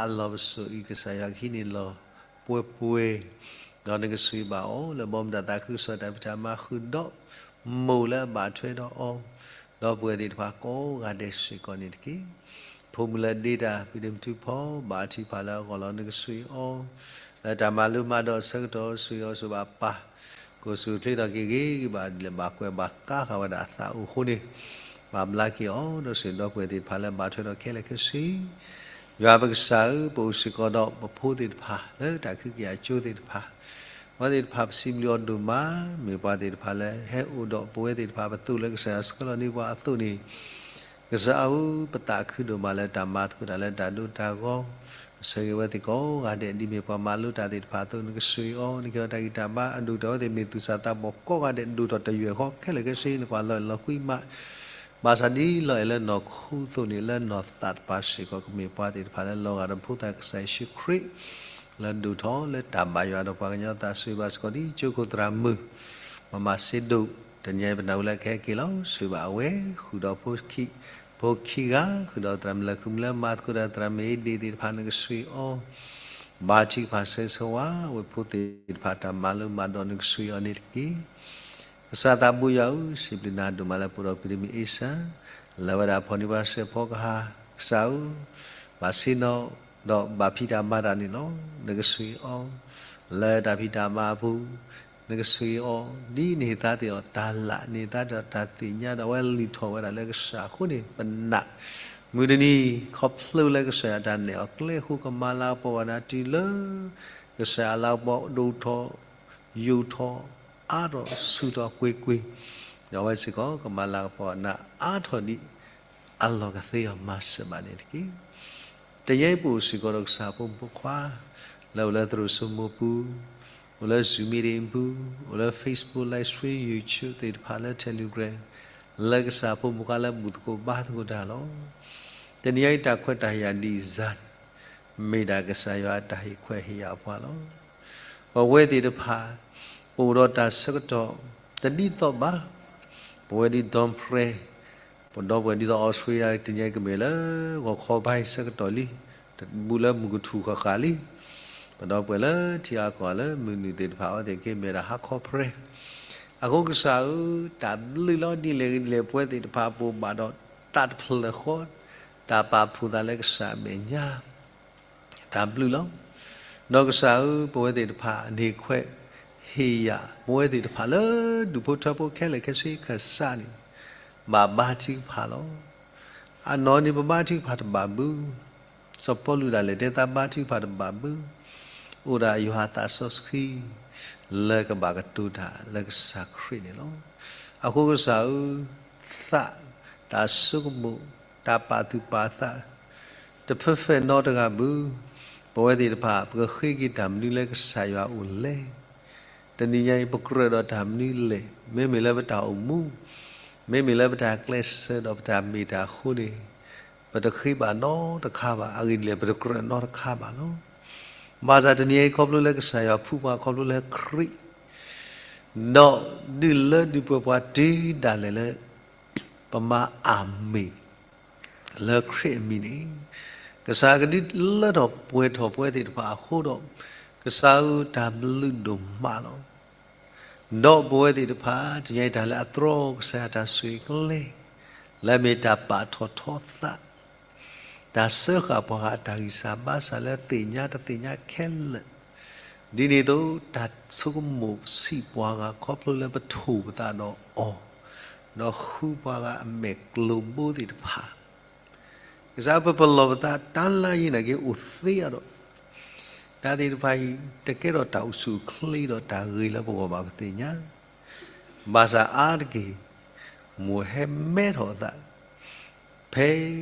ကစၢ်ယွၤကဟံးန့ၢ်လီၤပှဲၤပှဲၤ, ဒီးနကဆိၣ်ဂ့ၤဘၣ်အီၤ လၢဘီမုၢ်ဒီးသးခုကစီၣ်တၢ်ဖံးတၢ်မၤဃုာ်ဒီး မိၢ်လၢအဘၣ်ထွဲဒီးအီၤ, ဒီးပဝဲသ့ၣ်တဖၣ်ကိးဂၤဒဲးစ့ၢ်ကီးန့ၣ်တက့ၢ်. ဖိမုၣ်လၢဒ့တၢ် ပဒ့မုၣ်ထူဖီ ဘၣ်ထံၣ်ပှၤလၢအဂီၢ်လီၤ နကဆိၣ်ဂ့ၤအီၤ, လၢတၢ်မၤလိမၤဒိးအဆၢကတီၢ် ဆိၣ်ဂ့ၤအီၤဆိၣ်ဘၣ်ပၢ်, ကအိၣ်ဆူၣ်အိၣ်ချ့ထီၣ်က့ၤဂ့ၤဂ့ၤဘၣ် ဒ်လဲၣ်ဘၣ်ကွဲးဘၣ်ကါဃာ်ဝဲဒၣ်အသးအိၣ်အဃိန့ၣ်, ပၢ်ဘျါက့ၤအီၤ ဒီးဆိၣ်ဂ့ၤဒီပုၢ်ဝဲၢ်သ့ၣ်တဖၣ်လၢဘၣ်ထွဲဒီးခဲလၢာ်ခဲဆ့ ယွၤပကစၢ်ဧၢ, ပအိၣ်စ့ၢ်ကီးဒီးပဖိသ့ၣ်တဖၣ် လၢတၢ်ခုကယၤအကၠိသ့ၣ်တဖၣ်, အဝဲသ့ၣ်တဖၣ်ပစံးဘျုးအီၤဒိၣ်မး, မ့ၢ်ပှၤသ့ၣ်တဖၣ်လၢဟဲအိၣ်ဒီးပဝဲသ့ၣ်တဖၣ် ပသိၣ်လၢကစၢ်ယွၤဆှၢလီၤန့ၢ်ပှၤအသိးန့ၣ်, ကစၢ်ဧၢ, ပသးခုဒိၣ်မးလၢတၢ်မၤသကိးတၢ်လၢတၢ်ဒိတၢ်ဂီၤ, ကဆၢဂ့ၤဝဲသ့ၣ်ကိးဂၤဒဲး ဒ်မ့ၢ်ပှၤမၤလိတၢ်သ့ၣ်တဖၣ်အသိး နကဆိၣ်ဂ့ၤအီၤ, နကဟ့ၣ်အီၤတၢ်ဂံၢ်တၢ်ဘါ အဒိၣ်ကတၢၢ်ဝဲသ့ၣ်မ့ၢ်သူၣ်စၢ်သးဘီၣ်ကိးဂၤဒဲး ဒိၣ်ထီၣ်တယွဲၢ်ဃီခဲလၢာ်ခဲဆ့ နကွၢ်လီၤအဲၣ်လီၤကွံမး ဘၣ်ဆၣ်ဒ်လီၤအဲၣ်လၢနီၢ်ခိအသိးန့ၣ် လၢနီၢ်သးတပၤစ့ၢ်ကီး ကမ့ၢ်ပှၤသ့ၣ်တဖၣ်လၢလီၤဂာ်ဒီးဖိသၣ်ကစၢ်ယ့ၣ်ၡူးခရံာ် လၢဒိၣ်ထီၣ်လၢတၢ်ဘၣ်ယွၤဒီးပှၤကညီသး ဆိၣ်ဂ့ၤဘၣ်စ့ၢ်ကီးဒ်ကၠိခိၣ်သရၣ်မုၣ် မၤမၤစ့ဒိၣ် တနံၤအံၤပနၢ်ဟူလၢကဟဲက့ၤလီၤ ဆိၣ်ဂ့ၤဘၣ်အဝဲ ဃုာ်ဒီးဖိခံဂၤ ဃုာ်ဒီးသရၣ်မုၣ်လၢခုမုၣ်လၢမၤသကိးဒီးသရ၁ၢၣ်မ့ၢ်ဒ့ၣ်သ့ၣ်တဖၣ် နကဆိၣ်ဂ့ၤအီၤ ဘါထုကဖၣ်ဆၢဂ့ၤဆၢဝါ အဝဲဖိသ့ၣ်တဖၣ်တၢ်မၤလိမၤဒိး နကဆိၣ်ဂ့ၤအီၤန့ၣ်တက့ၢ်. ကစၢ်သးဘိယွၤဧၢ, စံးဘျုးနၤဒိၣ်မးလၢပအိၣ်ဒီးဖံးတမံၤအ့ၡၢ, လၢဝဲဒၣ်ဖီၣ်န့ၢ်ပှၤစဲးဖီကဟၣ်, ကစၢ်ဧၢ, ဘၣ်ဆ့ၣ်နီၤ ဒီးဘၣ်ဖံးတၢ်မၤတၢ်န့ၣ်လီၤ. နကဆှၢအီၤ လၢတၢ်ဖံးတၢ်မၤအပူၤ, နကဆှၢအီၤ ဒ်နဟ့ၣ်သါသ့ၣ်အီၤ တၢ်လၢ်န့ၣ်သါဒီးတၢ်သ့ၣ်ညါဒီး အဝဲလုၢ်ထီၣ်ဝဲဒၣ်လၢကစၢ်အဃိန့ၣ် ပနာ် မုၢ်တနံၤ ခီဖျိလၢကစၢ်ယွၤတၢ်နဲၣ်အီၤကျဲအဃိ ကမၤလၤကပီၤဝဲဒၣ်တုၤလၢ ကစၢ်ယွၤလၤကပီၤဒိၣ်ထီၣ် ယိာ်ထီၣ် အါထီၣ်ဆူၣ်ထီၣ်ကွ့ၢ်ကွ့ၢ်, ဒီးအဝဲစ့ၢ်ကီး ကမၤလၤကပီၤနၤအါထီၣ်ဒံး အလီၢ်ကသ့အီၤမၤစၢၤဘၣ်န့ၣ်တက့ၢ်. တယဲအံၤပအိၣ်စ့ၢ်ကီးဒီးကစၢ်ဖိမုၣ်ဖိခွါ လၢအိၣ်လၢသရိာ်စိမိၢ်ပူၤ, အိၣ်လၢ Zoom meeting ပူၤ, အိၣ်လၢ Facebook live stream, YouTube သ့ၣ်တဖၣ်လၢ Telegram, လၢကစၢ်ဖိမုၣ်ဖိခွါလၢဘူၣ်သကိးဘါသကိးတၢ်လီၤ. တနံၤအံၤတၢ်ခွဲးတၢ်ယာ်ဒ်အံၤန့ၣ် မ့ၢ်ဒၣ်ကစၢ်ယွၤအတၢ်ဟ့ၣ်ခွဲးဟ့ၣ်ယာ်အပှၤလီၤ. ပဝဲသ့ၣ်တဖၣ် ပအိၣ်ဒီးတၢ်ဆၢကတီၢ် တဒ်သိးဘၣ်, ပဝဲဒ်သိး French, ပဒီပုၢ်ဝဲၢ်ဒ်သိး Australia တနံၤအံၤကမ့ၢ်လၢ ဂီၤခီဘါအံၤဆၢကတီၢ်လံ, တဘူးလၢမုၢ်ကထူၣ်ဃၣ်ဃၣ်လံ, ပဒီပုၢ်ဝဲၢ်လၢထံအကီၢ်လၢမုၢ်နုာ်သ့ၣ်တဖၣ်အဝဲသ့ၣ်က့မ့ၢ်ဒၣ်ဟါခီ prayer အဃိကစၢ်ဧၢ, တၢ်ဘျုးလီၤဒ်လဲၣ်ဂ့ၤဒ်လဲၣ် ပဝဲသ့ၣ်တဖၣ်ပအိၣ်ဘၣ်ဒီးတၢ်တဖျၢၣ်ဃီ, တၢ်ပာ်ဖှိၣ်သးလၢကစၢ်အမဲာ်ညါ တၢ်ဘျုးလီၤ. ဒီးကစၢ်ဧၢ, ပဝဲသ့ၣ်တဖၣ်န့ၣ်ခွဲးဟ့ၣ်ယာ် ပဝဲသ့ၣ်တဖၣ်လၢဒူၣ်ဖိထၢဖိခဲလၢာ်ခဲဆ့ခဲဆ့န့ၣ် ဘၣ်ဘါထုကဖၣ်လီၤ. အနီၢ်န့ၣ်ပဘါထုကဖၣ်တဘၣ်ဘု, စီၤပီလူးဒၣ်လဲာ်တဲသးဘါထုကဖၣ်တဘၣ်ဘု, အိၣ်ဒၣ်ယွၤအသးစီဆှံ လၢကဘၣ်ကတိၤတၢ်လၢကစၢ်ခရံာ်န့ၣ်လီၤ. အဃိကစၢ်ဧၢ, သး, တၢ်ဆိကမိၣ်, တၢ်ပာ်သူၣ်ပာ်သး တဖၢဖဲနီတဂၤဘၣ်, ပဝဲသ့ၣ်တဖၣ် ပကဃ့က့ၤတၢ်မနုၤလၢကစၢ်ယွၤအအိၣ်လဲၣ်. တနံၤညါအံၤ ပကြၢးဒီးတၢ်မနုၤလဲၣ်, မ့မ့ၢ်လၢပတၢ်အိၣ်မူ, မ့မ့ၢ်လၢပတၢ်ကျဲးစၢးဒီးပတၢ်မ့ၢ်တၢ်အဃိန့ၣ်, ပတဃ့ဘၣ်နီတခါဘၣ်, အဂ့ၢ်ဒ်လဲၣ် ပတကြၢးနီတခါဘၣ်လီၤ. ဘၣ်ဆၣ်တနံၤအံၤခီဖျိလၢကစၢ်ယွၤဖှူပှၤခီဖျိလၢခရံာ် ဒီးဒုးလၢဒုးပှဲၤပှၤတုၤဒၣ်လဲာ်လၢ ပမၤအမ့ၢ် လၢခရံာ်အမံၤန့ၣ်, ကစၢ်ကဒုးလၢထီၣ်ပှဲၤထီၣ်ပဝဲသ့ၣ်တဖၣ်အဃိဒီး, ကစၢ်ဧၢတၢ်ဘျုးဒိၣ်မးလီၤ. ဒီးပဝဲသ့ၣ်တဖၣ် တနံၤအံၤတၢ်လၢအတြီကစၢ်ယွၤတၢ်ဆိၣ်ဂ့ၤကျဲ, လၢအမ့ၢ်တၢ်ပာ်ထီၣ်ထီသး တၢ်စၢဃာ်ပှၤဂၤအတၢ်ဂံၢ်စၢ်ဘါစၢ်လၢသ့ၣ်ညါတသ့ၣ်ညါခဲလၢာ်, ဒ်န့ၣ်အသိး တၢ်ဆိကမိၣ်ဆံးပှၤဂၤခီဖျိလၢပထိၣ်ပသးဒီးအီၤ, ဒီးဃုပှၤဂၤအမဲာ်ကျိၤဘိသ့ၣ်တဖၣ်, ကစၢ်ပပလီၢ်ပသးတၢ်လၢယံၤနာ်က့အိၣ်သ့အါဒီး, တၢ်သ့ၣ်တဖၣ်အံၤ တကဲထီၣ်တၢ်အိၣ်ဆူၣ်အိၣ်ချ့ဒီးတၢ်ဂ့ၤလၢပဂီၢ်ဘၣ်ပသ့ၣ်ညါ, ဘၣ်ဆၣ်အါတက့ၢ် မိၢ်ဟဲမဲထီၣ်အသး ဖဲ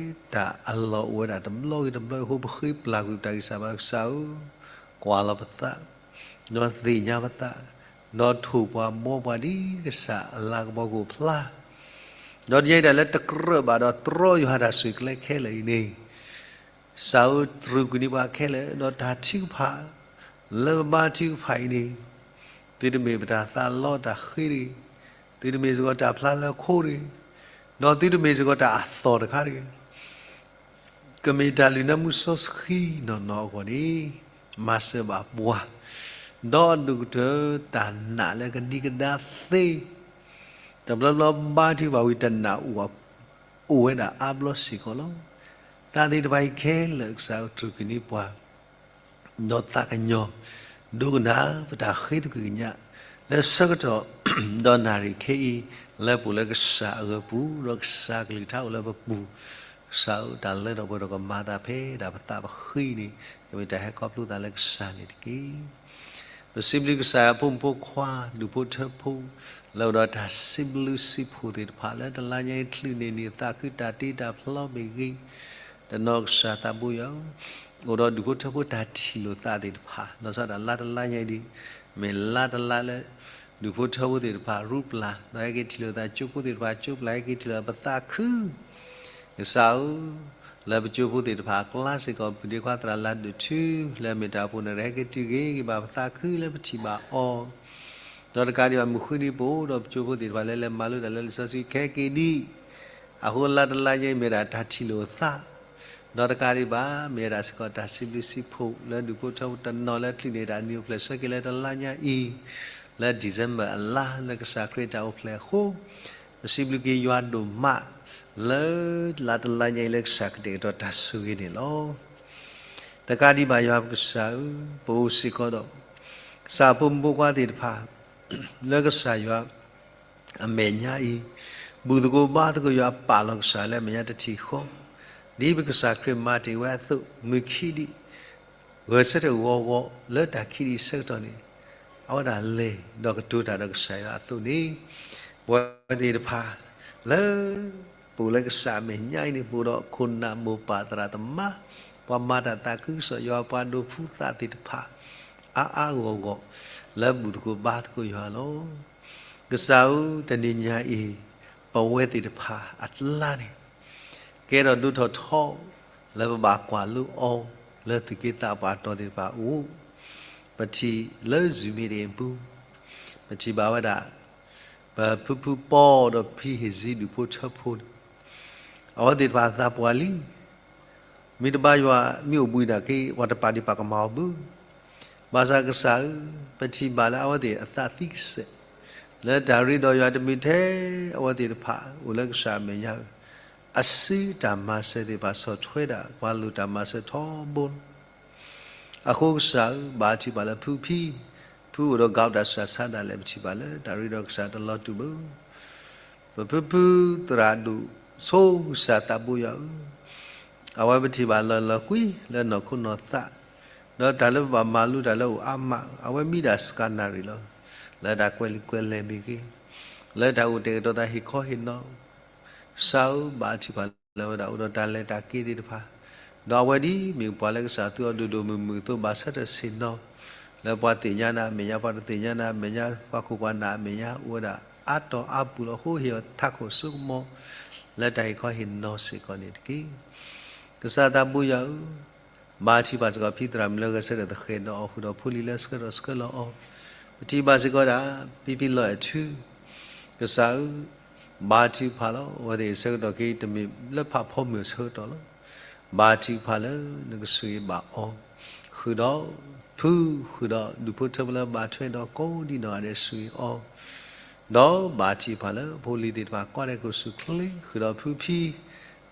တၢ်အလီၢ်အိၣ်ဝဲဒၣ်တဘျီဂ့ၤတဘျီအဃိ ပဃ့ပျၢ်ကွံာ်ပတၢ်ဂံၢ်စၢ်ဘါစၢ်, ကစၢ်ဧၢ, ကွၢ်လီၤပသး, ဒီးသ့ၣ်ညါပသး, ဒီးထိၣ်ပှၤဘီပှၤဒ်ကစၢ်အလၤကပီၤကအိၣ်ဖျါ, ဒီးတနံၤအံၤတၢ်လၢတကြၢးဘၣ်ဒီးတြီယွၤတၢ်ဆိၣ်ဂ့ၤကျဲခဲလၢာ်အံၤန့ၣ်, ကစၢ်ဧၢတြူာ်ကွံာ်န့ၢ်ပှၤခဲလၢာ် ဒီးတၢ်ထုကဖၣ် လၢပဘါထုကဖၣ်အံၤန့ၣ်, သုတမ့ၢ်ပတၢ်သးလီတၢ်ဃ့တဂ့ၤ, သုတမ့ၢ်စ့ၢ်ကီးတၢ်ဖျါလၢခိတဂ့ၤ, ဒီးသုတမ့ၢ်စ့ၢ်ကီးတၢ်အသီၣ်တခါတဂ့ၤ ကမ့ၢ်တၢ်လုၢ်နၢမူစီဆှံနီၢ်နီၢ်အဂီၢ်န့ၣ်, မၤစၢၤဘၣ်ပှၤ, ဒီးဒိၣ်ကတၢၢ်တၢ်နာ်လၢကဒံကဒါသ့, တဘျီဘျီဘါထုကဖၣ်ဝံၤတနာ်အိၣ်ဝဲဒၣ်အါဘျီစ့ၢ်ကီးလီၤ. တၢ်သ့ၣ်တဖၣ်အံၤခဲလၢာ်ကစၢ်တြူာ်ကွံာ်န့ၢ်ပှၤ ဒီးသးကညီၤ ဒိကနၣ်ပတၢ်ဃ့သကွံာ်ကညး လၢဆၢကတီၢ် ဒီးနၣ်ရံၣ်ခဲအံၤ လၢပအိၣ်လၢကစၢ်အဂီၢ်ပူၤ ဒီးကစၢ်ကလုၢ်ကထါအိၣ်လၢပပူၤ, ကစၢ်ဧၢတၢ်လၢထီၣ်ပှဲၤထီၣ်ကမၤသးဖဲဒၣ်ပသးပဃံန့ၣ် ကမ့ၢ်တၢ်ဟဲခီဖျိသးလၢကစၢ်န့ၣ်တက့ၢ်. ပစံးဘျုးကစၢ်ယွၤဖိမုၣ်ဖိခွါ ဒူၣ်ဖိထၢဖိ လၢအိၣ်ဒီးတၢ်စံးဘျုးစံးဖှိၣ်သ့ၣ်တဖၣ် လၢတလါညါအံၤ ချုးန့ၢ်န့ၢ်သးခုတၢ်တ့တၢ်ဖျီမ့ၢ်ဂ့ၤ, တနီၤကစၢ်သးဘိယွၤ အိၣ်ဒီးဒူၣ်ဖိထၢဖိတၢ်ထံၣ်လိာ်သးသ့ၣ်တဖၣ် ဒီးစးဒၣ်လါတလါညါအံၤဒ် မ့ၢ်လါတလါလၢ ဒူၣ်ဖိထၢဖိသ့ၣ်တဖၣ်ရူပျၢ် ဒီးဟဲက့ၤထံၣ်လိာ်သး ကၠိဖိသ့ၣ်တဖၣ်ကၠိပျၢ် ဟဲက့ၤထံၣ်လိာ်ပသးခု ကစၢ်ဧၢ, လၢပကၠိဖိသ့ၣ်တဖၣ်အကျါစ့ၢ်ကီး ပဒ့ခွါသရၣ်လၤဒုးထူ လၢအမ့ၢ်တၢ်အိၣ်ဖှိၣ်န့ၣ် ဟဲက့ၤတုၤက့ၤက့ၤဘၣ်ပသးခုလၢပထံၣ်ဘၣ်အီၤ, ဒီးတကးဒံးဘၣ် မုၢ်ဃုနံၤပအိၣ်ဒီးပကၠိဖိသ့ၣ်တဖၣ် လၢလဲၤမၤလိတၢ်လၢလံာ်စီဆှံခဲက့ၤဒံး, အဃိလါတလါညါအံၤ မ့ၢ်ဒၣ်တၢ်ထံၣ်လိာ်သး ဒီးတကးဒံးဘၣ် မ့ၢ်ဝဲဒၣ်စ့ၢ်ကီးတၢ်စံးဘျုးစံးဖှိၣ် လၢဒူၣ်ဖိထၢဖိတနီၤလၢ ချုးန့ၢ်တၢ်နံၤအိၣ်ဖျဲၣ်ဆၢက့ၤလၢတလါညါအံၤ, လၢ December အလါ လၢကစၢ်ခရံာ်တၢ်အိၣ်ဖျဲၣ်အဃိ, ပစံးဘျုးက့ၤယွၤဒိၣ်မး, လၢလါတလါညါအံၤလၢကစၢ်ကတဲာ်ကတီၤတၢ်ဆိၣ်ဂ့ၤန့ၣ်လီၤ. တကးဒံးဘၣ်ယွၤပကစၢ်ဧၢ, ပအိၣ်စ့ၢ်ကီးဒီး ကစၢ်ဖိမုၣ်ဖိခွါသ့ၣ်တဖၣ် လၢကစၢ်ယွၤ အမဲာ်ညါအံၤ ဘူၣ်သကိးဘါသကိးယွၤ ပာ်လီၤကစၢ်လၢအမဲာ်ညါတထံၣ်ဃီ, ဒ်ပကစၢ်ခရံာ်မၤတ့ၢ်ဝဲအသိး မုၢ်ခံဒံး ဂဲၤဆၢထၢၣ်ဂီၤဂီၤလၢတၢ်ခံဒံးဆၢကတီၢ်န့ၣ်, အဝဲဒၣ်လဲၤဒီးကတိၤတၢ်ဒီးကစၢ်ယွၤအသိးန့ၣ်, ပဝဲသ့ၣ်တဖၣ် လၢ ပအိၣ်လၢကစၢ်အမဲာ်ညါအံၤန့ၣ် ပအိၣ်ဒီးခိၣ်နၢ်မိၢ်ပၢ်သရၣ်သမါ, ပှၤမၤတၢ်သးခုကစီၣ်ယွၤ ပှၤဒိးဖှူသးသ့ၣ်တဖၣ် အါအါဂီၢ်ဂီၢ် လၢဘူၣ်သကိးဘါသကိးယွၤလီၤ. ကစၢ်ဧၢ, တနံၤညါအံၤ ပဝဲသ့ၣ်တဖၣ်အကျါန့ၣ် ကဲထီၣ်ဒိၣ်ထီၣ်ထီ လၢပဘၣ်ကွၢ်လိအီၤ လၢသုးက့သးပှၢ်တီၤသ့ၣ်တဖၣ်အအိၣ်, ပထံၣ်လၢ Zoom meeting အပူၤ, ပထံၣ်ဘၣ်ဝဲဒၣ် ပဖုဖုပီဒီးဖံဟ့ၣ်စံဒူၣ်ဖိထၢဖိန့ၣ်, အဝဲသ့ၣ်တဖၣ်သးပှၢ်လံ မ့ၢ်တဘါယွၤ မ့ၢ်အိၣ်ဘှံးဒၣ်က့ၤ ပှၤတပာ်ဒံးပာ်ကမၣ်အီၤဘၣ်. ဘၣ်ဆၣ်ကစၢ်ဧၢ, ပထံၣ်ဘၣ်လၢအဝဲသ့ၣ် အသးသံကစဲာ် လၢတၢ်ရ့ဒီးယွၤတမ့ၢ်ထဲ အဝဲသ့ၣ်တဖၣ်အိၣ်လၢကစၢ်အမဲာ်ညါဧၢ, အစုတၢ်မၤစၢၤသ့ၣ်တဖၣ်ဆီၣ်ထွဲဒၣ် ပှၤလိၣ်တၢ်မၤစၢၤထီဘိလီၤ. အဃိကစၢ်ဧၢ, ဘၣ်ထံၣ်ပှၤလၢဖုဖံ, ဖုအိၣ်ဒီးကီးတၢ်ဆူးတၢ်ဆါဒၣ်လဲာ် ပထံၣ်ဘၣ်လၢတၢ်ရ့ဒီးကစၢ်တလီၤတူာ်ဘၣ်. ပဖုဖုသရၣ်ဒိၣ်ဆိကစၢ်သးဘိယွၤဧၢ, အဝဲပထံၣ်ဘၣ်လၢလီၤကွံလၢနီၢ်ခိနီၢ်သး, ဒီးတၢ်လၢပဘၣ်မၤလိတၢ်လၢအိၣ်အါမး အဝဲမံဒၣ်စကၤနၣ်ရံၣ်လီၤ. လၢတၢ်ကွဲးလံာ်ကွဲးလဲၢ်မ့ၢ်ဂ့ၤ, လၢတၢ်အိၣ်တဲာ်ကတီၤသးဟ့ၣ်ခီဟ့ၣ်နီၤ ကစၢ်ဧၢ, ဘၣ်ထံၣ်ပှၤလၢအဝဲဒၣ်အိၣ်ဒီးတၢ်လဲၤတၢ်က့ၤသ့ၣ်တဖၣ်, ဒီးအဝဲဒ်မ့ၢ်ပှၤလၢကစၢ်သူအီၤဒိၣ်ဒိၣ်မုၢ်မုၢ်အသိး ဘၣ်ဆၢထၢၣ်ဆ့ၣ်နီၤ လၢပှၤသ့ၣ်ညါနၤအမဲာ်ညါ ပှၤတသ့ၣ်ညါနၤအမဲာ်ညါ ပှၤခိၣ်ပှၤနၢ်အမဲာ်ညါ အိၣ်ဝဲဒၣ်အါတီၤအါပူၤလီၤ. အဃိဟ့ၣ်အီၤထးခိၣ်စိကမီၤ လၢတၢ်ဟ့ၣ်ခီဟ့ၣ်နီၤစ့ၢ်ကီးန့ၣ်တက့ၢ်. ကစၢ်သးဘိယွၤဧၢ, ဘၣ်ထံၣ်ပှၤစ့ၢ်ကီးဖံသရၣ်မုၣ်လၢဂဲၤဆၢထၢၣ်သဃဲးဒီးအီၤဃုာ်ဒီးဖိလံၤလၢဆှၢဒီးဆှၢလီၤအီၤ, ပထံၣ်ဘၣ်စ့ၢ်ကီးဒၣ် ပံပံလီၤအဲၣ်ထု ကစၢ်ဧၢ, ဘၣ်ထံၣ်ပှၤလီၤ. အဝဲသ့ၣ်ဆၢကတီၢ်ခဲအံၤ တမ့ၢ်လၢဖးဖီမုၢ်အဆၢကတီၢ်လီၤ. ဘၣ်ထံၣ်ပှၤလၢနကဆိၣ်ဂ့ၤဘၣ်အီၤ, ဃုာ်ဒီးဖု ဃုာ်ဒီးဒူၣ်ဖိထၢဖိလၢဘၣ်ထွဲဒီးကိးဒံးနီၢ်ဂၤဒဲးဆိၣ်ဂ့ၤအီၤ, ဒီးဘၣ်ထံၣ်ပှၤလၢဖိလံၤသ့ၣ်တဖၣ်ကွၢ်ဒဲးကိးဆူၣ်ချ့ ဃုာ်ဒီးဖုဖံ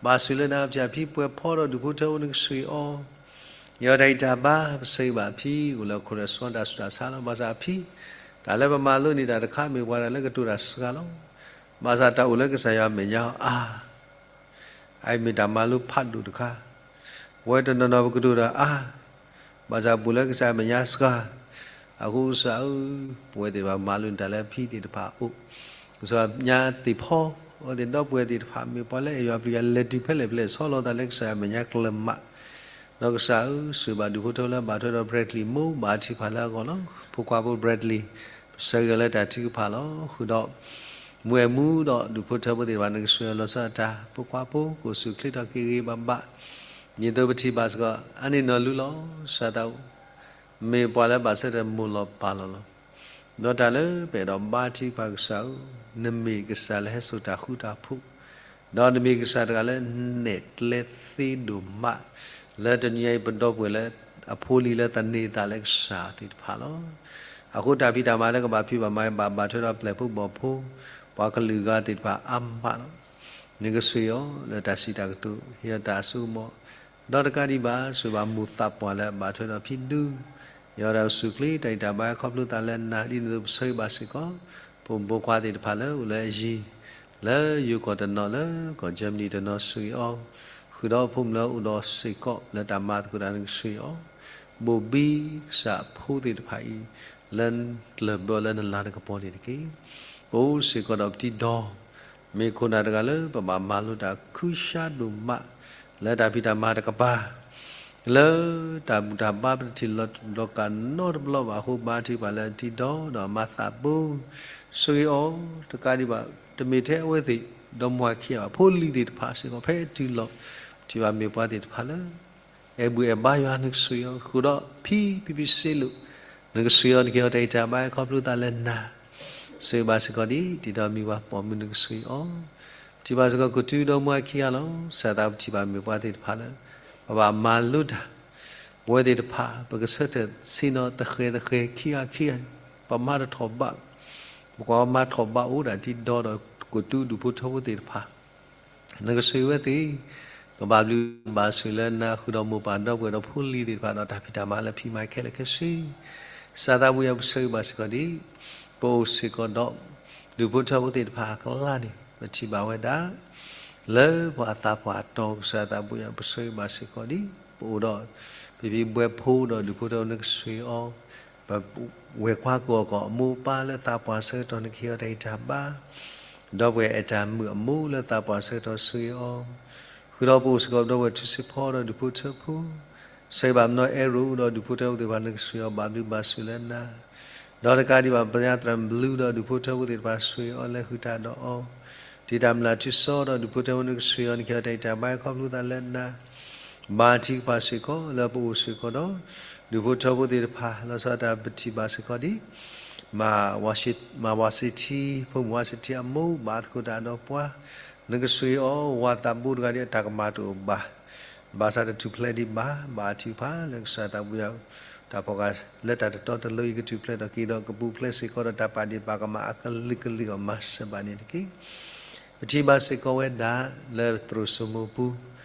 ဘၣ်ဆိၣ်လၢနၤ ဖံအဖံပှဲၤဖီဒီးဒူၣ်ဖိထၢဖိနကဆိၣ်ဂ့ၤအီၤ, ယွၤတၢ်ဂံၢ်တၢ်ဘါ ပဆၢဂ့ၤဘၣ်အဖံ အိၣ်လၢခိၣ်ဒီးစီတၢ်ဆူးတၢ်ဆါလီၤ. ဘၣ်ဆၣ်အဖံ တၢ်လၢပမၤလိန့ၢ်တၢ်တခါ မ့ၢ်ပှၤတၢ်လၢကတိၤတၢ်စှၤလီၤ. ဘၣ်ဆၣ်တၢ်အိၣ်လၢကစၢ်ယွၤအမဲာ်ညါအါ အအံၤမ့ၢ်တၢ်မၤလိဖးဒိၣ်တခါ, ပဝဲတနီၤနီၤပကတိၤတၢ်အါ, ဘၣ်ဆၣ်ပအိၣ်လၢကစၢ်အမဲာ်ညါစှၤ, အဃိကစၢ်ဧၢ, ပဝဲသ့ၣ်တဖၣ်မၤလိန့ၢ်တၢ်လၢအဖံသ့ၣ်တဖၣ်အအိၣ်, ကစၢ်ညါသ့ၣ်ဖီ, အဝဲသ့ၣ်ဒီပုၢ်ဝဲၢ်သ့ၣ်တဖၣ် မ့ၢ်ပှၤလၢအဲၣ်ယွၤပျံၤယွၤလဲၤတုၤဖဲလဲၣ်ဖဲလဲၣ် ဆီလီၤသးလၢကစၢ်ယွၤအမဲာ်ညါကျၢၤမး, ဒီးကစၢ်ဧၢ, ဆိၣ်ဂ့ၤဘၣ်ဒူၣ်ဖိထၢဖိလၢဘၣ်ထွဲဒီး Bradley မိၢ် ဘၣ်ထံၣ်ပှၤလၢအဂီၢ်လီၤ. ဖိခွါဖိ Bradley ပဆၢဂ့ၤလၢတၢ်ထုကဖၣ်လီၤ. ဃုာ်ဒီး မုၢ်အဲၣ်မူဒီးဒူၣ်ဖိထၢဖိသ့ၣ်တဖၣ် နကဆိၣ်ဂ့ၤအီၤလီၤဆီဒၣ်တၢ်, ဖိခွါဖိ ကိးဆူၣ်ချ့ထီၣ်က့ၤဂ့ၤဂ့ၤဘၣ်ဘၣ်, ဒ်သိးပထံၣ်ဘၣ်စ့ၢ်ကီး အန့ၣ်နီၢ်လူလီၤ. ကစၢ်သးဧၢ, မ့ၢ်ပှၤလၢဘၣ်ဆၢထၢၣ်မိၢ်လီၤပၢ်လီၤလီၤ. ဒီးတၢ်လၢပအဲၣ်ဒိးဘါထုကဖၣ်ကစၢ်ဧၢ, နမ့ၢ်ကစၢ်လၢဟဲစိာ်တၢ်ဃူတၢ်ဖိး, ဒီးနမ့ၢ်ကစၢ်တဂၤလၢနဲၣ်ကျဲသ့ဒိၣ်မး, လၢတနံၤအံၤပဒီပုၢ်ဝဲၢ်လၢအဖိလံၤလၢသန့ၤသးလၢကစၢ်သ့ၣ်တဖၣ်လီၤ. အဃိတၢ်ဖံးတၢ်မၤလၢကဘၣ်ဖံးဘၣ်မၤ ဘၣ်ဘၣ်ထွဲဒီးပျဲၢ်ဖိဘီၣ်ဖိ, ပှၤကလုာ်ဂၤသ့ၣ်တဖၣ်အါမးလီၤ. နကဆိၣ်ဂ့ၤအီၤလၢတၢ်စံးတၢ်ကတိၤ, ဟ့ၣ်အီၤတၢ်အစိကမီၤ, ဒီးတကးဒံးဘၣ် ဆိၣ်ဂ့ၤဘၣ်မိၢ်သးပှၢ်လၢအဘၣ်ထွဲဒီးဖံဒူ, ဟ့ၣ်အီၤတၢ်အိၣ်ဆူၣ်ချ့ တၢ်ဂံၢ်တၢ်ဘါ ခီဖျိသးလၢနၤ ဒ်န့ၣ်အသိးပဆၢဂ့ၤဘၣ်စ့ၢ်ကီး ဖိမုၣ်ဖိခွါသ့ၣ်တဖၣ်လၢအိၣ်လၢအယံၤ, လၢယိၤကီၢ်တနီၤ လၢကီၢ် Germany တနီၤ ဆိၣ်ဂ့ၤအီၤ, ဃုာ်ဒီးဖိမုၣ်လၢအိၣ်ဒီးစ့ၢ်ကီး လၢတၢ်မၤသကိးတၢ် နကဆိၣ်ဂ့ၤအီၤ, ဘိၣ်ဘံကစၢ်ဖိသ့ၣ်တဖၣ်အံၤ လၢကျၢၢ်ဘၢလၢနလၤတကပီၤန့ၣ်တက့ၢ်. ပအိၣ်စ့ၢ်ကီးဒီးပတံၤဒီ မ့ၢ်ခိၣ်နၢ်တဂၤလၢပဘၣ်မၤလိတၢ်ခုၣ်ဆါဒိၣ်မး, လၢတၢ်ဖံးတၢ်မၤတကပၤ, လၢတၢ်ဘူၣ်တၢ်ဘါပတထံၣ်လီၤလီၤကးနီတဘျီဘၣ်အဃိ ဘါထုကဖၣ်လၢတံၤဒီဒီးအမၤသးပူၤ, ဆိၣ်ဂ့ၤအီၤ, တကးဒံးဘၣ် တမ့ၢ်ထဲအဝဲသ့ၣ် ဒီမါဝၤခံဂၤဘၣ် ဖိလံၤသ့ၣ်တဖၣ်စ့ၢ်ကီး ဖဲတုၤလီၤ ပထံၣ်ဘၣ်မ့ၢ်ပှၤသ့ၣ်တဖၣ်လၢ အဲၣ်ဘူၣ်အဲၣ်ဘါယွၤ နကဆိၣ်ဂ့ၤအီၤ, ဃုာ်ဒီးဖံဖံဖံစ့လိာ် နကဆိၣ်ဂ့ၤအီၤ နကဟ့ၣ်အီၤတၢ်ဂံၢ်တၢ်ဘါခီဖျိသးလၢနၤ, ဆိၣ်ဂ့ၤဘၣ်စ့ၢ်ကီးဒ်တံၤဒီမံၤဝၤပိာ်မုၣ် နကဆိၣ်ဂ့ၤအီၤ, ပထံၣ်ဘၣ်စ့ၢ်ကီး ကီၢ်သူဒီမါဝၤခံဂၤလီၤ, စၢ်သးပထံၣ်ဘၣ်မ့ၢ်ပှၤသ့ၣ်တဖၣ်လၢ ပဘၣ်မၤလိတၢ်, ပဝဲသ့ၣ်တဖၣ် ပကဆၢထၢၣ်ဆ့ၣ်နီၤသဃဲၤသဃဲၤခံဂၤခံဂၤ, ပမၤတထီၣ်ဘး, ပကွၢ်မၤထီၣ်ဘးအိၣ်ဒၣ်တံၤဒီဒီးကီၢ်သူဒူၣ်ဖိထၢဖိသ့ၣ်တဖၣ် နကဆိၣ်ဂ့ၤဝဲသ့ၣ် ကဘၣ်ဘျုးဘၣ်ဆိၣ်လၢနၤ ဃုာ်ဒီးမိၢ်ပၢ်ဒီပုၢ်ဝဲၢ်ဒီးဖိလံၤသ့ၣ်တဖၣ်ဒီးတၢ်ဖံးတၢ်မၤလၢဖံးမၤခဲလၢာ်ခဲဆ့, ကစၢ်သးဘိယွၤပဆၢဂ့ၤဘၣ်စ့ၢ်ကီးဒ် ပအိၣ်စ့ၢ်ကီးဒီး ဒူၣ်ဖိထၢဖိသ့ၣ်တဖၣ်အကျါန့ၣ် ပထံၣ်ဘၣ်ဝဲဒၣ် လၢပှၤအသးပှၢ်အတီၤ ကစၢ်သးဘိယွၤပဆၢဂ့ၤဘၣ်စ့ၢ်ကီးဒ် ပအိၣ်ဒီး ဖံဖံဘှဲဖိဒီးဒူၣ်ဖိထၢဖိနကဆိၣ်ဂ့ၤအီၤ, ပဝဲၢ်ကွၢ်ကိးဂၤအမိၢ်အပၢ်လၢသးပှၢ်ဆၢကတီၢ် နကဟ့ၣ်အီၤတၢ်ဂံၢ်တၢ်ဘါ, ဒီပုၢ်ဝဲၢ်အဲၣ်တၢ်မုာ်အမိၢ်လၢသးပှၢ်ဆၢကတီၢ်ဆိၣ်ဂ့ၤအီၤ, ဃုာ်ဒီးပအိၣ်စ့ၢ်ကီးဒီပုၢ်ဝဲၢ်ထူစ့ဖီဒီးဒူၣ်ဖိထၢဖိ, ဆၢဂ့ၤဘၣ်ပနီၢ်အဲၣ်ရိၣ်ဒီးဒူၣ်ဖိထၢဖိသ့ၣ်တဖၣ် နကဆိၣ်ဂ့ၤအီၤ ဘၣ်ဘျုးဘၣ်ဆိၣ်လၢနၤ, ဒီးတကးဒံးဘၣ်ပညါသရၣ်ဘျုးဒီးဒူၣ်ဖိထၢဖိသ့ၣ်တဖၣ် ဆိၣ်ဂ့ၤအီၤလၢဟုၣ်တၢ်ဒီးအီၤ, တံာ်တာ်မျၢ်ထူစီဒီးဒူၣ်ဖိထၢဖိ နကဆိၣ်ဂ့ၤအီၤ နကဟ့ၣ်အီၤတၢ်ဂံၢ်တၢ်ဘါ ခီဖျိသးလၢနၤ, ဘါထုကဖၣ်စ့ၢ်ကီးလၢပအိၣ်စ့ၢ်ကီးဒီး ဒူၣ်ဖိထၢဖိသ့ၣ်တဖၣ် လီၤဆီဒၣ်တၢ်ပထံၣ်ဘၣ်စ့ၢ်ကီးဒ် မၤဝၤစ့ထံ ဖိမုၣ်ဝၤစ့ထံအမိၢ် ဘၣ်သကိးတၢ်ဒီးပှၤ, နကဆိၣ်ဂ့ၤအီၤ ဝၤသးဘိတဂၤဒ်အတၢ်ကမၣ်တအိၣ်ဘၣ်, ဘၣ်ဆၣ်တထူၣ်ဖျဲးဒံးဘၣ်, ဘါထုကဖၣ်လၢကစၢ်သးဘိယွၤ တၢ်ဖီၣ်ဃာ်လၢတၢ်တတီတလိၤအံၤ ကထူၣ်ဖျဲးဒီးက့ၤဒီးကပူၤဖျဲးစ့ၢ်ကီးဒီးတၢ်ပာ်ဒ့ၣ်ပာ်ကမၣ်အကလုာ်ကလုာ်အီၤ မၤစၢၤဘၣ်န့ၣ်တက့ၢ်. ပထံၣ်ဘၣ်စ့ၢ်ကီးဝဲဒၣ် လၢသရိာ်စိမိၢ်ပူၤ,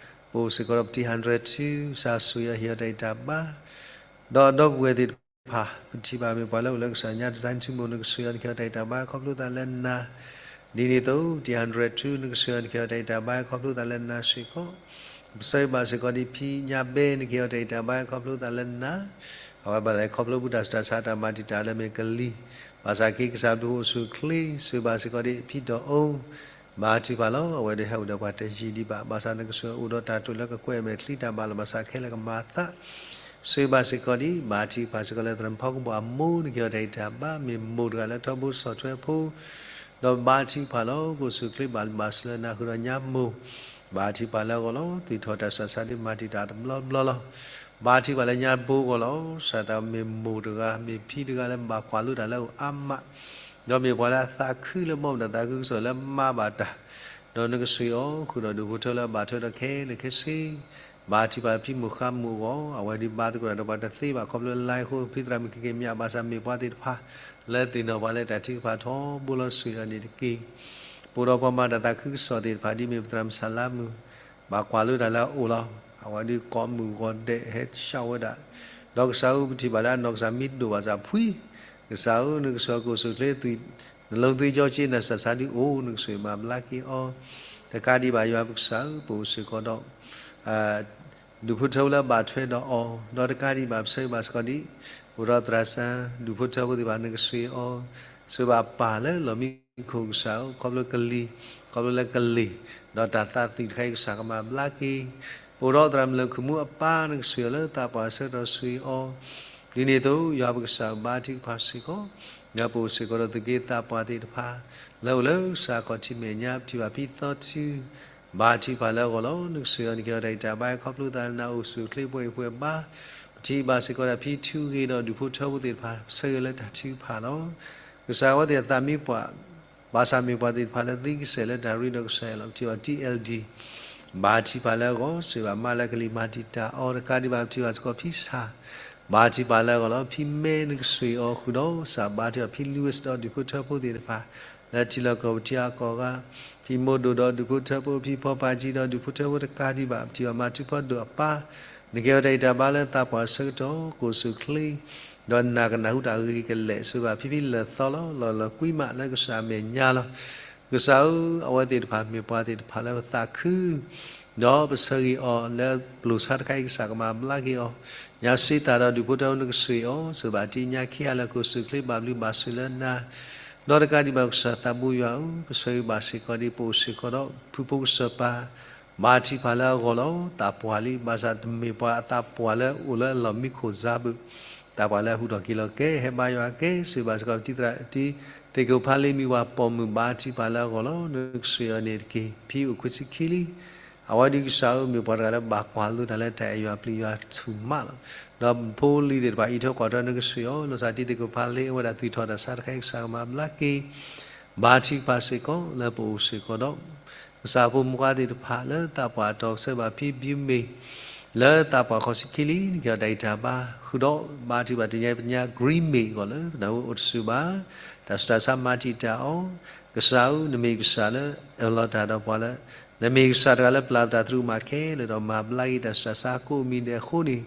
ပအိၣ်စ့ၢ်ကီးဒီးပတံၤ hundred two ကစၢ်ဆိၣ်ဂ့ၤအီၤ ဟ့ၣ်အီၤတၢ်ဂံၢ်တၢ်ဘါ, ဒီးဒီပုၢ်ဝဲၢ်သ့ၣ်တဖၣ် ပထံၣ်ဘၣ်မ့ၢ်ပှၤလၢအိၣ်လၢကစၢ်ညါ design ထူမိၢ် နကဆိၣ်ဂ့ၤအီၤ နကဟ့ၣ်အီၤတၢ်ဂံၢ်တၢ်ဘါ ခီဖျိသးလၢနၤ, ဒ်န့ၣ်အသိး ပတံၤ hundred two နကဆိၣ်ဂ့ၤအီၤ နကဟ့ၣ်အီၤတၢ်ဂံၢ်တၢ်ဘါ ခီဖျိသးလၢနၤစ့ၢ်ကီး, ပဆၢဂ့ၤဘၣ်စ့ၢ်ကီးဒ်ဖံညါဘဲ နကဟ့ၣ်အီၤတၢ်ဂံၢ်တၢ်ဘါ ခီဖျိသးလၢနၤ, အဝဲဘၣ်လဲၤခီဖျိပတၢ်ဆူးတၢ်ဆါတၢ်မၤတံာ်တာ်လၢမ့ၢ်ကလံၤ, ဘၣ်ဆၣ်က့ၤကစၢ်ဘျုးအိၣ်ဆူၣ်အိၣ်ချ့, ဆိၣ်ဂ့ၤဘၣ်စ့ၢ်ကီးဒ်ဖံဒီးအီၤ, ဘါထုကဖၣ်လီၤ အဝဲဒၣ်ဟဲအိၣ်ဒီးပှၤတယံာ်ဒံးဘၣ်, ဘၣ်ဆၣ်နကဆိၣ်ဂ့ၤအိၣ်ဒီးတၢ်တိာ်လၢကကွဲၢ်အမဲာ်ချံတၢ်ဘၣ်လီၤ ဘၣ်ဆၣ်ခဲလၢာ်ကမၤအသး, ဆိၣ်ဂ့ၤဘၣ်စ့ၢ်ကီးဒ် ဘါထုကဖၣ်စ့ၢ်ကီးလၢသရၣ်မုၣ်ဖီကဘီၣ်အမိၢ် နကဟ့ၣ်အီၤတၢ်ဂံၢ်တၢ်ဘါ မ့ၢ်မိၢ်တဂၤလၢထီဘိစီၣ်ထွဲဖိ, ဒီးဘါထုကဖၣ်လီၤ ကအိၣ်ဆူၣ်အိၣ်ချ့ဘၣ်ဘျုးဘၣ်ဆိၣ်လၢနၤ ဃုာ်ဒီးညါမိၢ်, ဘါထုကဖၣ်လၢအဂီၢ်လီၤ သူၣ်ထီၣ်တၢ်ဆူးတၢ်ဆါဒ်မၤတံာ်တာ်တဘျီဘျီလီၤ. ဘါထုကဖၣ်လၢညါဘိအဂီၢ်လီၤ ကစၢ်သးမ့ၢ်မိၢ်တဂၤ မ့ၢ်ဖံတဂၤလၢဘၣ်ကွၢ်လိတၢ်လၢအအိၣ်အါမး, ဒီးမ့ၢ်ပှၤလၢအသးခုလၢဘီမုၢ်ဒီးသးခုကစီၣ်လၢမၤဘၣ်တၢ်, ဒီးနကဆိၣ်ဂ့ၤအီၤ ဃုာ်ဒီးဒူၣ်ဖိထၢလၢအဘၣ်ထွဲဒီးခဲလၢာ်ခဲဆ့, ဘါထုကဖၣ်ဖံမိၢ်ဃါမိၢ်အဂီၢ် အဝဲဒၣ်ဘါသကိးတၢ်ဒီးပှၤတသ့ဘၣ် ခီဖျိလၢအဃိ ဖံသရၣ်မုၣ်ကက့ၤမၠး ဘၣ်ဆၣ်မ့ၢ်ပှၤသ့ၣ်တဖၣ် လၢသ့ၣ်နီၣ်ပှၤလၢတၢ်ထုကဖၣ်ထီဘိလီၤ ဆိၣ်ဂ့ၤအီၤန့ၣ်တက့ၢ်. ပအိၣ်ဒီးပှၤမၤတၢ်သးခုကစီၣ်သ့ၣ်တဖၣ် ဒ်မ့ၢ်ပသရၣ်မုၣ်စၢ်လါမုၣ်, ဘၣ်ကွၢ်လိတၢ်လၢအအိၣ်လီၤ အဝဲဒၣ်ကိးမုၢ်ဂီၤဒဲးဟဲဆှၢဝဲဒၣ်, ဒီးကစၢ်ဧၢ ပထံၣ်ဘၣ်လၢအနီၢ်ကစၢ်မံဒိၣ်ဘၣ်စၢ်ဖှံ, ကစၢ်ဧၢ နကစၢ်ကအိၣ်ဆူၣ်အိၣ်ချ့ နလိၤသွံၣ်ကၠီက့နၢ်စၢ်ဆါဒ်အိၣ် နကဆိၣ်ဂ့ၤမၤဘျါက့ၤအီၤ, တကးဒံးဘၣ်ယွၤပကစၢ်ဧၢ ပအိၣ်စ့ၢ်ကီးဒီး ဒူၣ်ဖိထၢဖိလၢအဘၣ်ထွဲဒီးအီၤ, ဒီးတကးဒံးဘၣ်ပဆၢဂ့ၤဘၣ်စ့ၢ်ကီးဒ် ပအိၣ်ဒီးသရၣ်စၢ် ဒူၣ်ဖိထၢဖိသ့ၣ်တဖၣ် နကဆိၣ်ဂ့ၤအီၤ, ဆိၣ်ဂ့ၤဘၣ်ပၢ်လၢလီၢ်မံခိၣ်ကစၢ်ဧၢ ခီဖျိကလံၤ, ခီဖျိလၢကလံၤ, ဒီးတၢ်သးသွံၣ်တခါအံၤကစၢ်ကမၤဘျါက့ၤ, ပအိၣ်ဒီးသရၣ်မုၣ်လၢၢ်ခိၣ်မူအပၢ် နကဆိၣ်ဂ့ၤအီၤလၢသးပှၢ်ဆၢကတီၢ်ဆိၣ်ဂ့ၤအီၤ, ဒ်န့ၣ်အသိး ယွၤပကစၢ်ဘါထုကဖၣ်စ့ၢ်ကီး, ဒီးပအိၣ်စ့ၢ်ကီးဒီးသုးက့သးပှၢ်သ့ၣ်တဖၣ် လၢအိၣ်လၢကစၢ်ခီၣ်ထံးမဲာ်ညါ ပထံၣ်ဘၣ်ဖံသီထု ဘါထုကဖၣ်လၢအဂီၢ်လီၤ. နကဆိၣ်ဂ့ၤအီၤ နကဟ့ၣ်အီၤတၢ်ဂံၢ်တၢ်ဘါ ခီဖျိသးလၢနၤအိၣ်ဆူၣ်အိၣ်ချ့ပှဲၤအံၤပှဲၤဘါ, ပထံၣ်ဘၣ်စ့ၢ်ကီးဒၣ်ဖံထူဂ့ၤဒီးဒူၣ်ဖိထၢဖိသ့ၣ်တဖၣ် ဆၢဂ့ၤလၢတၢ်ထုကဖၣ်လီၤ. ကစၢ်အဝဲသ့ၣ်အသးမံပှၢ် ဘၣ်ဆၣ်မ့ၢ်ပှၤသ့ၣ်တဖၣ်လၢသံကစဲာ်လၢတၢ်ရ့ဒီးကစၢ်ယွၤလီၤ. ပထံၣ်အီၤ ထံအဲလ်ဒံ ဘါထုကဖၣ်လၢအဂီၢ် ဆိၣ်ဂ့ၤဘၣ်မါလၢကလံၤမၤတံာ်တာ်အီၤ တကးဒံးဘၣ် ပထံၣ်ဘၣ်စ့ၢ်ကီးဖံဆၣ် ဘါထုကဖၣ်လၢအဂီၢ်လီၤ. ဖံမဲ နကဆိၣ်ဂ့ၤအီၤဃုာ်ဒီးစၢ်ဘါထုကဖၣ် ဖံလူဝဲစ့ၣ် ဒီးဒူၣ်ဖိထၢဖိသ့ၣ်တဖၣ် လၢထံလီၢ်ကီၢ်ပူၤထံအါကီၢ်ဂၤ, ဖံမိၢ်ဒိၣ်ဒီးဒူၣ်ဖိထၢဖိ ဖံဖီပာ်ကံဒီးဒူၣ်ဖိထၢဖိ တကးဒံးဘၣ် ပထံၣ်ဘၣ်မၤထူဖီဒိၣ်အပၢ် နကဟ့ၣ်အီၤတၢ်ဂံၢ်တၢ်ဘါလၢသးပှၢ်ဆၢကတီၢ် ကအိၣ်ဆူၣ်အိၣ်ချ့ ဒီးနၢ်ကနၣ်ဟူတၢ်အဂ့ၤကလဲာ် ဆိၣ်ဂ့ၤဘၣ်ဖံဖံလၢာ်သီလီၤ. လီၤလီၤကွံမးလၢကစၢ်အမဲာ်ညါလီၤ. ကစၢ်ဧၢ, အဝဲသ့ၣ်တဖၣ်မ့ၢ်ပှၤသ့ၣ်တဖၣ်လၢပသးခု ဒီးပဆၢဂ့ၤအီၤလၢပျိာ်ဆါတခါအံၤ ကစၢ်ကမၤဘျါက့ၤအီၤ, ညါစ့တၢ်ဒီးဒူၣ်ဖိထၢဖိ နကဆိၣ်ဂ့ၤအီၤ ဆိၣ်ဂ့ၤဘၣ်တံၤညါခံဂၤလၢကအိၣ်ဆူၣ်အိၣ်ချ့ ဘၣ်ဘျုးဘၣ်ဆိၣ်လၢနၤ, ဒီးတကးဒံးဘၣ် ကစၢ်သးဘိယွၤဧၢ, ပဆၢဂ့ၤဘၣ်စ့ၢ်ကီးဒ်ပအိၣ်စ့ၢ်ကီးဒီး ဖုဖိကစၢၢ်ပၢ် ဘါထုကဖၣ်လၢအဂီၢ်လီၤ. သးပှၢ်လံ, ဘၣ်ဆၣ်တမ့ၢ်ပှၤအသးပှၢ်လၢအိၣ်လၢအလီၢ်မံခိၣ်စၢ်ဘၣ်, သးပှၢ်လၢဟူးထီၣ်က့ၤလီၤကဲ ဟဲဘါယွၤကဲ ဆိၣ်ဂ့ၤဘၣ်စ့ၢ်ကီး ပတံၤသရၣ်တံၤ သ့ၣ်ကိးဖါလ့မံဝၤပိာ်မုၣ် ဘါထုကဖၣ်လၢအဂီၢ်လီၤ. နကဆိၣ်ဂ့ၤအီၤန့ၣ်တက့ၢ်ဖံအိၣ်ခွံဆံခံလံ. အဝဲဒၣ်ကစၢ်ဧၢ, မ့ၢ်ပှၤတဂၤလၢဘၣ်ကွၢ်လိတၢ်လၢတၢ်အဲၣ်ယွၤပျံၤယွၤဆူၣ်မးလီၤ. ဒီးဖိလံၤသ့ၣ်တဖၣ်အံးထွဲကွၢ်ထွဲ နကဆိၣ်ဂ့ၤအီၤ, လီၤစၢ်တံၤသ့ၣ်ကိးဖါလ့ အဝဲဒၣ်သွံၣ်ထီၣ်တၢ်ဆါတခါအံၤ ကစၢ်ကမၤဘျါက့ၤ ဘါထုကဖၣ်စ့ၢ်ကီး လၢပအိၣ်စ့ၢ်ကီးဒီး ကစၢ်ဖိမုၣ်ခွါသ့ၣ်တဖၣ်လၢသးပှၢ်အတီၤ ပဆၢဘၣ်ဖံဘျုးမ့ၢ် လၢသးပှၢ်ခီၣ်ဆံခံလံ, နကဟ့ၣ်အီၤတၢ်ဂံၢ်တၢ်ဘါ ဃုာ်ဒီးဘါထုကဖၣ်တံၤညါပညါ ကရံမ့ၢ်အဂီၢ်လၢ နၢ်ဟူအိၣ်တဆူၣ်ဘၣ်, တၢ်ဆူးတၢ်ဆါမၤတံာ်တာ်အီၤ, ကစၢ်ဧၢ, နမ့ၢ်ကစၢ်လၢအၢၣ်လီၤတၢ်ဒီးပှၤလၢ နမ့ၢ်ကစၢ်တဂၤလၢပျၢ်ပတၢ်သရူးကမၣ်ခဲလၢာ်ဒီးမၤဘျါက့ၤတၢ်ဆူးတၢ်ဆါကိးမံၤဒဲးအဃိန့ၣ်,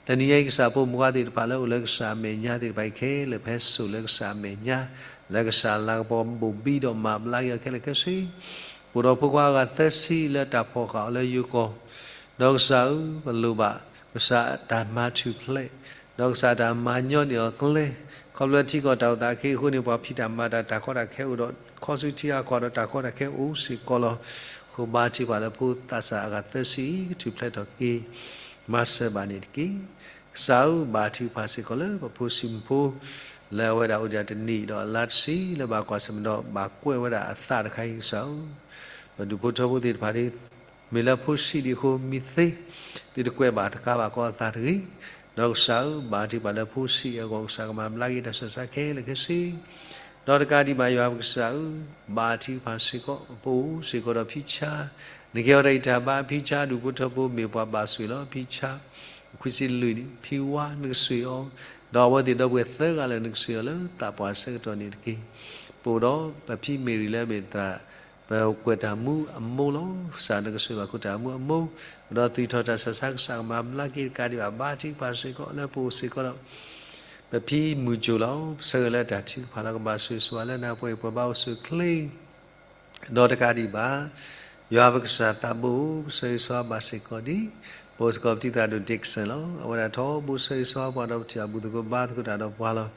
တနံၤညါအံၤကစၢ်ဖိမုၣ်ဖိသ့ၣ်တဖၣ်လၢအိၣ်လၢကစၢ်အမဲာ်ညါသ့ၣ်တဖၣ်အံၤခဲလၢာ် ပဟဲစိာ်လၢကစၢ်အမဲာ်ညါ, လၢကစၢ်လၤကပီၤဘိၣ်ဘံဒီးမၤဘျါက့ၤအီၤခဲလၢာ်ခဲဆ့ ပအိၣ်ဒီးဖိခွါအဂၤသၢဆံလၢတၢ်ဖီၣ်ဃာ်အီၤလၢယိၤကီၢ်, ဒီးကစၢ်ဧၢ, ပလိၣ်ဘၣ် ကစၢ်တၢ်မၤထူၣ်ဖျဲး, ဒီးကစၢ်တၢ်မၤညီနုၢ်အီၤကျဲ, ခီဖျိထံကီၢ်တၢ်အိၣ်သးအခ့အဃိန့ၣ် ပှၤဖံးတၢ်မၤတၢ်တၢ်ကီတၢ်ခဲအိၣ်ဒီး ခီဆူထံအကီၢ်ဒီးတၢ်ကီတၢ်ခဲအိၣ်စ့ၢ်ကီးလီၤ. အဃိဘါထုကဖၣ်လၢဖိသးစၢ်အဂၤသၢဆံအံၤ ကထူၣ်ဖျဲးထီၣ်က့ၤ မၤစၢၤဘၣ်န့ၣ်တက့ၢ်. ကစၢ်ဧၢ, ဘါထုကဖၣ်စ့ၢ်ကီးလၢပဖိဆံးဖိ လၢအဝဲဒၣ်အိၣ်ဒံးတနံၣ်ဒီးအလါတဆံလၢဘၣ်ကွၢ်ဆၢၣ်မဲာ်ဒီးဘၣ်ကွဲးဝဲဒၣ်အသးတခါအံၤ ကစၢ်ဧၢ, ပဒူၣ်ဖိထၢဖိသ့ၣ်တဖၣ်ဒ် မ့ၢ်လၢဖိဆံးဒံးအဃိ မ့ၢ်သ့ သုတကွဲးဘၣ်တကးဘၣ်ကီအသးတဂ့ၤ. ဒီးကစၢ်ဧၢ, ဘါထုကဖၣ်လၢဖိဆံးအဂီၢ် ကစၢ်ကမၤဘျါက့ၤတၢ်ဆူးတၢ်ဆါခဲလၢာ်ခဲဆ့ ဒီးတကးဒံးဘၣ်ယွၤပကစၢ်ဧၢ, ဘါထုကဖၣ်စ့ၢ်ကီး ပအိၣ်စ့ၢ်ကီးဒီးဖံဆါ, နကဟ့ၣ်အီၤတၢ်ဂံၢ်တၢ်ဘါ ဖံဆါဒူၣ်ဖိထၢဖိမ့ၢ်ပှၤဘၣ်ဆိၣ်ဂ့ၤလီၤ. ဖံဆါ ခွံဆံလွံၢ်န့ၣ် ဖံဝါနကဆိၣ်ဂ့ၤအီၤ, ဒီးအဝဲသ့ၣ်ဒီပုၢ်ဝဲၢ်သၢဂၤလၢာ် နကဆိၣ်ဂ့ၤအီၤလၢသးပှၢ်ဆၢကတီၢ်န့ၣ်တက့ၢ်. ပအိၣ်ဒီးပဖံမ့ၢ်ရံၤလၢအမ့ၢ်တၢ် ပကွဲးတၢ်မူအမိၢ်လီၤ. ကစၢ်နကဆိၣ်ဂ့ၤဘၣ်ခိၣ်တၢ်မူအမိၢ်, ဒီးသုးထီၣ်တၢ်ဆူးတၢ်ဆါ ကစၢ်ကမၤဘျါက့ၤတကးဒံးဘၣ် ဘါထုကဖၣ်စ့ၢ်ကီးလၢပအိၣ်စ့ၢ်ကီးဒီး ပဖံမုၢ်ကၠိၣ်လီၤ. ပဆၢဂ့ၤလၢတၢ်ထုကဖၣ်လီၤ ကဘၣ်ဆိၣ်ဂ့ၤဆိၣ်ဝါလၢနၤ ပှၤအံၤပှၤဘါအိၣ်ဆူၣ်အိၣ်ချ့ ဒီးတကးဒံးဘၣ် ယွၤပကစၢ်သးဘိ, ပဆၢဂ့ၤဆၢဝါဘၣ်စ့ၢ်ကီးဒံး ပအိၣ်စ့ၢ်ကီးပတံၤသရၣ်ဒိၣ် Dickson လီၤ. အဝဲဒၣ်ထီဘိဆၢဂ့ၤဆၢဝါပှၤဒီးပထံၣ်အဘျုးသကိးဘါသကိးတၢ်ဒီးပှၤလီၤ.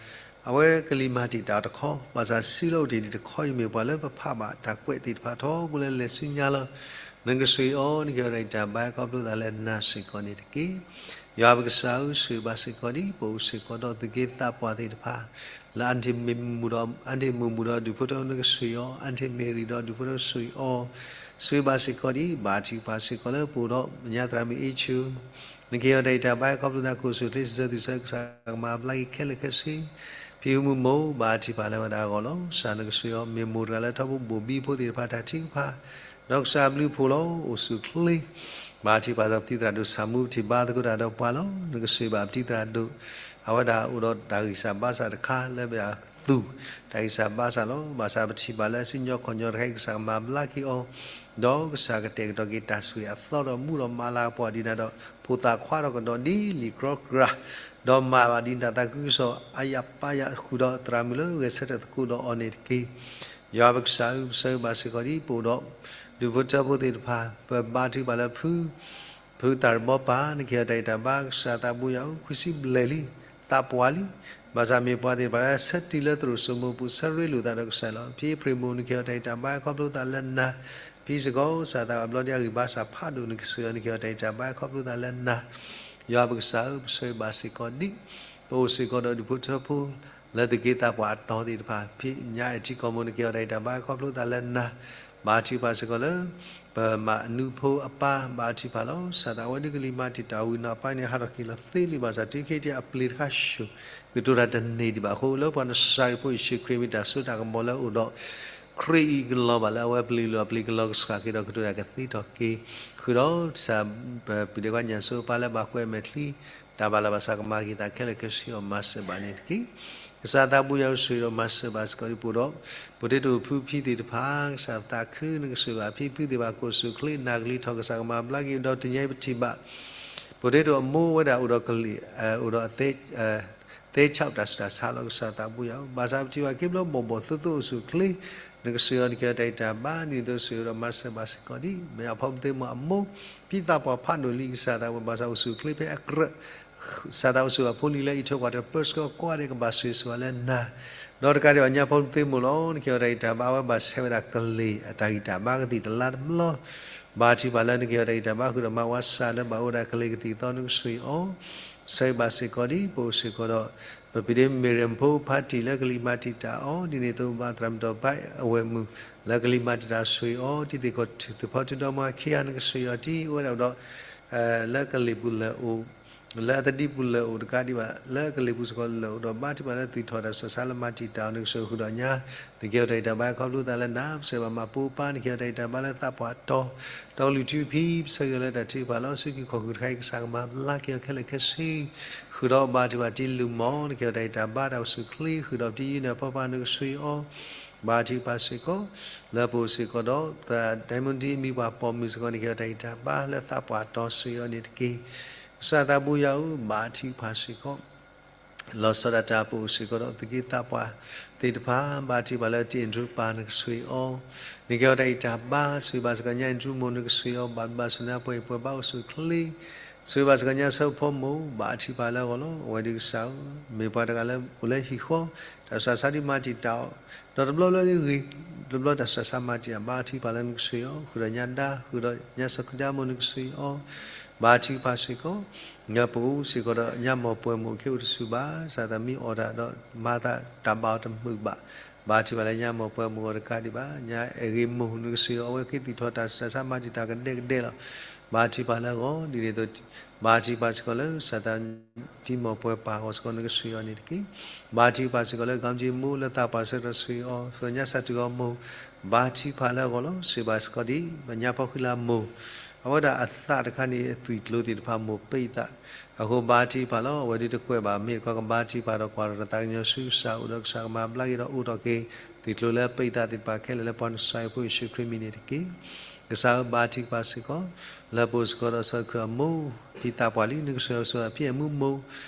အဝဲကလံၤမၤတံာ်တာ်တခီ ဘၣ်ဆၣ်စုလၢအိၣ်တ့ၢ်ဒံးတခီအံၤမ့ၢ်ပှၤလၢပဖးဘၣ်တၢ်ကွဲးသ့ၣ်တဖၣ်ထီဘိလၢလဲၤဆူညါလီၤ. နကဆိၣ်ဂ့ၤအီၤ နကဟ့ၣ်အီၤတၢ်ဂံၢ်တၢ်ဘါ ခီဖျိသးလၢနၤစ့ၢ်ကီးန့ၣ်တက့ၢ်. ယွၤပကစၢ်ဧၢ, ဆိၣ်ဂ့ၤဘၣ်စ့ၢ်ကီးဒံး ပအိၣ်စ့ၢ်ကီးဒီးသုးက့သးပှၢ်သ့ၣ်တဖၣ် လၢအါန့ၢ်မူဒီး အါန့ၢ်မူမူဒီးဒူၣ်ဖိထၢဖိ နကဆိၣ်ဂ့ၤအီၤ, အါန့ၢ်မ့ၢ်ရံၤဒီးဒူၣ်ဖိထၢဖိ ဆိၣ်ဂ့ၤအီၤ, ဆိၣ်ဂ့ၤဘၣ်စ့ၢ်ကီးဒံး ဘါထုကဖၣ်စ့ၢ်ကီးလၢပအိၣ်ဒီးညါသရၣ်မုၣ်အ့ၣ်ဆူၣ် နကဟ့ၣ်အီၤတၢ်ဂံၢ်တၢ်ဘါ ခီဖျိသးခိၣ်ဆူၣ်ချ့စၢၤသုးစၢၤ ကစၢ်ကမၤဘျါက့ၤခဲလၢာ်ခဲဆ့ ဖံမူမိၢ် ဘါထုကဖၣ်လၢဝဲဒၣ်အဂီၢ်လီၤ. ကစၢ်နကဆိၣ်ဂ့ၤအီၤ မ့ၢ်မိၢ်တဂၤလၢထီဘိဘိၣ်ဘံဖိသ့ၣ်တဖၣ်တၢ်ထုကဖၣ် ဒီးကစၢ်အဘျုးအဖှိၣ်လီၤ အိၣ်ဆူၣ်အိၣ်ချ့ ဘါထုကဖၣ်ဒီးပတံၤသရၣ်ဒိၣ်ဆၣ်မူ ပထံၣ်ဘါသကိးတၢ်ဒီးပှၤလီၤ. နကဆိၣ်ဂ့ၤဘၣ်ပတံၤသရၣ်ဒိၣ် အဝဲဒၣ်အိၣ်ဒီးတၢ်ဂံၢ်စၢ်ဘါစၢ်တခါလၢအမ့ၢ်အသူၣ် တၢ်ဂံၢ်စၢ်ဘါစၢ်လီၤ. ဘၣ်ဆၣ်ပထံၣ်ဘၣ်လၢအစုညီခီၣ်ညီတခါအံၤ ကစၢ်ကမၤဘျါက့ၤအီၤ ဒီးကစၢ်ကတဲာ်ကတီၤက့ၤတၢ်ဆိၣ်ဂ့ၤအသီဒီးမူဒီးမၤလၤကပီၤဒ်န့ၣ်ဒီး ဖိသၣ်ခွါဒီးကဒီးဒ်လံာ်ကြီကြၢ် ဒီးမၤဘၣ်ဒ်န့ၣ်တၢ်သးခုကစီၣ် အါယၤပါယၤ ဃုာ်ဒီးသရၣ်မုၣ်လၢဂဲၤဆၢထၢၣ်သကိးဒီးအီၤန့ၣ်တက့ၢ်. ယွၤပကစၢ်ဧၢ, ပဆၢဂ့ၤဘၣ်စ့ၢ်ကီးဒံး ပအိၣ်ဒီး ဒူၣ်ဖိထၢဖိသ့ၣ်တဖၣ် ပဘါထုကဖၣ်လၢဖု ဖုသၣ်ရဘီပၢ် နကဟ့ၣ်အီၤတၢ်ဂံၢ်တၢ်ဘါ ကစၢ်သးဘိယွၤဧၢ, ခွံဆံဘျဲၣ်လံ သးပှၢ်လံ. ဘၣ်ဆၣ်မ့ၢ်ပှၤသ့ၣ်တဖၣ်လၢဆၢတုၤလၢသရိာ်စိမိၤပူၤ ဆၢရ့လိာ်သးဒီးကစၢ်လီၤ. ဖံအ့ဖြ့ၣ်မိၢ် နကဟ့ၣ်အီၤတၢ်ဂံၢ်တၢ်ဘါ ခီဖျိသးလၢနၤ ဖံစ့ၢ်ကီး ကစၢ်သးဘၣ်ဘျီဒံးအဂံၢ်ဘါစၢ်ဖးဒိၣ် နကဆိၣ်ဂ့ၤအီၤ နကဟ့ၣ်အီၤတၢ်ဂံၢ်တၢ်ဘါ ခီဖျိသးလၢနၤ ယွၤပကစၢ်ဧၢ, ပဆၢဂ့ၤဘၣ်စ့ၢ်ကီးဒံး ပအိၣ်စ့ၢ်ကီးဒီးဒူၣ်ဖိထၢဖိ လၢသုးက့သးပှၢ်အတီၤသ့ၣ်တဖၣ် ဖံညါအဲၣ်ထံကီၢ်မိၢ် နကဟ့ၣ်အီၤတၢ်ဂံၢ်တၢ်ဘါ ခီဖျိသးလၢနၤ ဘါထုကဖၣ်စ့ၢ်ကီးလၢ ပမၤနူဖိအပၢ် ဘါထုကဖၣ်လီၤ. ကစၢ်သးဝဲဒၣ်ကလံၤမၤတံာ်တာ်ဝံၤနီၢ်ပၢ်န့ၣ် ဟးထီၣ်က့ၤလီၤသ့လံ ဘၣ်ဆၣ်တုၤခဲအံၤအပျ့ၤတခါဆူၣ် ကတိၤတၢ်တန့ၢ်ဒံးဘၣ်အဃိ လၢပှၤနစၤရ့းဖိယ့ၣ်ၡူးခရံာ်မ့ၢ်တၢ်စိတၢ်ကမီၤလၢအအိၣ်ဒီး ခရံာ်အံၤကလီၤဘၣ်လၢအဝဲပျ့ၤလိာ်အပျ့ၤ ကလီၤကဆှၣ်က့ၤဒီးကတိၤတၢ်ကသ့ထီၣ်က့ၤ ဃုာ်ဒီး ကစၢ်ပဒဲကွၢ်ညၣ်စိအပၢ်လၢဘၣ်ကွဲးအမဲာ်ချံ တၢ်ဘၣ်လၢဘၣ်ဆၣ်ကမၤက့ၤသးခဲလၢာ်ခဲဆ့အီၤ မၤစၢၤဘၣ်န့ၣ်တက့ၢ်. ကစၢ်သးဘိယွၤဆိၣ်ဂ့ၤဒီးမၤစၢၤဘၣ်စ့ၢ်ကီးဒံး ပအိၣ်ဒီး ပတ့တိာ်ဖုဖံသ့ၣ်တဖၣ် ကစၢ်သးခု နကဆိၣ်ဂ့ၤဘၣ်ဖံဖုသ့ၣ်တဖၣ် ကအိၣ်ဆူၣ်အိၣ်ချ့ နၢ်ကလံၤထီၣ် ကစၢ်ကမၤဘျါက့ၤ ဒီးတနံၤအံၤပထံၣ်ဘၣ် ပတ့တိာ်အမိၢ်ဝဲဒၣ်အိၣ်ဒီးကလံၤ အိၣ်ဒီးအသဲ သဲဆးတၢ်ဆူးတၢ်ဆါလီၤ ကစၢ်သးဘိယွၤဧၢ, ဘၣ်ဆၣ်ပထံၣ်ဘၣ်ခ့ဘျီဘီၣ်ဘီၣ်သိသိအိၣ်ဆူၣ်အိၣ်ချ့ နကဆိၣ်ဂ့ၤအီၤ နကဟ့ၣ်အီၤတၢ်ဂံၢ်တၢ်ဘါ ဒ်သိးဆိၣ်ဂ့ၤဒီးမၤစၢၤဘၣ်စ့ၢ်ကီးဒံး မ့ၢ်အဖီမုၢ်သ့ၣ်မုၢ်အမိၢ် ဖံသးပှၢ်ဖးဒိၣ်လံ ကစၢ်သးဝဲ ဘၣ်ဆၣ်အိၣ်ဆူၣ်အိၣ်ချ့ဖဲအကြၢး ကစၢ်သးအိၣ်ဆူၣ်ဘၣ်ဖိလံၤလၢအံးထွဲကွၢ်ထွဲ ပၢဆှၢကိးဂၤဒဲး ကဘၣ်ဆိၣ်ဂ့ၤဆိၣ်ဝါလၢနၤ ဒီးတကးဒံးဘၣ်ညါဖီမုၢ်သ့ၣ်မုၢ်လီၤ နကဟ့ၣ်အီၤတၢ်ဂံၢ်တၢ်ဘါ အဝဲဘၣ်ဆဲးဝဲဒၣ်ကလံၤအတၢ်ဂံၢ်တၢ်ဘါကသံၣ်တလါတဘျီ ဘါထုကဖၣ်လၢနကဟ့ၣ်အီၤတၢ်ဂံၢ်တၢ်ဘါ ဃုာ်ဒီးမါဝၤစၢ်လၢဘၣ်အိၣ်ဝဲဒၣ်ကလံၤကသံၣ်သီ နကဆိၣ်ဂ့ၤအီၤ ဆၢဂ့ၤဘၣ်စ့ၢ်ကီးဒံး ပအိၣ်စ့ၢ်ကီးဒီး ပပံၤဒ့မ့ၢ်ရၢၣ်ဖိဖါတံၢ်လၢကလံၤမၤတံာ်တာ်အီၤ ဒ်န့ၣ်အသိးဘၣ်သရၣ်မုၣ်ဒီးဘၣ်အဝဲၢ်မုၣ် လၢကလံၤမၤတံာ်တာ်ဆိၣ်ဂ့ၤအီၤ တံၤသကိးထူးဒီမါခံဂၤ နကဆိၣ်ဂ့ၤအီၤတံၢ် အိၣ်ဝဲဒၣ်ဒီး လၢကလံၤပူၤလၢာ်အိၣ် လၢအသဒံပူၤလၢာ်အိၣ်တကးဒံးဘၣ် လၢကလံၤပူၤစ့ၢ်ကီးလၢာ်အိၣ်ဒီး ဘါထုကဖၣ်လၢသုးထီၣ်တၢ်ဆူးတၢ်ဆါလၢမၤတံာ်တာ်အီၤ နကဆိၣ်ဂ့ၤဃုာ်ဒီးညါ နကဟ့ၣ်အီၤတၢ်ဂံၢ်တၢ်ဘါခီဖျိသးလၢနၤ ပဆၢဂ့ၤဘၣ်မၤဖိပၢ် နကဟ့ၣ်အီၤတၢ်ဂံၢ်တၢ်ဘါလၢသးပှၢ်တီၤ တီကလုာ်ထူဖံ ပဆၢဂ့ၤလၢတၢ်ထုကဖၣ်လီၤ စုကဝဲၤခီၣ်ဃုာ်တခါအံၤ ကစၢ်ကမၤဘျါက့ၤအီၤခဲလၢာ်ခဲဆ့ ဃုာ်ဒီးဘါထုကဖၣ်တံၤလူၢ်မီၢ် နကဟ့ၣ်အီၤတၢ်ဂံၢ်တၢ်ဘါတၢ်အိၣ်ဆူၣ်အိၣ်ချ့ ဃုာ်ဒီးတံၤယုၢ်နၢ်ပၢၢ်ပၢ် နကဆိၣ်ဂ့ၤအီၤ ဘါထုကဖၣ်စ့ၢ်ကီး လၢပအိၣ်စ့ၢ်ကီးဒီး ပဒဲမုၣ်ဒ်မံၤပှၤပိာ်မုၣ်စ့ၢ်ကီးန့ၣ် ကဲထီၣ်တၢ်အံၤတၢ်ဘါလၢသးပှၢ်တီဆှၢအီၤန့ၣ်တက့ၢ်. ကစၢ်သးဘိယွၤဧၢ, ဘါထုကဖၣ်စ့ၢ်ကီး လီၤဆီဒၣ်တၢ်ပအိၣ်စ့ၢ်ကီးဒီး သုးက့သးပှၢ်သ့ၣ်တဖၣ် ဘါထုကဖၣ်လၢတံၢ်အ့ၣ်ဒြူပၢ်နကဆှ့အီၤ, နကဲထီၣ်တၢ်အံၤတၢ်ဘါ ဆှ့ဘၣ်စ့ၢ်ကီး ညၣ်အ့ၣ်ဒြူမိၢ် နကဆှ့အီၤ ဘၣ်ဘျုးဘၣ်ဆိၣ်နၤ ပှဲၤအံၤပှဲၤဘၣ်အိၣ်ဆူၣ်အိၣ်ချ့, ဆှ့ဘၣ်စ့ၢ်ကီး ညၣ်ဆၢဖိမိၢ် ဘါထုကဖၣ်လၢအဂီၢ်လီၤ. အဝဲဒၣ်ကစၢ်ဧၢ, မ့ၢ်ပှၤတဂၤလၢအိၣ်လၢဟံၣ်ဃီ တၢ်ဆူးတၢ်ဆါဒ်မၤတံာ်တာ်အီၤ, ဒီးတဘျီလၢဂ့ၤ တဘျီတၢ်ဆူးတၢ်ဆါမၤတံာ်တာ် ဘါထုကဖၣ်လၢနကဆှ့အီၤ, ဃုာ်ဒီးညၣ်ဒါ ဃုာ်ဒီးညၣ်စီၤခုဒါမိၢ် နကဆှ့အီၤ, ဘါထုကဖၣ်စ့ၢ်ကီး လၢပအိၣ်စ့ၢ်ကီးဒီးညၣ်မိၢ်ပှဲၤမိၢ် ကဟဲအိၣ်တဆူၣ်ဘၣ်, ကစၢ်သးမ့ၢ်အီၣ်တၢ်ဒီးမၤတၢ်ဘၣ်အီၤတမုာ်ဘၣ်, ဘါထုကဖၣ်လၢညၣ်မိၢ်ပှဲၤမိၢ်အဂီၢ်တကးဒံးဘၣ်, ညၣ်အဲၣ်ဂ့ၤမိၢ် နကဆှ့အီၤ အဝဲကဟဲသူၣ်ထီၣ်တၢ်ဆူးတၢ်ဆါမၤတံာ်တာ်ကဒဲကဒဲလီၤ. ဘါထုကဖၣ်လၢအဂီၢ် ဒ်န့ၣ်အသိး ဘါထုကဖၣ်စ့ၢ်ကီးလၢကစၢ်သး ဒ်မိၢ်ပှဲၤပၢ်အဂီၢ်စ့ၢ်ကီး နကဆှ့အီၤန့ၣ်တက့ၢ်. ဘါထုကဖၣ်စ့ၢ်ကီးလၢ ကၠီကၠံမိၢ် လၢသးပှၢ်ဆၢကတီၢ်ဆှ့အီၤ, ညၣ်စၢ်တူၢ်ဂီၢ်မိၢ် ဘါထုကဖၣ်လၢအဂီၢ်လီၤ. ဆှ့ဘၣ်စ့ၢ်ကီးဒ် ပညါဖီဃံလၤမိၢ် အဝဲဒၣ်အသးတခါန့ၣ် အသွံၣ်ကျိၤသ့ၣ်တဖၣ်မိၢ်ပ့ၢ်သး, အဃိဘါထုကဖၣ်လီၤ. အဝဲဒၣ်တကွဲးဘၣ် မ့ၢ်တခီကဘါထုကဖၣ်ဒီး ကွၢ်ထီၣ်တၢ်သးကညီၤဆူကစၢ် အိၣ်ဒီးကစၢ်ကမၤဘျါက့ၤဒီး အိးထီၣ်က့ၤ သွံၣ်ကျိၤလၢပ့ၢ်သးသ့ၣ်တဖၣ်ခဲလၢာ်လၢပှၤနစၢ်ယွၤဖိယ့ၣ်ၡူးခရံာ်မံၤန့ၣ်တက့ၢ်. ကစၢ်ဧၢ ဘါထုကဖၣ်စ့ၢ်ကီး လၢပအိၣ်စ့ၢ်ကီးဒီးစီၤခၢၣ်အမိၢ် ဖံသးပှၢ်လံ နကဆှ့အီၤ ကစၢ်ဖံအဲၣ်မူမိၢ်,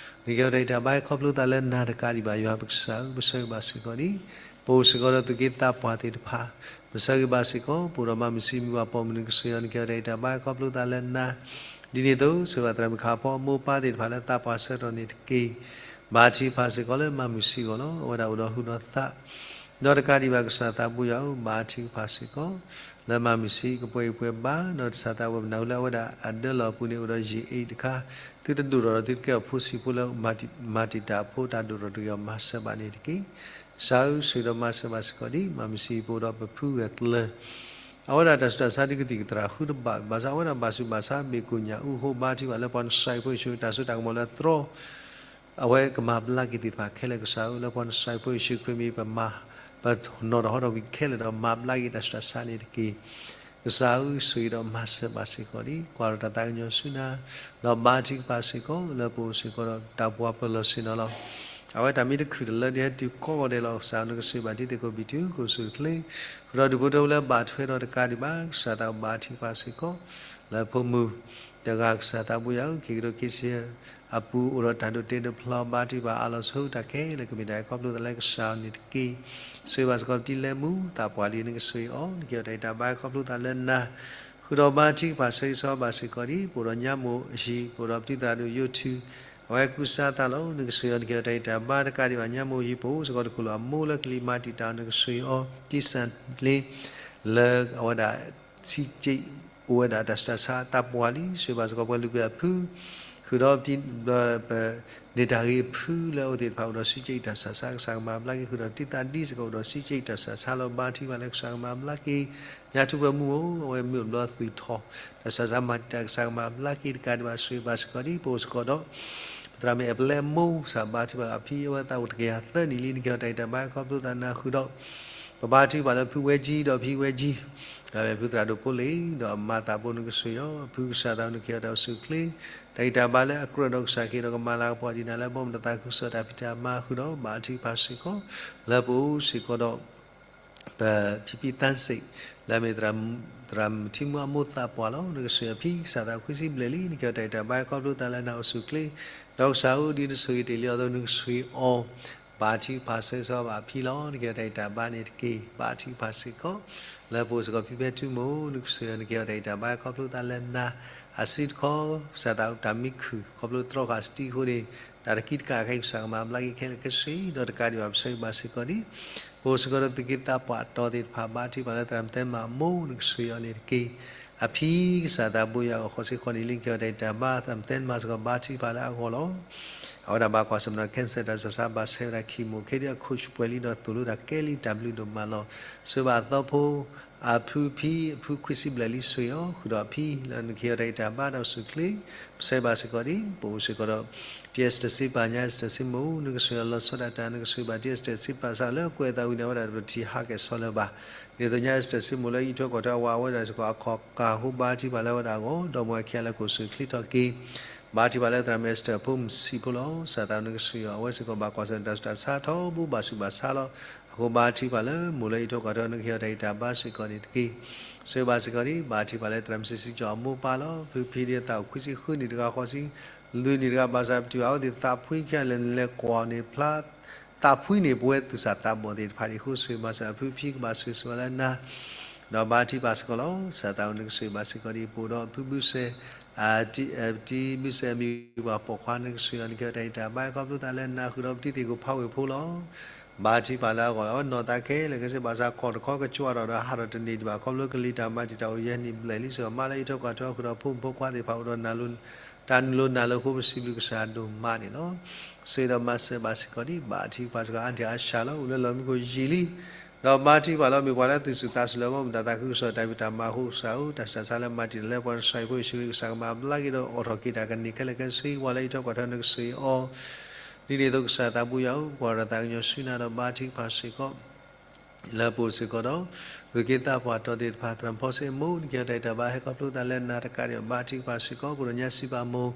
နကဲထီၣ်တၢ်အံၤတၢ်ဘါ ဟဲခီဖျိသးလၢနၤတကးဒံးဘၣ် ယွၤပကစၢ်ဧၢ, ပဆၢဂ့ၤဘၣ်စ့ၢ်ကီးဒ် ပအိၣ်စ့ၢ်ကီးဒီးသုးက့သးပှၢ်သ့ၣ်တဖၣ် ပဆၢဂ့ၤဘၣ်စ့ၢ်ကီး, ပအိၣ်ဒီးမါမုၢ်ဆံးမံၤပှၤပိာ်မုၣ် နကဆှ့အီၤ နကဲထီၣ်တၢ်အံၤတၢ်ဘါ ဟဲခီဖျိသးလၢနၤ, ဒ်န့ၣ်အသိး ဆှ့ဘၣ်သရၣ်မုၣ်ခါဖီမိၢ်ပၢ်သ့ၣ်တဖၣ်လၢသးပှၢ်ဆၢကတီၢ်န့ၣ်တက့ၢ်. ဘါထုကဖၣ်စ့ၢ်ကီးလၢမါမုၢ်ဆံးအဂီၢ်လီၤ. အဝဲဒၣ်အိၣ်ဒီးဟုဒီးသး ဒီးတကးဒံးဘၣ် ကစၢ်သးဘိယွၤဧၢ, ဘါထုကဖၣ်စ့ၢ်ကီး လၢမါမုၢ်ဆံးကပှဲၤအံၤပှဲၤဘၣ်, ဒီးတၢ်ဆါသးဝဲပနၢ်ဟူလၢအဝဲဒၣ်အဒၢလီၢ်အပူၤန့ၣ် အိၣ်ဒီးယံာ်အ့ၣ်တခါ, သုတဒိၣ်ထီၣ်ဒီးသုတကဲအီၤဖိဆံးဖိလၢ မၤတံာ်တာ်အဖိတၢ်ဒိၣ်ထီၣ်တဂ့ၤအီၤ မၤစၢၤဘၣ်န့ၣ်တက့ၢ်. ကစၢ်ဧၢ ဆှ့ဒီးမၤစၢၤဘၣ်စ့ၢ်ကီးဒ် မါမုၢ်ဆံးပအိၣ်ဒီးပဖုဂဲၤကျၢၤ အဝဲဒၣ်တၢ်ဆူးတၢ်ဆါဒ်ကသံၣ်ကသြၣ်ဃုတဘၣ်, ဘၣ်ဆၣ်အဝဲဒၣ်ဘၣ်ဆူးဘၣ်ဆါ ဘ့ၣ်ကိၣ်ညၣ်အူဃိ ဘါထုကဖၣ်လၢပှၤနစၢ်ယွၤဖိယ့ၣ်ၡူး တၢ်စိတၢ်ကမီၤလၢအတြီ အဝဲကမၤဘျါက့ၤသ့ၣ်တဖၣ်ခဲလၢာ် ကစၢ်ဧၢ, လၢပှၤနစၢ်ယွၤဖိယ့ၣ်ၡူးခရံာ်မံၤ ပမၤ ပနီၣ်ထီၣ်ဟီထီၣ်ကွံာ်ခဲလၢာ်ဒီး မၤဘျါက့ၤတၢ်ဆူးတၢ်ဆါန့ၣ်တက့ၢ်. ကစၢ်ဧၢ, ဆှ့ဒီးမၤစၢၤဘၣ်စ့ၢ်ကီးဒ် ကွၢ်ထီၣ်တၢ်သးကညီၤဆူနၤ, ဒီးဘါထုကဖၣ်စ့ၢ်ကီး လၢပအိၣ်စ့ၢ်ကီးဒီးတၢ်ပှၤပၢၤလီၢ်ဆ့ၣ်နီၤလီၤ. အဝဲတၢ်မ့ၢ်တခုၣ်တလၢဒ်ဟဲတုၤကိးဂီၤဒဲးလီၤ, ကစၢ်ဧၢ နကဆှ့ဘၣ်ဒ်သိးကိးဘံၣ်တုၤကိးဆူၣ်အိၣ်ချ့, ဃုာ်ဒီးဒူၣ်ဖိထၢဖိလၢအဘၣ်ထွဲဒီးတကးဒံးဘၣ် ကစၢ်သးဘါထုကဖၣ်စ့ၢ်ကီး လၢဖိမုၣ် တဂၤကစၢ်သးဘိယွၤဧၢ, ခံကထိခံဆံယဲၢ် အပူၤအိၣ်ဒီးတၢ်ဒိးတဲဒိးဖျီ ဘါထုကဖၣ်အးလီၤဆူတၢ်ခဲလၢာ် ကမ့ၢ်တၢ်ဟဲခီဖျိသးလၢကစၢ်န့ၣ်တက့ၢ်. ဆှ့ဘၣ်စ့ၢ်ကီးပတံၤလဲၤမူ သးပှၢ်လံ နကဆှ့အီၤ, နကဲထီၣ်တၢ်အံၤတၢ်ဘါ ဟဲခီဖျိသးလၢနၤ, ဃုာ်ဒီးဘါထုကဖၣ်ဆၢဂ့ၤဆၢဝါဘၣ်စ့ၢ်ကီးဒ် ပအိၣ်ဒီးညၣ်မိၢ်အယံၤ ပအိၣ်ဒီးပတံၤသရၣ်ဒိၣ်ယိၤထူ အဝဲကူစါသးလီၤ, နကဆှ့အီၤ နကဲထီၣ်တၢ်အံၤတၢ်ဘါ တကးဒံးဘၣ် ညၣ်မိၢ်အယံၤ ပအိၣ်စ့ၢ်ကီးတခီလၢအမိၢ်လၢကလံၤမၤတံာ်တာ် နကဆှ့အီၤ တံၢ်စၣ်လ့ လၢအဝဲဒၣ် ဆံးက့ၣ် အိၣ်ဝဲဒၣ်တၢ်ဆူးတၢ်ဆါ သးပှၢ်လံ, ဆှ့ဘၣ်စ့ၢ်ကီးပှၤလုၢ်ကွံာ်အဖု, ဃုာ်ဒီးပ ပန့ၢ်တၢ်ဂ့ၤဖုလၢအအိၣ်သ့ၣ်တဖၣ် အိၣ်ဒီးဆံးက့ၣ်တၢ်ဆူးတၢ်ဆါ ကစၢ်ကမၤဘျါက့ၤ, ဃုာ်ဒီးတံၤသရၣ်ဒ်စ့ၢ်ကီး အိၣ်ဒီးဆံးက့ၣ်တၢ်ဆူးတၢ်ဆါလီၤ. ဘါထုကဖၣ်လၢကစၢ်ကမၤဘျါက့ၤ ညါထူပှဲၤမုၢ်ဧိၤ အဝဲမ့ၢ်အိၣ်ဘျီသွံၣ်ထီၣ် တၢ်ဆူးတၢ်ဆါမၤတံာ်တာ် ကစၢ်ကမၤဘျါက့ၤ တကးဒံးဘၣ် ဆှ့ဘၣ်စ့ၢ်ကီးဒ် ပအိၣ်စ့ၢ်ကီးဒီး ပသရၣ်မုၣ်အဲၣ်ပလဲမိၢ် ကစၢ်ဘါထုကဖၣ်အဖံ အဝဲသးအိၣ်တကယၤသၢနံၣ်လံ, နကဲထီၣ်တၢ်အံၤတၢ်ဘါ ဟဲခီဖျိသးနၤ ဃုာ်ဒီး ပဘါထုကဖၣ်လၢဖုဝဲကၠံဒီးဖံဝဲကၠံ ဒီးဖုသရၣ်ဒိၣ်ဖိလ့ၣ် ဒီးအမၤသးဘိ နကဆှ့အီၤ အဖုကစၢ်သး နကဲထီၣ်တၢ်အိၣ်ဆူၣ်အိၣ်ချ့ တၢ်ဂံၢ်တၢ်ဘါလၢအကြၢးဒီးကစၢ်က့ၤဒီး ကမၤလၤကပီၤဒံးနၤလၢ ဘီမုၢ်တၢ်သးခုကစီၣ်တၢ်ဖံးတၢ်မၤ ဃုာ်ဒီးဘါထုကဖၣ်စ့ၢ်ကီး လၢပအိၣ်စ့ၢ်ကီးဒီး ပဖံဖံသၣ်စ့ၣ် လၢအမ့ၢ် သရၣ်မုၣ်ထံမူအမိၢ်သးပှၢ်လီၤ. နကဆှ့အဖံ ကစၢ်သးခွံဆံဘျဲၣ်လံ, နကဲထီၣ်တၢ်အံၤတၢ်ဘါ ဟဲခီဖျိသးလၢနၤအိၣ်ဆူၣ်အိၣ်ချ့ ဒီးကစၢ်ဧၢ ဒ်နဆိၣ်ဂ့ၤတ့ၢ်လံအသိး နကဆှ့အီၤ ဘါထုကဖၣ်ဆၢဂ့ၤဆၢဝါဘၣ်အဖံလီၤ. နကဲထီၣ်တၢ်အံၤတၢ်ဘါန့ၣ်တက့ၢ်. ဘါထုကဖၣ်စ့ၢ်ကီး လၢပအိၣ်စ့ၢ်ကီးဖံဖဲထူမိၢ် နကဆှ့အီၤ နကဲထီၣ်တၢ်အံၤတၢ်ဘါ ဟဲခီဖျိသးလၢနၤ အစုတခီ ကစၢ်သးတၢ်မံခုၣ် ခီဖျိတြီဃာ်စတံဃိန့ၣ် တၢ်တကံတကးခဲအံၤ ကစၢ်ကမၤဘျါက့ၤခဲလၢာ်ခဲဆ့ ဒီးတကးဒံးဘၣ် ပဆၢဂ့ၤဘၣ်စ့ၢ်ကီးဒ် ပအိၣ်စ့ၢ်ကီးဒီးသုးက့သးပှၢ်တီၤသ့ၣ်တဖၣ် ဘါထုကဖၣ်လၢသရၣ်မုၣ်သဲမးအမိၢ် နကဆှ့အီၤန့ၣ်တက့ၢ်. အဖံ ကစၢ်သးဘိယွၤ အဂီၢ်ဃိးဆံဃိးနံၣ်လံ နကဲထီၣ်တၢ်အံၤတၢ်ဘါ သရၣ်မုၣ်သဲမးစ့ၢ်ကီး ဘါထုကဖၣ်လၢအဂီၢ်လီၤ. အဝဲဒၣ်ဘၣ်ကွၢ်ဆၢၣ်မဲာ်ဒီး cancer တၢ်ဆူးတၢ်ဆါ ဘၣ်ဆဲးဝဲဒၣ် chemo ခဲဒုးအခိၣ်ပှဲၤလံဒီးသိၣ်လိတၢ်ကဲလံ တၢ်ဘျုးဒိၣ်မးလီၤ. ဆှ့ဘၣ်အသီဖိ အဖုဖံ အဖုခွံဆံဘျဲၣ်လံ ဆှ့အီၤ ဃုာ်ဒီးအဖံ လၢနကဟ့ၣ်အီၤတၢ်ဂံၢ်တၢ်ဘါဒီးအိၣ်ဆူၣ်အိၣ်ချ့ ပဆၢဂ့ၤဘၣ်စ့ၢ်ကီးဒ် ပအိၣ်စ့ၢ်ကီးဒီး တံၢ်အ့စတၢၣ်စ့ပၢ် ညါအ့စတၢၣ်စ့မိၢ် နကဆှ့အီၤလီၤဆီဒၣ်တၢ် နကဆှ့ဘၣ်တံၢ်အ့စတၢၣ်စ့ပၢ် ကစၢ်လၢကွဲးအသးဝံၤန့ၣ် အဝဲဒၣ်တထံၣ်ဟးကဲၣ်ဆိးလၢၤဘၣ်. ဒ်သိးညါအ့စတၢၣ်စ့မိၢ်လၢအအံးထွဲကွၢ်ထွဲအဝၤ အဝဲဒၣ်စ့ၢ်ကီး အခီၣ်ကၢ်ဟိဘါထုကဖၣ်လၢအဝဲဒၣ်အဂီၢ် ဒီးမိၢ်အခံဂၤလၢကအိၣ်ဆူၣ်အိၣ်ချ့ထီၣ်က့ၤ ဘါထုကဖၣ်လၢသရၣ်မုၣ်အ့စတၢၣ်ဖိမုၣ်ဆံးဖိလီၤ. ကစၢ်သးနကဆှ့အီၤ အဝဲစ့ၢ်ကီးဘၣ်ကွၢ်ဆၢၣ်မဲာ်တၢ်ဆူးတၢ်ဆါထီဘိ ဘၣ်ဆူးဘၣ်ဆါလီၤ. အဃိဘါထုကဖၣ်လၢမိၢ်လၢအအံးထွဲကွၢ်ထွဲ နကဟ့ၣ်အီၤတၢ်ဂံၢ်တၢ်ဘါစ့ၢ်ကီးန့ၣ်တက့ၢ်. ဆၢဂ့ၤဘၣ်စ့ၢ်ကီးဒံး ဘါထုကဖၣ်လၢသရၣ်မုၣ်စံးစံကၠီအမိၢ်ပၢ်လီၤ. ဖုဖံဒ်အသးအိၣ်ခွံဆံဃုနံၣ်တဂၤ ဃိးဆံလွံၢ်နံၣ်တဂၤ ဘၣ်ဆၣ်ပထံၣ်ဘၣ်အဝဲသ့ၣ်သးဖှံခဲလၢာ်န့ၣ် လဲၤကွၢ်န့ၣ်ဖျါ သးဖှံန့ၣ် ပဝဲသူၣ်စၢ်သးဘီၣ်သ့ၣ်တဖၣ်န့ၣ်အဃိ ဆၢဂ့ၤဘၣ်စ့ၢ်ကီးဖုဖံကဘၣ်ဆိၣ်ဂ့ၤဆိၣ်ဝါလၢနၤ ဒီးဘါထုကဖၣ်စ့ၢ်ကီးလီၤ. ကစၢ်သးအိၣ်နကဆိၣ်ဂ့ၤဘၣ်စ့ၢ်ကီးဒံး ပအိၣ်ဒီးဖုဘုစဲၣ် တံဘုစဲၣ်အမံၤပှၤပိာ်ခွါ နကဆိၣ်ဂ့ၤအီၤ နကဟ့ၣ်အီၤတၢ်ဂံၢ်တၢ်ဘါ ခီဖျိသးလၢနၤဃုာ်ဒီးပတံၤသ့ၣ်ကိၣ်ဖးဝ့ၢ်ဖိလီၤ. ဘါထုကဖၣ်လၢအဂီၢ်လီၤ. အဝဲနီၢ်သးခဲလၢာ်ခဲဆ့ ဘၣ်ဆၣ်ခီၣ်တခီကကွၢ်ဒီး ဟးထီၣ်တန့ၢ်ဒံးဘၣ် ခီဖျိကလံၤတၢ်မၤတံာ်တာ်အိၣ်ယဲၢ်နံၣ်ဘျဲၣ်လံစ့ၢ်ကီး မါလၢအအံးထွဲကွၢ်ထွဲဃုာ်ဒီးဖိမုၣ်ဖိခွါသ့ၣ်တဖၣ်အိၣ်ဒီး တၢ်နုာ်လီၤနၢ်လီၤအဃိ ပစံးဘျုးကစၢ်ဒိၣ်မးန့ၣ်လီၤ. ဆိၣ်ဂ့ၤဒီးမၤစၢၤဘၣ်စ့ၢ်ကီးဒံး ဘါထုကဖၣ်စ့ၢ်ကီး အါထံၣ်အါဆၢလီၤ အိၣ်လၢလီၢ်မံခိၣ်ယံာ်လံ ဒီးဘါထုကဖၣ်လီၤ မ့ၢ်ပှၤလၢသူၣ်ဆူၣ်သးဆူၣ်လၢအဂီၢ် မတၤသးခုကစီၣ် တၢ်ဖံးတၢ်မၤအဃိကစၢ်ဧၢ တၢ်ဆူးတၢ်ဆါလၢမၤတံာ်တာ်လၢပှၤကစၢ်အံၤဖိယ့ၣ်ၡူးခရံာ်ကစၢ်ကမၤဘျါက့ၤဒီးအိးထီၣ်က့ၤတၢ်ကန့ၢ်ခဲလၢာ်ခဲဆ့ ပှၤလၢအအံးထွဲကွၢ်ထွဲနကဆိၣ်ဂ့ၤအီၤ ဒ်န့ၣ်အသိးကစၢ်သးဘိယွၤဧၢ ပှၤဒီးသးကညီၤဆူနၤဒီးဘါထုကဖၣ်စ့ၢ်ကီး လၢပအိၣ်စ့ၢ်ကီးဒီး သူၣ်က့သးပှၢ်တီၤသ့ၣ်တဖၣ် သရၣ်မုၣ်ဖီစ့ၣ်အမိၢ် နကဟ့ၣ်အီၤတၢ်ဂံၢ်တၢ်ဘါ ဟဲခီဖျိသးလၢနၤတကးဒံး ဘါထုကဖၣ်စ့ၢ်ကီး ပဒိၣ်ညါစံးပာ်မိၢ်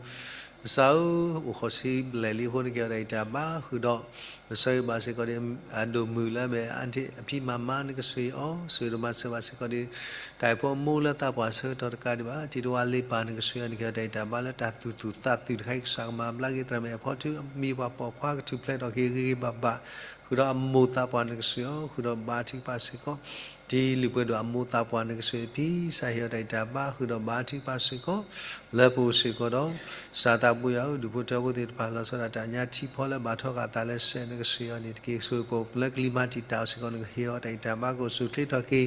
ကစၢ်ဧၢ အိၣ်ဃိးဆံဘျဲၣ်လံအဃိ နကဟ့ၣ်အီၤတၢ်ဂံၢ်တၢ်ဘါ ဃုာ်ဒီး ပဆိၣ်ဂ့ၤဘၣ်စ့ၢ်ကီးဒံး အဒိၣ်မုၢ်လၢအမ့ၢ်အဖံမၤမါ နကဆိၣ်ဂ့ၤအီၤ ဆိၣ်ဂ့ၤဒီးမၤစၢၤဘၣ်စ့ၢ်ကီးဒံး တၢ်အံၤဖိအမိၢ်လၢသးပှၢ်ဆၢကတီၢ်တကးဒံးဘၣ် တံၤတဝါလ့ပၢ် နကဆိၣ်ဂ့ၤအီၤ နကဟ့ၣ်အီၤတၢ်ဂံၢ်တၢ်ဘါလၢတၢ်သူၣ်သူၣ်သးသူၣ်တခါအံၤ ကစၢ်ကမၤဘျါက့ၤ သရၣ်မုၣ်အဲၣ်ဖီထု အမံၤပှၤပိာ်ခွါကထူၣ်ဖျဲးထီၣ်က့ၤဂ့ၤဂ့ၤဘၣ်ဘၣ် ဃုာ်ဒီးအမိၢ်သးပှၢ် နကဆိၣ်ဂ့ၤအီၤ ဃုာ်ဒီးဘါထုကဖၣ်စ့ၢ်ကီး တံၤလုၢ်ပှဲၤဒိၣ်အမိၢ်သးပှၢ် နကဆိၣ်ဂ့ၤအဖံ ကစၢ်ဟ့ၣ်အီၤတၢ်ဂံၢ်တၢ်ဘါ ဃုာ်ဒီးဘါထုကဖၣ်စ့ၢ်ကီး လၢပအိၣ်စ့ၢ်ကီးဒီး ကစၢ်သးဘိယွၤဧၢ ဒူၣ်ဖိထၢဖိသ့ၣ်တဖၣ် လီၤဆီဒၣ်တၢ်ညါထံဖီလၢဘၣ်ထီဃာ်သးလၢစဲး နကဆိၣ်ဂ့ၤအီၤန့ၣ်တက့ၢ်. ဆိၣ်ဂ့ၤပှၤလၢကလံၤမၤတံာ်တာ်အီၤစ့ၢ်ကီး နကဟ့ၣ်အီၤတၢ်ဂံၢ်တၢ်ဘါ ကအိၣ်ဆူၣ်အိၣ်ချ့ထီၣ်က့ၤ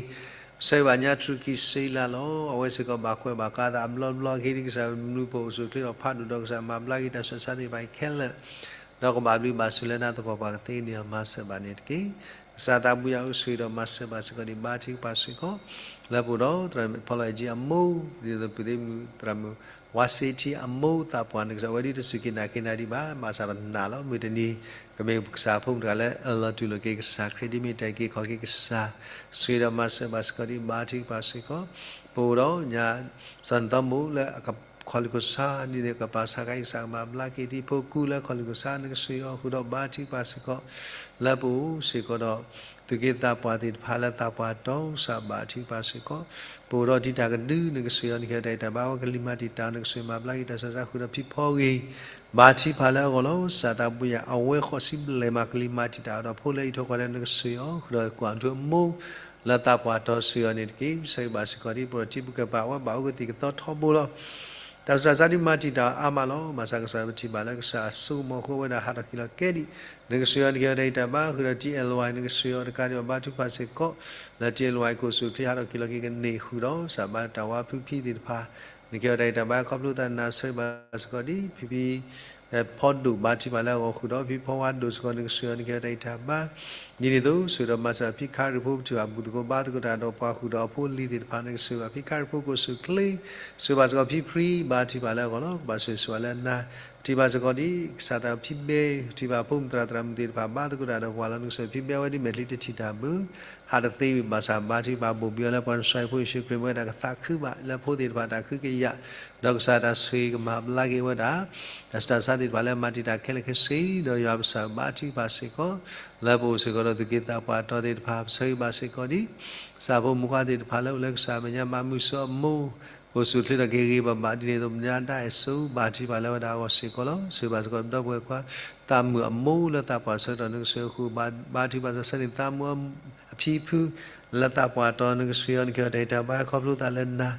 ပဆိၣ်ဂ့ၤဘၣ်ညါထြူကံစ့လးလီၤ. အဝဲစ့ၢ်ကီးဘၣ်ကွဲးဘၣ်ကါသးအဘျီဘျီ အဂ့ၢ်ဒ်ကစၢ်မနုၤပအိၣ်ဆူၣ်အိၣ်ချ့ထီၣ်ဖးဒိၣ်ဒီး ကစၢ်မၤဘျါက့ၤတၢ်ဆူးတၢ်ဆါသ့ၣ်တဖၣ်အံၤခဲလၢာ် ဒီးကဘၣ်ဘျုးဘၣ်ဆိၣ်လၢနၤသပှၢ်ပှၢ်ကသ့န့ၣ် မၤစၢၤဘၣ်န့ၣ်တက့ၢ်. ကစၢ်သးဘိယွၤဧၢ ဆိၣ်ဂ့ၤဒီးမၤစၢၤဘၣ်စ့ၢ်ကီးဒံး ဘါထုကဖၣ်စ့ၢ်ကီး လၢပအိၣ်ဒီး သရၣ်မုၣ်ဖီလီၤအ့ၣ်ကၠံအမိၢ် ဒ်သိးပုၢ်သ့ၣ်မုၣ်သရၣ်မုၣ် ဝါစ့ထံအမိၢ်သးပှၢ် နကစၢ် အဝဲဒ်တစူၢ်က့ၤနာ်က့ၤနၤဒံးဘၣ် ဘၣ်ဆၣ်ပနာ်လီၤ မုၢ်တနံၤ ကမ့ၢ်ကစၢ်ဖိမုၣ်တဂၤလၢအလီၤတူၢ်လိာ်က့ၤကစၢ်ခရံာ် ဒ်မ့ၢ်တၢ်အုၣ်က့ၤခီၣ်က့ၤကစၢ် ဆိၣ်ဂ့ၤဒီးမၤစၢၤဘၣ်စ့ၢ်ကီးဒံး ဘါထုကဖၣ်စ့ၢ်ကီး ပအိၣ်ဒီးညါ စီၤနသီမိၣ်လၢအခီၣ်လုၢ်ခိၣ်ဆါ ဒ်န့ၣ်ကပာ်ဆါခါအံၤ ကစၢ်ကမၤဘျါက့ၤဒံး ဖိကူလၢခီၣ်လုၢ်ခိၣ်ဆါ နကဆိၣ်ဂ့ၤအီၤ ဃုာ်ဒီးဘါထုကဖၣ်စ့ၢ်ကီး လၢပအိၣ်စ့ၢ်ကီးဒီး သူၣ်က့သးပှၢ်သ့ၣ်တဖၣ်လၢသးပှၢ်တီၤ ကစၢ်ဘါထုကဖၣ်စ့ၢ်ကီး ပအိၣ်ဒီးတံၤတၢ်ကဒု နကဆိၣ်ဂ့ၤအီၤ နကဟ့ၣ်အီၤတၢ်ဂံၢ်တၢ်ဘါ အဝဲကလံၤမၤတံာ်တာ် နကဆိၣ်ဂ့ၤမၤဘျါက့ၤတၢ်ဆူးတၢ်ဆါ ဃုာ်ဒီးဖံဖီဂ့ၤ ဘါထုကဖၣ်လၢအဂီၢ်လီၤ. ကစၢ်သးဘိယွၤ အဝဲဃိးဆံဘျဲၣ်မး ကလံၤမၤတံာ်တာ်ဒီးဖိလၢအအံးထွဲကွၢ်ထွဲ နကဆိၣ်ဂ့ၤအီၤ ဃုာ်ဒီးကွၢ်ထူအမိၢ် လၢသးပှၢ်တီၤ ဆိၣ်ဂ့ၤအီၤန့ၣ်တက့ၢ်. ပဆိၣ်ဂ့ၤဘၣ်စ့ၢ်ကီးဒံး ပအိၣ်ဒီးတံၤဖိကဲပၤ အဝဲဘၣ်အိၣ်ကသံၣ်ကသီထီဘိလီၤ. တၢ်ဆူးတၢ်ဆါဒ်မၤတံာ်တာ်အါမးလီၤ. ဘၣ်ဆၣ်ကစၢ်ပထံၣ်ဘၣ်လၢကစၢ်အစိကမီၤအဃိ အဝဲဒၣ်ဟးထီၣ်က့ၤလီၤကဲဒံး နကဆိၣ်ဂ့ၤအီၤ နကဟ့ၣ်အီၤတၢ်ဂံၢ်တၢ်ဘါ ဃုာ်ဒီး တံၤအဲၣ်လဝါ နကဆိၣ်ဂ့ၤအီၤတကးဒံးဘၣ် ဘါထုကဖၣ်စ့ၢ်ကီး လၢတံၤအဲၣ်လဝါအံၤ ကအိၣ်ဆူၣ်အိၣ်ချ့ဟးထီၣ်က့ၤလီၤက့ၤကန့ၢ် ဃုာ်ဒီး ကစၢ်ဘါတၢ်ဝါဖုဖံသ့ၣ်တဖၣ် နကဟ့ၣ်အီၤတၢ်ဂံၢ်တၢ်ဘါ ခီဖျိသးနၤ ပဆိၣ်ဂ့ၤဘၣ်စ့ၢ်ကီးဒံး ဖံဖံ ဖီဒိၣ် ဘါထုကဖၣ်လၢအဂီၢ် ဃုာ်ဒီးဖံဖီဝါဒိၣ်စ့ၢ်ကီး နကဆိၣ်ဂ့ၤအီၤ နကဟ့ၣ်အီၤတၢ်ဂံၢ်တၢ်ဘါ ဒ်န့ၣ်အသိး ဆိၣ်ဂ့ၤဒီးမၤစၢၤဖံခရံာ်ဖိ ပထံၣ်ဘၣ်ဘူၣ်သကိးဘါသကိးတၢ်ဒီးပှၤ ဃုာ်ဒီးအဖိအလံၤသ့ၣ်တဖၣ် နကဆိၣ်ဂ့ၤဘၣ်ဖံခရံာ်ဖိကအိၣ်ဆူၣ်အိၣ်ချ့ ဆိၣ်ဂ့ၤဘၣ်စ့ၢ်ကီးဖံဖံ ဘါထုကဖၣ်လၢအဂီၢ်လီၤ. ကဘၣ်ဆိၣ်ဂ့ၤဆိၣ်ဝါလၢနၤ ပထံၣ်ဘၣ်စ့ၢ်ကီးဒံး ကစၢ်သးဖံဘဲ ပထံၣ်ဘၣ်ဖိမုၣ်သရၣ်သရၣ်မုၣ်သ့ၣ်တဖၣ် ဘါသကိးတၢ်ဒီးပှၤလီၤ နကဆိၣ်ဂ့ၤဖံဘဲဝဲဒ်မဲာ်ချံတထံၣ်တၢ်ဘၣ် ဟးတသ့ဝံၤဘၣ်ဆၣ် ဘါထုကဖၣ်ဘိၣ်ဘံအီၤလၢပှၤကစၢ်အံၤဖိယ့ၣ်ၡူးခရံာ် မ့ၢ်ဝဲဒၣ်ကသးခုဘၣ်လၢဖိသ့ၣ်တဖၣ်တၢ်ခုကယာ် ဒီးကစၢ်တၢ်ဆိၣ်ဂ့ၤကမၤဘျါက့ၤဝဲဒၣ် တၢ်ဆူးတၢ်ဆါသ့ၣ်တဖၣ်လၢမၤတံာ်တာ်ခဲလၢာ်ခဲဆ့ ဒီးယွၤပစၢ်ဘါထုကဖၣ်စ့ၢ်ကီး လၢပအိၣ်စ့ၢ်ကီးဒီးသူၣ်က့သးပှၢ်တီၤသ့ၣ်တဖၣ် ပဆိၣ်ဂ့ၤဘၣ်စ့ၢ်ကီးဒံး ကစၢ်ဖိမုၣ်ခွါသ့ၣ်တဖၣ်လၢအိၣ်လၢကစၢ်မဲာ်ညါ မၤမုာ်ဆိအမိၢ် ကအိၣ်ဆူၣ်အိၣ်ချ့ထီၣ်က့ၤဂ့ၤဂ့ၤဘၣ်ဘၣ် ဒ်န့ၣ်အသိး မဲာ်ညါဒၣ်အဲၣ်စိ ဘါထုကဖၣ်လၢဝဲဒၣ်အဂီၢ်စ့ၢ်ကီးလီၤ. ဆိၣ်ဂ့ၤဘၣ်စ့ၢ်ကီး ပဒီပုၢ်ဝဲၢ်ခွါ သးမုာ်အမိၢ်လၢသးပှၢ်ဆၢကတီၢ် နကဆိၣ်ဂ့ၤဃုာ် ဘါထုကဖၣ်စ့ၢ်ကီး ဆၢန့ၢ်သးမုာ်အဖံဖု လၢသးပှၢ်တီၤ နကဆိၣ်ဂ့ၤအီၤ နကဟ့ၣ်အီၤတၢ်ဂံၢ်တၢ်ဘါ ခီဖျိသးလၢနၤ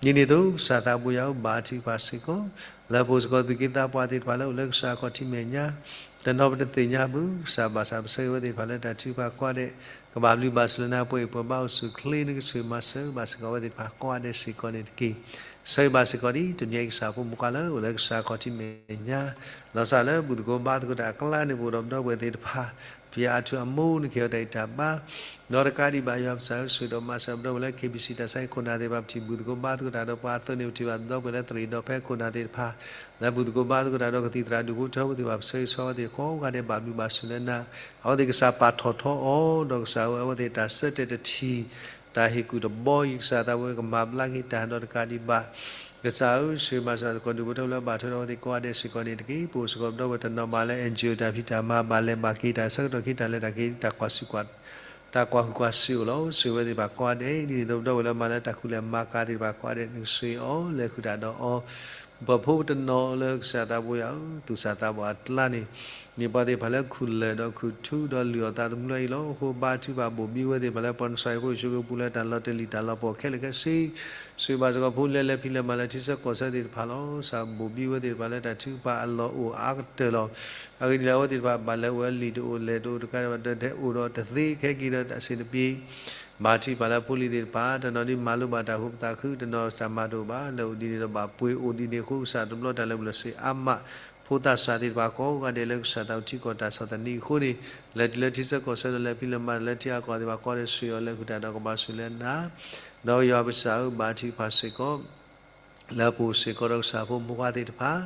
ဒ်န့ၣ်အသိး ကစၢ်သးဘိယွၤဧၢ ဘါထုကဖၣ်စ့ၢ်ကီး လၢပအိၣ်စ့ၢ်ကီးသူၣ်က့သးပှၢ်သ့ၣ်တဖၣ်လၢအိၣ်လၢကစၢ်ခီၣ်ထံးမဲာ်ညါ တနီၤပတသ့ၣ်ညါဘၣ် ကစၢ်ဘၣ်ဆၣ်ပဆၢဂ့ၤဝဲသ့ၣ်တဖၣ်လၢတၢ်ထုကဖၣ်ကိးဂၤဒဲး ကဘၣ်ဘျုးဘၣ်ဆိၣ်လၢနၤ ပှၤအံၣ်ပှၤဘါအိၣ်ဆူၣ်အိၣ်ချ့ နကဆိၣ်ဂ့ၤမၤစၢၤဘၣ်စ့ၢ်ကီးဝဲသ့ၣ်တဖၣ်ကိးဂၤဒဲးစ့ၢ်ကီးန့ၣ်တက့ၢ်. ဆၢဂ့ၤဘၣ်စ့ၢ်ကီးဒ်တနံၤအံၤကစၢ်ဖိမုၣ်ခွါလၢအိၣ်လၢကစၢ်ခီၣ်ထံးမဲာ်ညါ လီၤစၢ်လၢဘူၣ်သကိးဘါသကိးတၢ်အကျါန့ၣ် ပအိၣ်ဒီးပဒီပုၢ်ဝဲၢ်သ့ၣ်တဖၣ် ဖံအါထူအမိၢ် နကဟ့ၣ်အီၤတၢ်ဂံၢ်တၢ်ဘါ ဒီးတကးဒံးဘၣ် ယွၤပစၢ်ဧၢ ဆိၣ်ဂ့ၤဒီးမၤစၢၤပဒီပုၢ်ဝဲၢ်လၢ KBC တၢ်ဆါဟံၣ်ခိၣ်နၢ်သ့ၣ်တဖၣ် ပထံၣ်ဘူၣ်သကိးဘါသကိးတၢ်ဒီးပှၤအသိးန့ၣ် ပထံၣ်ဘၣ်ပဒီပုၢ်ဝဲၢ်လၢသရံၣ်ဒီးဖဲခိၣ်နၢ်သ့ၣ်တဖၣ် လၢဘူၣ်သကိးဘါသကိးတၢ်ဒီးကသံၣ်သရၣ်ဒူၣ်ဖိထၢဖိသ့ၣ်တဖၣ် ပဆၢဂ့ၤဆၢဝါဝဲသ့ၣ်ကိးဂၤဒဲး ဘၣ်ဘျုးဘၣ်ဆိၣ်လၢနၤ အဝဲသ့ၣ်ကစၢ်ပာ်ထီၣ်ထီအီၤ ဒီးကစၢ်ဧၢ အဝဲသ့ၣ်တၢ်ဆၢတဲာ်တထံၣ် တၢ်ဟ့ၣ်ကူၣ်တဘီအံၤ ကစၢ်သးဝဲကမၤဘျါက့ၤတၢ်ဒီးတကးဒံးဘၣ် ကစၢ်ဧၢ ဆိၣ်ဂ့ၤမၤစၢၤသကိးဒူၣ်ဖိထၢဖိလၢအဘၣ်ထွဲဒီးအဝဲသ့ၣ်ကိးဂၤဒဲးစ့ၢ်ကီးန့ၣ်တက့ၢ်. ပအိၣ်စ့ၢ်ကီးပဒီပုၢ်ဝဲၢ်တနီၤဘၣ်လၢ NGO တၢ်ဖံးတၢ်မၤဘၣ်လဲၤဘၣ်က့ၤတၢ်ဆၢကတီၢ်ခ့တၢ်လဲၤတၢ်က့ၤတၢ်ကွၢ်ဆူၣ်ကွၢ် တၢ်ကွၢ်ဟုၣ်ကွၢ်စံးအိၣ်လီၤ. ဆိၣ်ဂ့ၤဝဲသ့ၣ်တဖၣ်ကိးဂၤဒဲး, ဒ်န့ၣ်အသိး ပဒီပုၢ်ဝဲၢ်လၢမၤလၢတၢ်ကူၣ်လဲၤမၤကၤသ့ၣ်တဖၣ်ကိးဂၤဒဲး နကဆိၣ်ဂ့ၤအီၤ လဲၤဃုာ်တၢ်ဒီးအီၤ, ပဖိပတနီၤလၢကစၢ်သးဘိယွၤဧၢ, သူၣ်စၢ်သးဘီၣ်အကျါန့ၣ် မ့ၢ်ပှၤသ့ၣ်တဖၣ်လၢခူၣ်လၢၢ်ဒီးခူၣ်ထူဒီးလုၢ်အီၣ်သးသမူလၢအံၤလီၤ. အဃိဘါထုကဖၣ်ဘိၣ်ဘံဝဲသ့ၣ်တဖၣ်လၢပှၤကစၢ်ယွၤဖိယ့ၣ်ၡူးခရံာ်အပူၤလၢတၢ်လီၤတလံၤတၢ်လီၤပှီၢ်ခဲလၢာ်ခဲဆ့ ဆိၣ်ဂ့ၤဘၣ်စ့ၢ်ကီးဖိလၢလဲၤဖံးလဲၤမၤလၢထံဆၢကီၢ်ဆၢသ့ၣ်တဖၣ်လီၤ. ကစၢ်ဘိၣ်ဘံဝဲသ့ၣ်တဖၣ်လၢတၢ်ထုကဖၣ်အလီၢ်အိၣ်အါကတၢၢ်လီၤ. အဂ့ၢ်ဒ်လဲၣ် အဝဲသ့ၣ်တဖၣ်ဘၣ်လဲၤအိၣ်ဝဲလံာ်တအိၣ်လဲၢ်တအိၣ်တကးဒံးဘၣ် ဒီးတအိၣ်ဒီးတသ့ခဲက့ၤဒီးတၢ်စ့ၣ်တပ့ၤ ဘါထုကဖၣ်လၢဖိလံၤသ့ၣ်တဖၣ် တနီၤဒ်မၤလိဘၣ်တၢ်ဃိပသးခု တနီၤတၢ်မၤတအိၣ်ဘၣ် လဲၤအိၣ်ဒ်န့ၣ်ဒီးဘၣ်ပှ့ၤအိၣ်ဒ်န့ၣ်အဃိ ကစၢ်တဘျီတၢ်လၢပျၢၤစ့ၣ်အါမး ဖိသၣ်ဆၣ်သ့ၣ်တဖၣ်ကိးဂၤဒဲးလၢကစၢ်သးအိၣ်ထံကီၢ်တၢ်ဆီၣ်သနံးအဃိန့ၣ် လဲၤတုၤလၢထံဆၢကီၢ်ဆၢဒီးလဲၤဖံးလဲၤမၤလၢထံအကီၢ်သ့ၣ်တဖၣ်ကိးဂၤဒဲး ဆိၣ်ဂ့ၤအီၤလဲၤဃုာ်တၢ်ဒီးကဘၣ်ဆိၣ်ဂ့ၤလၢနၤ ဒီးယွၤပကစၢ်ဧၢ ဘါထုကဖၣ်စ့ၢ်ကီး လၢပအိၣ်စ့ၢ်ကီးဒီးကစၢ်ဖိမုၣ်ဖိခွါသ့ၣ်တဖၣ်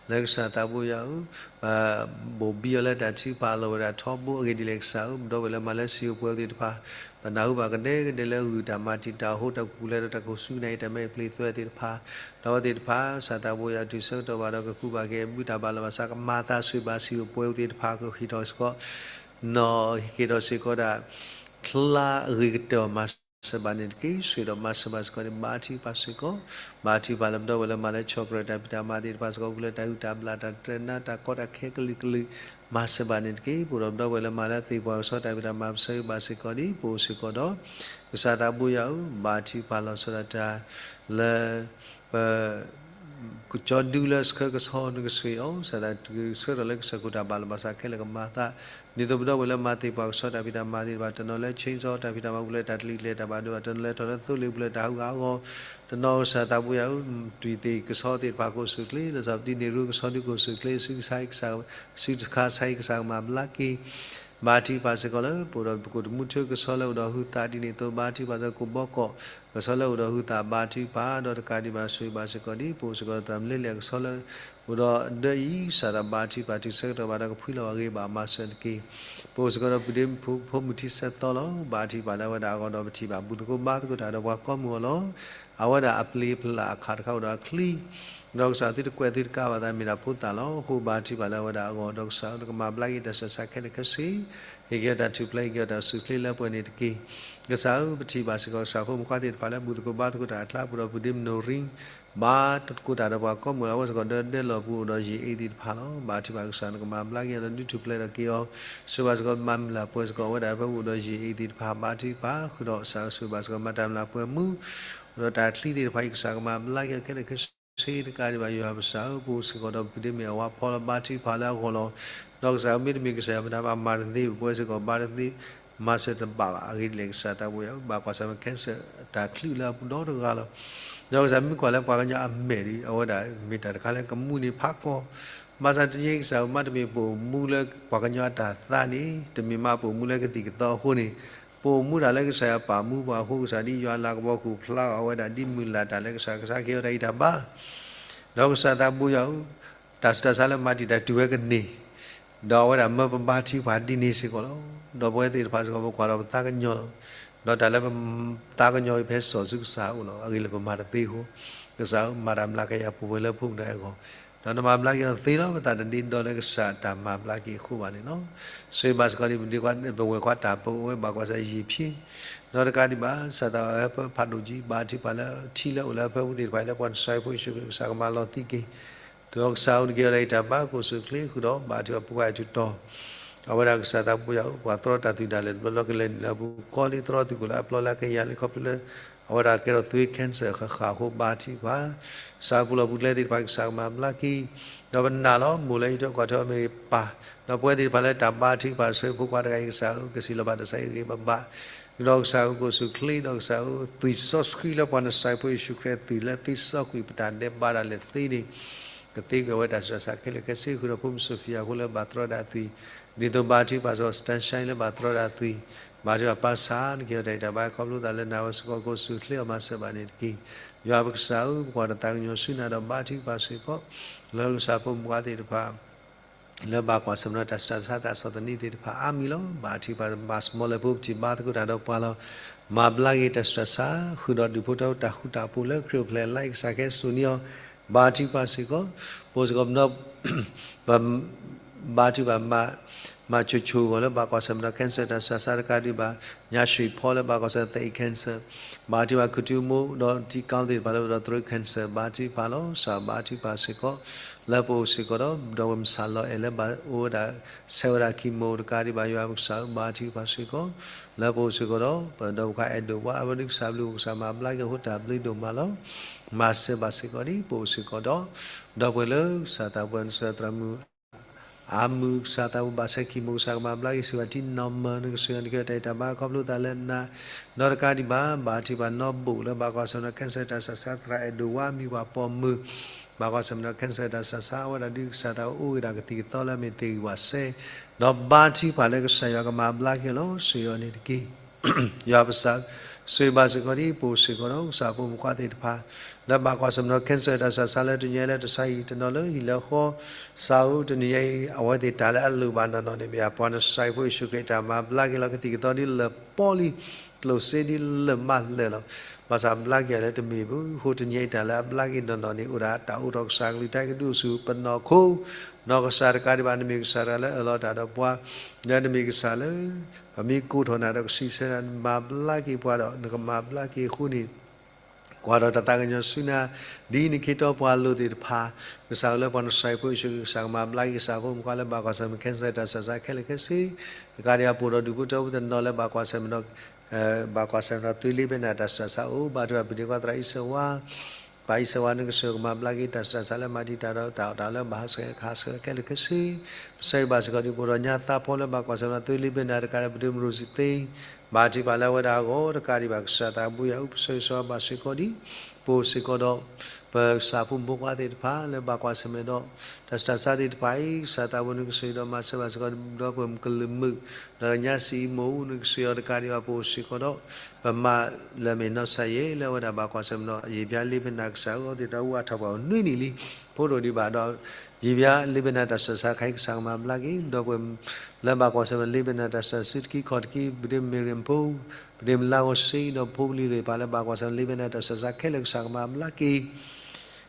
လၢကစၢ်သးဘိယွၤဧၢ, ဘိၣ်ဘံအီၤလၢတၢ်ထုကဖၣ်အလီၢ်အိၣ်ဝဲဒၣ်ထီဘိအဂ့ၢ်ဒ်လဲၣ်ကစၢ်ဧၢ, ပဒီပုၢ်ဝဲၢ်လၢမၤလၢစံာ်အိၣ်ပှဲၤသ့ၣ်တဖၣ် ပနၢ်ဟူဘၣ်ကဒဲကဒဲလၢဂုၢ်တၢ်မၤတံာ်တာ်အဃိ တၢ်ကူၣ်လဲၤဒီးတၢ်ကူၣ်ဆူၣ်န့ၣ် တၢ်မဲာ်ပျံၤသွဲသ့ၣ်တဖၣ်, ဒီးအဝဲသ့ၣ်တဖၣ် ကစၢ်သးဘိယွၤတုၤဆၢကတီၢ်ဘၣ်ဒီးကကူးဘၣ်က့ၤ ဘုတၢ်ဘၣ်လီၤဘၣ်စး ကမၤသးဆိၣ်ဂ့ၤဘၣ်စံာ်အိၣ်ပှဲၤသ့ၣ်တဖၣ် ကဟ့ၣ်ထီၣ်စ့ၢ်ကီး နီၢ်ဟ့ၣ်က့ၤထီၣ်စ့ၢ်ကီးဒၣ် ချါအဂ့ၤကတၢၢ်မၤစၢၤဘၣ်န့ၣ်တက့ၢ်. ဆိၣ်ဂ့ၤဒီးမၤစၢၤဘၣ်စ့ၢ်ကီးန့ၣ် ဘါထုကဖၣ်စ့ၢ်ကီး, ဘါထုကဖၣ်လၢပဒီပုၢ်ဝဲၢ်လၢမၤလၢဆီၣ်ပြၢၤတၢ်ဖံးတၢ်မၤသ့ၣ်တဖၣ်စ့ၢ်ကီး ပူၤလၢတၢ်ဟုၣ်တၢ်ဘျၣ်တၢ်တြဲၤနါတၢ်ကီတၢ်ခဲကလုာ်ကလုာ် မၤစၢၤဘၣ်န့ၣ်တက့ၢ်. ပဒီပုၢ်ဝဲၢ်လၢမၤလၢသ့ၣ်ပှၢ်ကဆီတၢ်ဖံးတၢ်မၤ ပဆၢဂ့ၤဘၣ်စ့ၢ်ကီးန့ၣ် ပအိၣ်စ့ၢ်ကီးဒီး ကစၢ်သးဘိယွၤဧၢ, ဘါထုကဖၣ်လီၤဆီဒၣ်တၢ် လၢ ပ ကကၠီဒုလၢဆှၢကဆီ နကဆိၣ်ဂ့ၤအီၤ, ကစၢ်သးဆှၢထီၣ်လၢကစၢ်ခိၣ်တၢ်ဘၣ်လီၤဘၣ်စးခဲလၢာ်ကမၤသး, ဒ်သိးပဒီပုၢ်ဝဲၢ်လၢမၤသ့ၣ်ပှၢ်ကဆီတၢ်ဖံးတၢ်မၤသ့ၣ်တဖၣ် တနီၤလၢ chainsaw တၢ်ဖံးတၢ်မၤပူၤလၢတၢ်တလံၤကျဲၤတၢ်ဘၣ်ဒိဘၣ် တနီၤလၢထီၣ်လၢသိလ့ၣ်ပူၤလၢတၢ်ဟးဂူာ်ဟးဂီၤ, တနီၤကစၢ်သးဘိယွၤဧၢ, တွံၢ်သ့ၣ်ကဆီသ့ၣ်တဖၣ်ကအိၣ်ဆူၣ်ချ့, လၢစီၤပဒံနံၤရူကဆီဒုကအိၣ်ဆူၣ်ချ့, ဆူကဆါဟံၣ်ကစၢ် ဆူတခါဆါဟံၣ်ကစၢ်ကမၤဘျါက့ၤ ဘါထုကဖၣ်စ့ၢ်ကီးလၢ ပအိၣ်ဒီးပကိးတမူထၢကဆီလၢအိၣ်ဒီးဟုသးဒ်န့ၣ်အသိး ဘါထုကဖၣ်စ့ၢ်ကီး ကိးဘီကီး ကဆီလၢအိၣ်ဒီးဟုသးဘါထုကဖၣ် ဒီးတကးဒံးဘၣ်ဆိၣ်ဂ့ၤဘၣ်စ့ၢ်ကီးဒ် ပအိၣ်စ့ၢ်ကီးဒီးသရၣ်မုၣ်လ့လ့ၣ်အကဆီလၢ အိၣ်ဒီးဒၢအံၤ ကစၢ်သးဘါထုကဖၣ်တုၤဆၢကတီၢ်ဘၣ်ဒီးကဖှံလီၤအဂ့ၤဘၣ်မၤစၢၤတက့ၢ်. ပအိၣ်စ့ၢ်ကီးဒီးပုၢ်ဒ့ဖိမုၣ်ထံဆၢသီလီၤ. ဘါထုကဖၣ်လၢအဝဲဒၣ်အဂီၢ်ဒီးပထံၣ်ဘၣ် ဘူၣ်သကိးဘါသကိးတၢ်ဒီးပှၤကိးမုၢ်အီၤလီၤ. အဝဲဒၣ်အပျ့ၤအဖျးအခးတခါအိၣ်ဒီးအချံ ဒီးကစၢ်သုတကွဲးသုတကးဘၣ်သးမ့ၢ်ဒၣ်ဖိသၣ်လီၤ. အဃိဘါထုကဖၣ်လၢအဝဲဒၣ်အဂီၢ် ဒီးကစၢ်ဧၢ နကမၤဘျါက့ၤတၢ်ဆူးတၢ်ဆါခဲလၢာ်ခဲဆ့, ဟ့ၣ်က့ၤအီၤတၢ်ထူၣ်ဖျဲး ဟ့ၣ်က့ၤအီၤတၢ်ဆူးတၢ်ဆါခဲလၢာ်ခဲဆ့န့ၣ်တက့ၢ်. ကစၢ်ဧၢ ပထံၣ်ဘၣ်စ့ၢ်ကီးကစၢ်ဖိမုၣ်ဖိခွါသ့ၣ်တဖၣ်လၢဘူၣ်သကိးဘါသကိးတၢ်အကျါ ပအိၣ်ဒီးပုၢ်ဒ့မနိၣ်ရံ ဘါသကိးတၢ်ဒီးပှၤကိးမုၢ်လီၤ. အဝဲစ့ၢ်ကီးဒီးဒဲလီၢ်ပူၤအိၣ်ဒီးယံာ်အ့ၣ်သ့ၣ်တဖၣ်လီၤ. ဘါထုကဖၣ်ကစၢ် နကမၤဘျါက့ၤအီၤဒီးဒုးထူၣ်ဖျဲးထီၣ်က့ၤအီၤ, ဆိၣ်ဂ့ၤဘၣ်စ့ၢ်ကီးမၤမုၢ်လၢ်ပှဲၤစ့ၢ်ကီးအဝဲဒၣ်ဖဲပအိၣ်ဒီးယံာ်အ့ၣ်သ့ၣ်တဖၣ် ဘါထုကဖၣ်ဃုာ်ဒီးကစၢ်ဧၢ ဆိၣ်ဂ့ၤဘၣ်စ့ၢ်ကီးမၤတၢ်မုၢ်လၢ်ပှဲၤမူ ဒီးတၢ်ချံသ့ၣ်တဖၣ်အံၤ ကစၢ်ကမၤဘျါက့ၤအီၤခဲလၢာ်ခဲဆ့တကးဒံးဘၣ် ယွၤပကစၢ်ဧၢ ပအိၣ်စ့ၢ်ကီးဒီးပုၢ်ဒ့မ့ၢ်အဝၤဖီလၢဘါထုကဖၣ်လၢအဂီၢ်လီၤ. ဒီးကစၢ်ဧၢ မ့တမ့ၢ်ကစၢ်ယွၤမတၤဘၣ်မၤတသ့ ပဝဲစ့ၢ်ကီးဘါတသ့ မၤစၢၤတဘၣ်ဘၣ်. အဂ့ၢ်ဒ်လဲၣ် ကစၢ်သးဘိယွၤဧၢ ဘၣ်ကွၢ်ဆၢၣ်မဲာ် cancer တၢ်ချုးလၢအပူၤဒီတဂၤလီၤ. ဒီးကစၢ်မ့ၢ်ကွၢ်လၢပှၤကညီအမဲာ်ဒီး အဝဲဒၣ်မ့ၢ်တၢ်တခါလၢကမူန့ၢ်ဖးကီ, ဘၣ်ဆၣ်တနံၤအံၤကစၢ်ဧၢ မ့တမ့ၢ်ပအိၣ်မူလၢပှၤကညီအတၢ်သးန့ၣ် တမ့ၢ်မးပအိၣ်မူလၢကသံၣ်ကသီအဃိန့ၣ် ပအိၣ်မူတၢ်လၢကစၢ်ယွၤပာ်မူပှၤအဃိ ကစၢ်ဒ်ယွၤလၤကပီၤကအိၣ်ဖျါအီၤ အဝဲဒၣ်ဒ်မုၢ်လၢ်တၢ်လၢကစၢ်ကစၢ်ကဲထီၣ်တၢ်ဂံၢ်တၢ်ဘါ ဒီးကစၢ်သးဘိယွၤဧၢ, တၢ်ဆူးတၢ်ဆါလၢမၤတံာ်တာ်တုၤဝဲကန့ၢ်, ဒီးအဝဲဒၣ်မၢပဘါထုကဖၣ်ဒ်န့ၣ်စ့ၢ်ကီးလီၤ. ဒီးပဝဲသ့ၣ်တဖၣ်စ့ၢ်ကီး ပကွၢ်ဒီးပသးကညီၤလီၤ. ဒီးတၢ်လၢပသးကညီၤအံၤ ပဟဲစိာ်ဆူကစၢ်အအိၣ်လီၤ. အဂ့ၢ်လၢပမၤတသ့အဃိ, ကစၢ်ဧၢ မၤတၢ်မျးကယၤပဝဲလၢဖိမုၣ်ဒီးအဲၣ်ဂီၢ်, ဒီးနမၤဘျါက့ၤအီၤသ့လီၤ. ပသးတဒ့ဒီလၢကစၢ်တၢ်မၤဘျါက့ၤအဃိဘၣ်န့ၣ်လီၤ. ဆိၣ်ဂ့ၤဘၣ်စ့ၢ်ကီးဒ်ပဝဲၢ်ခွါတၢ်ပဝဲဘၣ်ကွၢ်ဆၢၣ်ယံာ်ဖံး, ဒီးတကးဒံးဘၣ် ကစၢ်သးအၢပဖးဒိၣ်ကံ ဘါထုကဖၣ်လၢထံလၢအိၣ်လၢအဖၢပူၤသ့ၣ်တဖၣ်လၢပှၤနစၢ်ဖိယ့ၣ်ၡူးခရံာ် ကစၢ်ကမၤလီၤသံက့ၤ ဒီးကစၢ်ဧၢ နကဲထီၣ်တၢ်ဂံၢ်တၢ်ဘါ ကအိၣ်ဆူၣ်အိၣ်ချ့ဃုာ်ဒီး ဘါထုကဖၣ်ပှၤအံၤတုၤတီၤ, အဝဲဒၣ်ကစၢ်သးဘိယွၤဧၢ ပှၤသရီတၢ်သူၣ်ဒၣ်လဲာ်တဘျီဘျီကလဲၤနုာ်လၢအပူၤ ကီလံသရီသုးခိၣ်လၢအပျီလၢအကယၤလၢခီဖျိလၢ အဝဲဒၣ်ကဲထီၣ်သွ့ cancer ဃၣ်ဃၣ်အဃိ ဘါထုကဖၣ် ကစၢ်ပူၤလီၢ်ပူၤကျဲသ့ၣ်တဖၣ် ကစၢ်ကမၤဘျါက့ၤ, ဒီးပနာ်လီၤ မိၢ်လၢဟံးထီၣ်ကွၢ်ထီၣ်အမဲာ်ဂ့ၤပၢ်, ဒီးပဝဲသ့ၣ်တဖၣ်လၢတၢ်ဘါထုကဖၣ်ဆိၣ်ဂ့ၤဖိခွါတဂၤအံၤ ကစၢ်ဧၢ ကစံးလီၤဘၣ်တၢ်ဆါဟံၣ်ဂ့ၤဂ့ၤဘၣ်ဘၣ် ဒီးကစၢ်ဧၢ ကအိၣ်ဆူၣ်အိၣ်ချ့ ဒီးကစၢ်ဧၢ သွံၣ်စီဆှံလၢပှၤနစၢ်ဖိယ့ၣ်ၡူးခရံာ်အသွံၣ်လၢသ့စီကွံာ်ပတၢ်ဒဲးဘးဒၣ်လဲာ်သ့န့ၣ် ကသ့ကွံာ်အဝဲတၢ်ဆူးတၢ်ဆါခဲလၢာ်ခဲဆ့ ဃုာ်ဒီးဖိမုၣ်စီၤဖံယၤဖိလၢဘၣ်သရီဒၣ်အသွံၣ်, ဒ်သိးဘါထုကဖၣ်စ့ၢ်ကီး Sunshine လၢဘၣ်သရီဒၣ်အသွံၣ်, ဘါထုကဖၣ်ပၢ်ဆၣ် နကဲထီၣ်တၢ်ဂံၢ်တၢ်ဘါ ခီဖျိသးလၢနၤဝဲစ့ၢ်ကီး ကအိၣ်ဆူၣ်အိၣ်ချ့အီၤမၤစၢၤဘၣ်န့ၣ်တက့ၢ်. ယွၤပကစၢ်ဧၢ ပကွၢ်တၢ်သးကညီၤဆူနၤဒီးဘါထုကဖၣ်စ့ၢ်ကီး လၢကစၢ်ဖိမုၣ်ဖိခွါသ့ၣ်တဖၣ် လၢဘၣ်ကွၢ်ဆၢၣ်မဲာ်ဒီးတၢ်ဆူးတၢ်ဆါတၢ်ဆီၣ်သနံးသ့ၣ်တဖၣ်အါမံၤလီၤ. ဘါထုကဖၣ်မၤစမီလၢဖိပထံၣ်ဘါသကိးတၢ်ဒီးပှၤလီၤ. မၤဘျါက့ၤတၢ်ဆူးတၢ်ဆါ ဃုာ်ဒီးဒုးဖိထၢတၢ်ဃူတၢ်ဖိးလၢခရံာ်အိၣ်ဖျဲၣ်လၢကစၢ်ကဟဲစိာ်န့ၢ်အီၤ ဘါထုကဖၣ်စ့ၢ်ကီး, ပအိၣ်စ့ၢ်ကီးပနီၢ် ဘါထုကဖၣ်မၤ မၤဆိဆိဂီၤလၢဘၣ်ကွၢ်ဆၢၣ်မဲာ်ဒီး cancer တၢ်ဆူးတၢ်ဆါတကးဒံးဘၣ်, ညၣ်ရွှ့ၣ်ဖီလၢဘၣ်ကွၢ်ဆၢၣ်မဲာ် သအ့ၣ် cancer, ဘၣ်ထံၣ်ဘၣ် ခူၣ်ထံမိၢ်ဒီးထံကီၢ်သ့ၣ်တဖၣ်လၢအိၣ်ဒီး throat cancer ဘၣ်ထံၣ်ဘၣ်လီၤ. ကစၢ်ဘၣ်ထံၣ်ဘၣ်စ့ၢ်ကီး လၢပအိၣ်စ့ၢ်ကီးဒီး ဒီပုၢ်ဝဲၢ်မုၣ်ဆၣ်လီၤအဲၣ်လၢဘၣ်အိၣ်ဝဲဒၣ် ဆဲးဝဲဒၣ် chemo တကးဒံးဘၣ် ယွၤပကစၢ်ဧၢ ဘၣ်ထံၣ်ဘၣ်စ့ၢ်ကီး လၢပအိၣ်စ့ၢ်ကီးဒီး ပဒီပုၢ်ဝဲၢ်အဲၣ်ဒိးဝဲ အဝဲဒၣ်ကစၢ်ဘျုး ကစၢ်မၤဘျါက့ၤအဃိ တၢ်ဘျုးဒိၣ်မးလီၤ. မၤစၢၤဘၣ်စ့ၢ်ကီးဒ်ပအိၣ်စ့ၢ်ကီးဒီး ဒီပုၢ်ဝဲၢ်လၢကစၢ်သးပှၢ်နစၢၤသရၣ်မုၣ် အမုၢ်ကစၢ်သးပှၢ် ဘၣ်ဆဲး chemo ကစၢ်ကမၤဘျါက့ၤ စံးဘၣ်ထံနီၢ်မၢနကစၢၤ နကဲတၢ်အံၤတၢ်ဘါ ခီဖျိသးလၢနၤ ဒီးတကးဒံးဘၣ် ဘၣ်ထံၣ်ဘၣ်နီၢ်ဘိၣ်လၢဘၣ်ကွၢ်ဆၢၣ်မဲာ်ဒီး cancer တၢ်ဆူးတၢ်ဆါ သရၣ်အဲၣ်ဒိးဝဲ မံၤပှၢ်ပိာ်မုၣ် ဘၣ်ကွၢ်ဆၢၣ်မဲာ်ဒီး cancer တၢ်ဆူးတၢ်ဆါ အဝဲဒၣ်ဒ်ကစၢ်သးအိၣ်ဂ့ၤဒၣ်ကသံၣ်ကသီလၢအမ့ၢ်သ့ၣ်ဂံၢ်ဝးစဲ ဒီးဘၣ်ထံၣ်ဘၣ်လၢကစၢ်ယွၤကမၤဘျါက့ၤလီၤ စံးအီၤန့ၣ်တက့ၢ်. ယွၤပကစၢ် ဆိၣ်ဂ့ၤဘၣ်စ့ၢ်ကီးဒ်ပအိၣ်စ့ၢ်ကီးဒီး ကစၢ်ဖိမုၣ်ဖိခွါသ့ၣ်တဖၣ် လၢဘၣ်ကွၢ်ဆၢၣ်မဲာ်ဒီး cancer တၢ်ဆူးတၢ်ဆါလၢတနံၤညါအံၤ လၢတၢ်ဆါဟံၣ်တနီၤလၢဟံၣ်လၢဃီ ကစၢ်ဧၢ တနံၤညါအံၤ အဝဲသ့ၣ်တၢ်လၢအလိၣ်ဘၣ်နီၢ်နီၢ်န့ၣ် မ့ၢ်ပှၤနစၢ်ဖိယ့ၣ်ၡူးခရံာ်တၢ်မၤဘျါက့ၤလီၤ ကသံၣ်ကသီဒ်လၢာ်ပီလံ ကျိၣ်စ့ဒ်လၢာ်မးလၢာ်လီၤ. ဘၣ်ဆၣ်ဘျါက့ၤအီၤလၢတမ့ၢ်ဘၣ် အဃိတနံၤညါအံၤတၢ်လၢအဘျါက့ၤနီၢ်နီၢ်န့ၣ် အိၣ်ဒၣ်တၢ်အိးထီၣ်ကစၢ်ကလုၢ်ကထါကဒုးအိၣ်ဆူပနီၢ်ခိ နီၢ်ကစၢ်တကးဒံးဘၣ် နမ့ၢ်ကစၢ်တဂၤလၢအၢၣ်လီၤတၢ်ဒီးပှၤ လၢနမ့ၢ်ကစၢ်လၢ ပမ့ၢ်ကိးထီၣ်နၤဒီးကဆံးဆၢနၤ နမၤဘျါက့ၤပှၤဒီး နကမၤဘျါက့ၤအဃိန့ၣ် ကွၢ်ဒီးတၢ်သးကညီၤဆူနၤ ဒ်နခ့တီပှၤလိၤသ့ၣ်တဖၣ် ကစၢ်ဧၢ လၢပှၤနစၢ်ဖိယ့ၣ်ၡူးခရံာ် ကစၢ်ကမၤဘျါက့ၤကစၢ်ဖိမုၣ်ဖိခွါလၢဘၣ်ကွၢ်ဆၢၣ်မဲာ် cancer တၢ်ဆူးတၢ်ဆါခဲလၢာ်ခဲဆ့ တကးဒံးဘၣ် ပအိၣ်ဒီးဒူၣ်ဖိထၢဖိတနီၤလၢဘၣ်ကွၢ်ဆၢၣ်မဲာ်ဒီး ဘၣ်ကွၢ်ဆၢၣ်မဲာ်ဒီး သွေးလေးပင်နာ တၢ်ဆူးတၢ်ဆါအိၣ် ဘါထုကဖၣ်ပဒ့ကွၢ်သရၣ်အံၤစၢၤဝါ ပၢ်အံၤစၢၤဝါ နကစၢ်ကမၤဘျါက့ၤတၢ်ဆူးတၢ်ဆါလၢမၤတံာ်တာ်ဒီးတၢ်အီၣ်တၢ်အီလၢဘၣ်ဟးဆှဲးခးဆှဲးခဲလၢာ်ခဲဆ့ ပဆၢဂ့ၤဘၣ်စ့ၢ်ကီးဒ်ပအိၣ်ဒီးညါသးဖီလၢဘၣ်ကွၢ်ဆၢၣ်မဲာ်ဒီး သွေးလေးပင်နာ တကးဒံး ပဒ့မရူစံသ့ ဘၣ်ထံၣ်ဘၣ်လၢအဝဲဒၣ်အဂီၢ်တကးဒံးဘၣ် ကစၢ်သးဘိယွၤဧၢ ပဆၢဂ့ၤဆၢဝါဘၣ်စ့ၢ်ကီးဒ် ပအိၣ်စ့ၢ်ကီးဒီး ပကစၢ်ဖိမုၣ်ဖိခွါသ့ၣ်တဖၣ်လၢဘၣ်ကွၢ်ဆၢၣ်မဲာ်ဒီး တၢ်ဆူးတၢ်ဆါသ့ၣ်တဖၣ်အံၤ ကစၢ်သးဘိနကစၢ်ဒီး မၤစၢၤဘၣ်စ့ၢ်ကီးဒီးပှၤကလုာ်မုာ် ဒီးညါစံးအံၤမိၢ်အူနကစၢ်ဒီးတကးဒံးဘၣ် ပအိၣ်စ့ၢ်ကီးဒီး ပမၤလၢမ့ၢ်နီၢ်ကစၢ်ယဲၢ်လၢအဝဲဒၣ်ဘၣ်ကွၢ်ဆၢၣ်မဲာ်ဒီး ယံာ်ဘျါလေးပင်နာ ကစၢ်ဧၢ အဝဲသ့ၣ်တၢ်အူအထီၣ်ပှၤအိၣ်နွံနံၣ်လံ ဖိဒိၣ်ဒံးဘၣ်ဒီး ယံာ်ဘျါလေးပင်နာ တၢ်ဆူးတၢ်ဆါခဲအံၤ ကစၢ်ကမၤဘျါက့ၤ ဒီးပှၤလၢဘၣ်ကွၢ်ဆၢၣ်မဲာ် လေးပင်နာ တၢ်ဆူးတၢ်ဆါ စုတကံခီၣ်တကံ ပဒ့မ့ၢ်ရ့ၣ်ဖိ ပဒ့မ့ၢ်လါဂီၤစ့ဒီး ဖိပလံၤသ့ၣ်တဖၣ်လၢဘၣ်ကွၢ်ဆၢၣ်မဲာ် လေးပင်နာ တၢ်ဆူးတၢ်ဆါခဲလၢာ် ကစၢ်ကမၤဘျါက့ၤ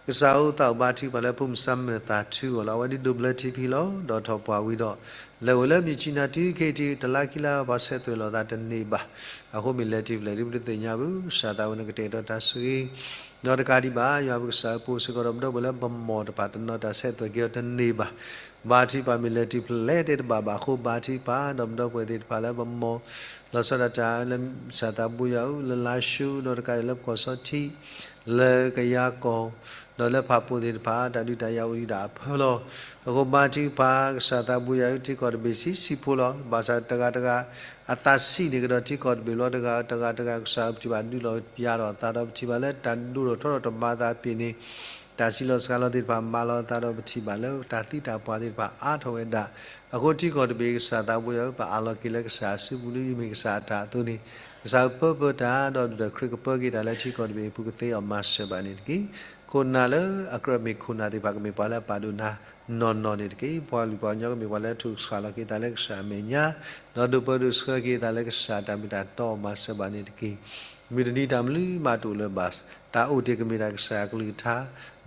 ကစၢ်ဧၢ သးအိၣ်ဘါထုကဖၣ်လၢဖိမုၣ်စၢ်မုၢ်သးထူအီၤလီၤ. အဝဲဒၣ်ဒိးဘျၢထံဖံလီၤ. ဒီးထီၣ်ပှၢ်ဝံၤဒီး လဲၤအိၣ်လၢမၠံးကၠံနၤ တုၤခဲအံၤ တလါခံလါ ပှၤဆဲးသွဲၣ်လိာ်သးတန့ၢ်ဘၣ်. အဃိမ့ၢ်လဲၤတုၤဖဲလဲၣ်ဒ်ပတသ့ၣ်ညါဘၣ်. ကစၢ်သးဝဲန့ၣ်ကတဲာ်ကတီၤတၢ်ဆိၣ်ဂ့ၤ ဒီးတကးဒံးဘၣ် ယွၤပကစၢ်ဧၢ ပအိၣ်စ့ၢ်ကီးဒီး ပဒီပုၢ်ဝဲၢ်လၢပမီၢ်တဖၣ်တနီၤ တၢ်ဆဲးသွဲၣ်က့ၤအီၤတန့ၢ်ဘၣ်. ဘါထုကဖၣ် မ့ၢ်လဲၤတုၤဖဲလဲၣ်တဲတဘၣ်ဘၣ်အဃိ ဘါထုကဖၣ် ဒီးပဒီပုၢ်ဝဲၢ်သ့ၣ်တဖၣ်လၢပမီၢ် လီၤဆီဒၣ်တၢ်လၢ ကစၢ်သးဘိယွၤဧၢ လၢလါၡိ ဒီးတကးဒံးလၢပကီၢ်စီထံ လၢကယၤကီၢ် ဒီးလၢဖးပိာ်သ့ၣ်တဖၣ် တၢ်ဒုးတၢ်ယၤအိၣ်ဒံးဒၣ်အဖၢလီၤ. အဃိဘါထုကဖၣ် ကစၢ်သးဘိယွၤဧၢ ထံကီၢ်တဘ့ၣ်ဆံးဆံးဖိလီၤ. ဘၣ်ဆၣ်တဂၤတဂၤ အသးဆံးန့ၢ်ကဒီးထံကီၢ်တဘ့ၣ်လီၤ. တဂၤတဂၤ ကစၢ်ပထံၣ်ဘၣ်ဒုးလီၤပျၢ်ထီၣ်အသးဒီး ပထံၣ်ဘၣ်လၢတၢ်ဒိၣ်ထီၣ်ထီထီၣ်တမၤသးပ့ၤန့ၣ် တၢ်စံးလီၤစှၤလီၤသ့ၣ်တဖၣ် မၤလီၤအသးဒီး ပထံၣ်ဘၣ်လၢတၢ်သံတၢ်ပှၢ်သ့ၣ်တဖၣ်အါထီၣ်ဝဲဒၣ်. အဃိထံကီၢ်တဘ့ၣ် ကစၢ်သးဘိယွၤဧၢ ပအးလီၤက့ၤလၢကစၢ်အစုပူၤ ဒ်ယမ့ၢ်ကစၢ်အတၢ်အသိးန့ၣ် ကစၢ်ဧၢပၢပၢတၢ် ဒီးဒုးဒီးခရံာ်ကပၢက့ၤတၢ်လၢထံကီၢ်တဘ့ၣ်အပူၤ ကသ့အီၤမၤစၢၤဘၣ်န့ၣ်တက့ၢ်. ခိၣ်နၢ်လၢအကြၢးမ့ၢ်ခိၣ်နၢ်သ့ၣ်တဖၣ် ကမ့ၢ်ပှၤလၢအပာ်ဒိၣ်နၤနီၢ်နီၢ်န့ၣ်တက့ၢ်. ပှၤလုၢ်ပှၤကညီ ကမ့ၢ်ပှၤလၢအထုးကဆှၣ်လီၤက့ၤသးလၢကစၢ်အမဲာ်ညါ ဒီးဒိးပၢဒိးဆှၢက့ၤသးလၢကစၢ်တၢ်မ့ၢ်တၢ်တီအီၤ မၤစၢၤဘၣ်န့ၣ်တက့ၢ်. မုၢ်တနံၤတၢ်မနုၤမးတအိၣ်လၢၤဘၣ်. တၢ်အိၣ်တ့ၢ်ကမ့ၢ်ဒၣ်ကစၢ်အကလုၢ်ကထါ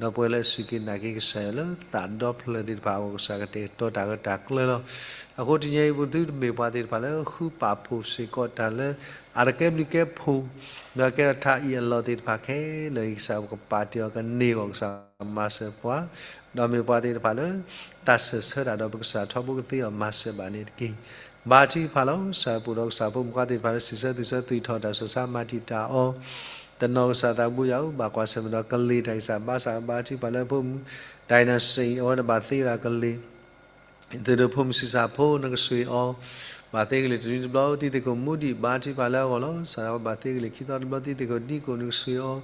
ဒီးပဝဲလၢအစူၢ်က့ၤနာ်က့ၤကစၢ်ယွၤလၢသးဒီဖျၢၣ်သ့ၣ်တဖၣ်အဂီၢ် ကစၢ်ကတဲာ်ကတီၤတၢ်ဂၢၢ်တၢ်ကျၢၤလီၤ. အဃိတနံၤအံၤ ပသုတမ့ၢ်ပှၤသ့ၣ်တဖၣ်လၢဃုပာ်ဖှိၣ်စ့ၢ်ကီးတၢ်လၢ အတကဲဘျုးကဲဖှိၣ် ဒီးကဲထီၣ်ထးအံၤအလီၢ်သ့ၣ်တဖၣ်ခဲလၢာ်အံၤ ကစၢ်ပကပာ်တ့ၢ်အီၤကန့ၢ်အဂီၢ် ကစၢ်မၤစၢၤပှၤ ဒီးမ့ၢ်ပှၤသ့ၣ်တဖၣ်လၢ တၢ်စၢၢ်ဆၢတၢ်ဒီးပကစၢ်ထီဘိ ကသ့အီၤမၤစၢၤဘၣ်န့ၣ်တက့ၢ်. ဘါထုကဖၣ်လီၤ. ကစၢ်ပူၤဒီးကစၢ်ဖိမုၣ်ဖိခွါသ့ၣ်တဖၣ်လၢ စံးဆၢသူၣ်ဆၢသူၣ်ထီၣ်တၢ်ဆူးတၢ်ဆါ မၤတံာ်တာ်အီၤ တနီၤ ကစၢ်သးဘိယွၤဧၢ ဘၣ်ကွၢ်ဆၢၣ်မဲာ်ဒီးကလံၤတၢ်ဂံၢ်စၢ်ဘါစၢ် ဘါထုကဖၣ်လၢဖိမုၣ် ဒိးနစံး အဝဲန့ၣ်ဘၣ်သ့ဝဲဒၣ်ကလံၤ သုးဒိၣ်ဖိမုၣ်ဆံးစၢ်ဖိ နကဆှ့ၣ်အီၤ ဘၣ်သ့ကလံၤတနွံတဘျီ တံၤသကိးမူဒံး ဘါထုကဖၣ်လၢအဂီၢ်လီၤ. စၢ်ဘၣ်သ့ကလံၤခံသီတဘျီ တံၤသကိးဒံကိး နကဆှ့ၣ်အီၤ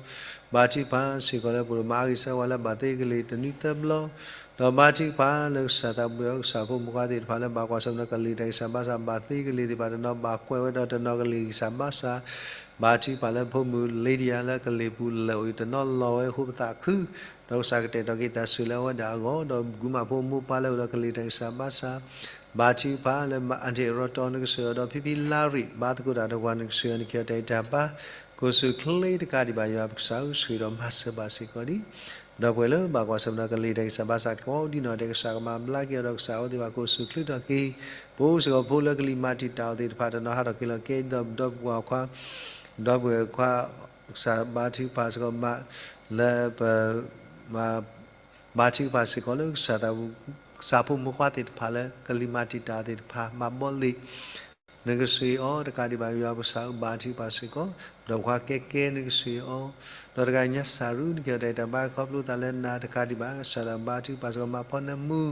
ဘါထုကဖၣ် စ့ၢ်ကီးလၢပဒိၣ်မၤအါဂ့ၤဆၢဝါလၢ ဘၣ်သ့ကလံၤတနွံသၢဘျီ ဒီးဘါထုကဖၣ်လၢကစၢ်သးဘိယွၤ ကစၢ်ဖိမုၣ်ဖိခွါသ့ၣ်တဖၣ်လၢဘၣ်ကွၢ်ဆၢၣ်မဲာ်ဒီးကလံၤတၢ်ဂံၢ်စၢ်ဘါစၢ် ဘၣ်သ့ကလံၤသ့ၣ်တဖၣ်တနီၤ ဘၣ်ကွဲးဝဲဒီးတနီၤကလံၤဂံၢ်စၢ်ဘါစၢ် ဘါထုကဖၣ်လၢဖိမုၣ် Lydia လၢကလံၤပူၤလၢာ်အိၣ်အံၤ တနီၤလီၤဝဲအဃိပသးခု ဒီးကစၢ်ကတဲာ်ကတီၤက့ၤတၢ်ဆိၣ်ဂ့ၤလၢအဝဲဒၣ်အဂီၢ် ဒီးဂုာ်မးဖိမုၣ်ဖိခွါလၢအိၣ်ဒီးကလံၤတၢ်ဂံၢ်စၢ်ဘါစၢ် ဘါထုကဖၣ်လၢ Aunty Roto နကဆှ့ၣ်အီၤဒီး ဖံဖံလါရံၣ် ဘါသကိးတၢ်ဒီးပှၤ နကဆှ့ၣ်အီၤ နကဲထီၣ်တၢ်အံၤတၢ်ဘါ ကိးဆူၣ်ချ့တကးဒံးဘၣ် ယွၤပကစၢ်ဧၢ ဆှ့ၣ်ဒီးမၤစၢၤဘၣ်စ့ၢ်ကီးဒံး ဒီပုၢ်ဝဲၢ်လၢဘၣ်ကွၢ်ဆၢၣ်မဲာ်ဒီးကလံၤတၢ်ဂံၢ်စၢ်ဘါစၢ်ကိးဒံနီၢ်ဂၤဒဲး ကစၢ်ကမၤဘျါက့ၤအီၤဒီးကစၢ်အဝဲသ့ၣ်ဘၣ်ကအိၣ်ဆူၣ်ချ့ထီၣ်က့ၤ, ပအိၣ်စ့ၢ်ကီးဖိလၢကလံၤမၤတံာ်တာ်အီၤသ့ၣ်တဖၣ် တနီၤဟးထီၣ်က့ၤလီၤကဲဒီးဒီပုၢ်ဝဲၢ်ခွါ, ဒီပုၢ်ဝဲၢ်ခွါ, ကစၢ်ဘါထုကဖၣ်စ့ၢ်ကီးမး, လၢပ ဘါထုကဖၣ်စ့ၢ်ကီးလၢကစၢ်သး, ကစၢ်ဖိမုၣ်ဖိခွါသ့ၣ်တဖၣ်လၢကလံၤမၤတံာ်တာ်အီၤသ့ၣ်တဖၣ် မၤဘီလ့ၣ် နကဆှ့အီၤတကးဒံးဘၣ် ယွၤပကစၢ်ဧၢ ဘါထုကဖၣ်စ့ၢ်ကီး ဒီပုၢ်ဝဲၢ်ခွါကဲကဲနကဆှ့အီၤ, ဒီးတဂၤညါစၢ်ရူ နကဲထီၣ်တၢ်အံးတၢ်ဘါခီဖျိသးလၢနၤတကးဒံးဘၣ် ကစၢ်သးဘါထုကဖၣ်စ့ၢ်ကီး မၤဖီနၢမူ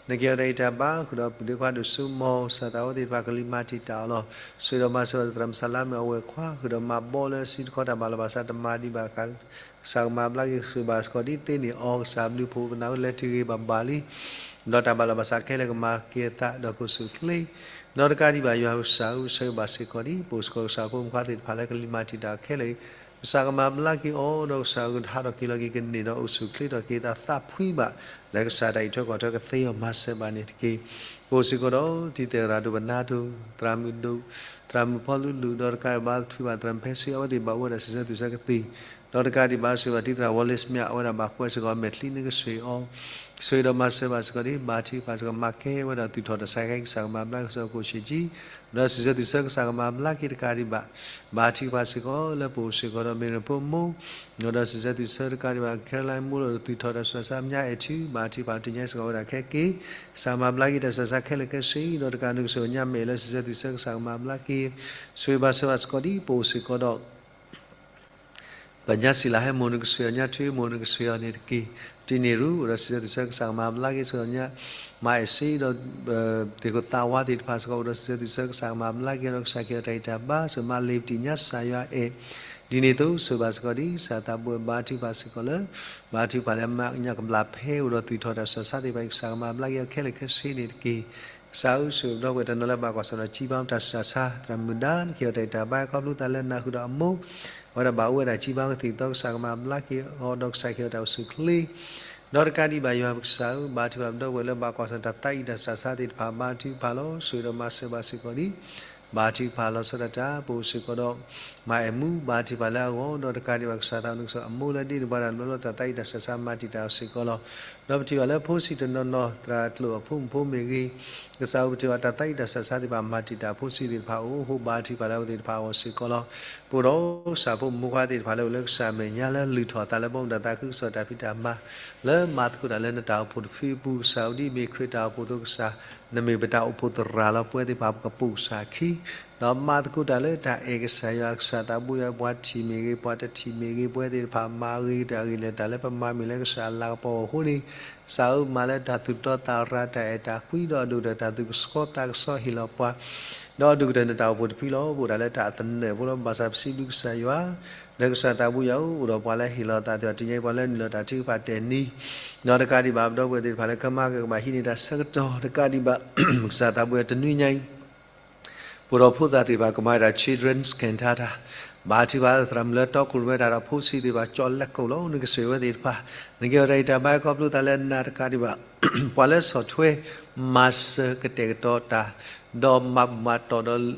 နကဲထီၣ်တၢ်အံးတၢ်ဘါဃုာ်ဒီးပုၢ်ဒ့ခွါဒိၣ်စိမီၤ ကစၢ်သးဝဲသ့ၣ်တဖၣ်ကလံၤမၤတံာ်တာ်အီၤလီၤ. ဆှ့ဒီးမၤစၢၤဘၣ်သရၣ်မုၣ်စၢ်လါမ့ၢ်အဝဲၢ်ခွါ ဃုာ်ဒီးမၤဘီလၢစုတခီတၢ်ဘၣ်လီၤဘၣ်စးတမၤဒံးဘၣ် ကစၢ်ကမၤဘျါက့ၤ ဆှ့ဘၣ်စ့ၢ်ကီးဒ်သ့န့ၣ်အီၤ ကစၢ်ဘျုးဖှိၣ်ပနၢ်ဟူလဲၤတုၤဂ့ၤဘၣ်ဘၣ်လံ ဒီးတၢ်ဘၣ်လီၤဘၣ်စးခဲလၢာ်ကမၤက့ၤအသး ဒီးကအိၣ်ဆူၣ်ချ့ ဒီးတကးဒံးဘၣ် ယွၤပကစၢ်ဧၢ ဆှ့ဘၣ်စ့ၢ်ကီးဒ် ပအိၣ်စ့ၢ်ကီးကစၢ်ဖိမုၣ်ခွါသ့ၣ်တဖၣ်လၢကလံၤမၤတံာ်တာ်ခဲလၢာ်အံၤ ကစၢ်ကမၤဘျါက့ၤအီၤ ဒီးကစၢ်ကဟးထီၣ်က့ၤလီၤက့ၤကန့ၢ်ဒီးအိၣ်ဆူၣ်ချ့ထီၣ်က့ၤသးသးဖှံဘၣ် လၢကစၢ်တၢ်အံးထွဲကွၢ်ထွဲကသ့အီၤမၤစၢၤဘၣ်န့ၣ်တက့ၢ်. ပအိၣ်စ့ၢ်ကီးဒီး တံၤသကိးသရၣ်ဒိၣ်ပနၢ်ဒိၣ် သရၣ်မုၣ်ဒိၣ် သရၣ်မုၣ်ဖီလူလူ ဒီးတကးဒံးဘၣ်ဘါထုကဖၣ်သရၣ်မုၣ်ဖဲဆ့ အဝဲသ့ၣ်ဘၣ်အိၣ်ဝဲဒၣ်စံးဆၢသူၣ်ဆၢကသ့ၣ် ဒီးတကးဒံးဘၣ် ဆှ့ဘၣ်တံၤသရၣ်ဝီလ့ၣ်မၠး အဝဲဒၣ်ဘၣ်ကွဲးစ့ၢ်ကီးမဲာ်ချံ နကဆှ့အီၤ ဆှ့ဒီးမၤစၢၤဘၣ်စ့ၢ်ကီးဒ် ဘါထုကဖၣ်စ့ၢ်ကီး မၤကဲဝဲဒၣ်သူၣ်ထီၣ်တၢ်ဆါခဲ ကစၢ်ကမၤဘျါက့ၤ ကစၢ်ကအိၣ်ဆူၣ်ဆ့ ဒီးစံးဆၢသူၣ်ဆၢကစၢ်ကမၤဘျါက့ၤတကးဒံးဘၣ် ဘါထုကဖၣ်စ့ၢ်ကီးလၢပအိၣ်စ့ၢ်ကီးဒီး မ့ၢ်ရဖိမိၢ် ဒီးစံးဆၢသူၣ်ဆၢတကးဒံးဘၣ် ခဲလၢမိၢ်ဒီးသူၣ်ထီၣ်တၢ်ဆူးတၢ်ဆါ မၠါအဲၣ်ထူ ဘါထုကဖၣ်တနံၤညါစ့ၢ်ကီးဝဲဒၣ်ခဲက့ၢ် ကစၢ်မၤဘျါက့ၤတၢ်ဆူးတၢ်ဆါခဲလၢာ်ခဲဆ့ ဒီးတကးနုာ်ကစၢ်ညါမဲာ်လၢစံးဆၢသူၣ်ဆၢကစၢ်ကမၤဘျါက့ၤ ဆှ့ဘၣ်စၢၤဘၣ်စ့ၢ်ကီးဒ် ပအိၣ်စ့ၢ်ကီးဒီး ပညါစံးလၢဟဲမိၢ်နကဆှ့အီၤ ညါထွံမိၢ်နကဆှ့အီၤန့ၣ်တက့ၢ်. တံၤန့ၣ်ရူ ဒီးစံးဆၢသူၣ်ဆၢကစၢ်ကမၤဘျါက့ၤဆှ့အီၤညါ မၤအဲၣ်စ့ဒီး သ့ၣ်ခိၣ်သးဝါသ့ၣ်တဖၣ်စ့ၢ်ကီး အိၣ်ဒီးစံးဆၢသူၣ်ဆၢကစၢ်ကမၤဘျါက့ၤ ဒီးကစၢ်ကဟ့ၣ်အီၤတၢ်အံးတၢ်ဘါ ဆှ့မၤလ့ၤပတံၤညါစၢ်ယွၤအဲၣ် ဒ်န့ၣ်အသိး ဆှ့ဘၣ်စ့ၢ်ကီးဒ် ကစၢ်သးဘိယွၤဘါထုကဖၣ်စ့ၢ်ကီးလၢ ဘါထုကဖၣ်လၢအမၤညၣ်ကဘျၣ်ဖဲအိၣ်ဒီးသူၣ်ထီၣ်တၢ်ဆူးတၢ်ဆါသ့ၣ်တဖၣ်အံၤ ကစၢ်ကမၤဘျါက့ၤအီၤခဲလၢာ်ခဲဆ့န့ၣ်တက့ၢ်. ကစၢ်ဧၢ ဆှ့ဒီပုၢ်ဝဲၢ်တနီၤလၢဘၣ်ကွၢ်ဆၢၣ်ဒီး ကံဘါတၢ်ဆူးတၢ်ဆါ သရၣ်မုၣ်ဒါ နကဟ့ၣ်အီၤတၢ်အံးတၢ်ဘါခီဖျိသးလၢနၤဃုာ်ဒီးအမိၢ် အဝဲဒၣ်ဘၣ်အိၣ်ဝဲဒၣ်ကံဘါကသံၣ်ကသီ ကစၢ်ကမၤဘျါက့ၤအီၤ ဒီးကစၢ်ကဟ့ၣ်အီၤတၢ်အိၣ်ဆူၣ်ချ့ ဒီးတကးဒံးဘၣ် ယွၤပကစၢ်ဧၢ ဘါထုကဖၣ်ပဒီပုၢ်ဝဲၢ်လၢဘၣ်ကွၢ်ဆၢၣ်တၢ်သးအံးတၢ်ဆူးတၢ်ဆါသ့ၣ်တဖၣ် ဘါထုကဖၣ်လီၤ ဆှ့ဒီးမၤစၢၤဘၣ်စ့ၢ်ကီးဒ် ဘါထုကဖၣ်လီၤဆီဒၣ်တၢ် ပအိၣ်စ့ၢ်ကီးဒီး မၤအဲၣ်မူ ဘါထုကဖၣ်လၢအဂီၢ် ဒီးတကးဒံးဘၣ် ကစၢ်သးနကစၢ်အမိၢ်လၢဒ့ၣ်နပှၤတၢ်မၢလီၤ တၢ်သးအံးတၢ်ဆူးတၢ်ဆါမၤတံာ်တာ်အီၤစ့ၢ်ကီးလီၤ. ဒီးပထံၣ်ဘၣ်လၢဖိဆံးတနီၤနီၤ သရၣ်ကျိာ်အဖိမုၣ်ဖိမ့ၢ်ဂ့ၤ ကစၢ်ဧၢ ပထံၣ်ဘၣ်တၢ်သးအံးတၢ်ဆူးတၢ်ဆါသ့ၣ်တဖၣ် မၤတံာ်တာ်ဖိဆံးသ့ၣ်တဖၣ်အအိၣ် ဟိဘါထုကဖၣ်လၢအဝဲသ့ၣ်တဖၣ်အဂီၢ်စ့ၢ်ကီးလီၤ. ပအိၣ်ဒီးကစၢ်ဖိမုၣ်ဖိခွါသ့ၣ်တဖၣ်လၢအိၣ်လၢကစၢ်အမဲာ်ညါလၢလုၢ်ထီၣ်အသးလၢဘီမုၢ်တၢ်သးခုကစီၣ်တၢ်ဖံးတၢ်မၤ လၢမၤသကိးတၢ်လၢနတၢ်အိၣ်ဖှိၣ်တဖုအပူၤ ကစၢ်ဧၢ ဒ်အမ့ၢ်ခရံာ်တၢ်အိၣ်ဖှိၣ်အသိး ကစၢ် နမ့ၢ်ပတၢ်အိၣ်ဖှိၣ်သရၣ်လီၤ ပဝဲသ့ၣ်တဖၣ်ပကပိာ်ကစၢ်အခံ ဒီးမၤသကိးတၢ်လၢတၢ်အဲၣ်ကစၢ်ယွၤ ကစၢ်သးဘိယွၤ ပှၤထံၣ်မ့ၢ်ဂ့ၤ ပှၤတထံၣ်မ့ၢ်ဂ့ၤ ပဝဲသ့ၣ်တဖၣ်မၤဂ့ၤတၢ်ဂ့ၤလၢာ် တၢ်လၢပမၤမ့ၢ်လၢကစၢ်အလၤကပီၤအဃိန့ၣ် ကစၢ်ဧၢ မၤလၢတၢ်သူၣ်တီသးရၤ တၢ်အဲၣ်တၢ်ကွံ ဒီးအဒိၣ်ကတၢၢ်တၢ်သူၣ်ကဆှီသးကဆှီဟ့ၣ်လီၤပှၤ ဒီးအဒိၣ်ကတၢၢ်နတၢ်အိၣ်ဖှိၣ်တဖုလီၤ. ပအိၣ်တၢ်လၢတၢ်အသနၢၣ်ဖိလီၤ. ဘၣ်ဆၣ်ပစံးဘျုးကစၢ်ယွၤ လၢကစၢ်သးဘိယွၤဧၢ အိၣ်ဒီးပှၤလၢဟ့ၣ်လီၤအသးသ့ၣ်တဖၣ် တနံၤအံၤပှၤလၢနုာ်လီၤတၢ်ထုကဖၣ်တဲာ်နံၤ ဒီးတကးဒံးဘၣ် ပဒီပုၢ်ဝဲၢ်သ့ၣ်တဖၣ်လၢကမၤကမၣ်ဟံးန့ၢ်တၢ်ဆၢကတီၢ် တကးဒံးဘၣ် ကစၢ်သးဘိယွၤတနွံညါအံၤ ပအိၣ်ဒီးဖိသၣ်သ့ၣ်တဖၣ် ကမၤဝဲဒၣ် Children's Cantata ဘါထုကဖၣ်သရၣ်မုၣ်လၢတီခိၣ်ရိၣ်မဲတၢ်ဒီးဖိဆံးသ့ၣ်တဖၣ် ကၠီၣ်လဲၤကိာ်လီၤ နကဆှ့ဝဲသ့ၣ်တဖၣ် နကဟ့ၣ်အီၤတၢ်အံးတၢ်ဘါခီဖျိသးလၢနၤတကးဒံးဘၣ် ပှၤလၢဆီၣ်ထွဲ မၤစၢၤကတဲာ်ကတီၤတၢ် ဒီးမၤဘူၣ်မၤတီၢ်ဒီး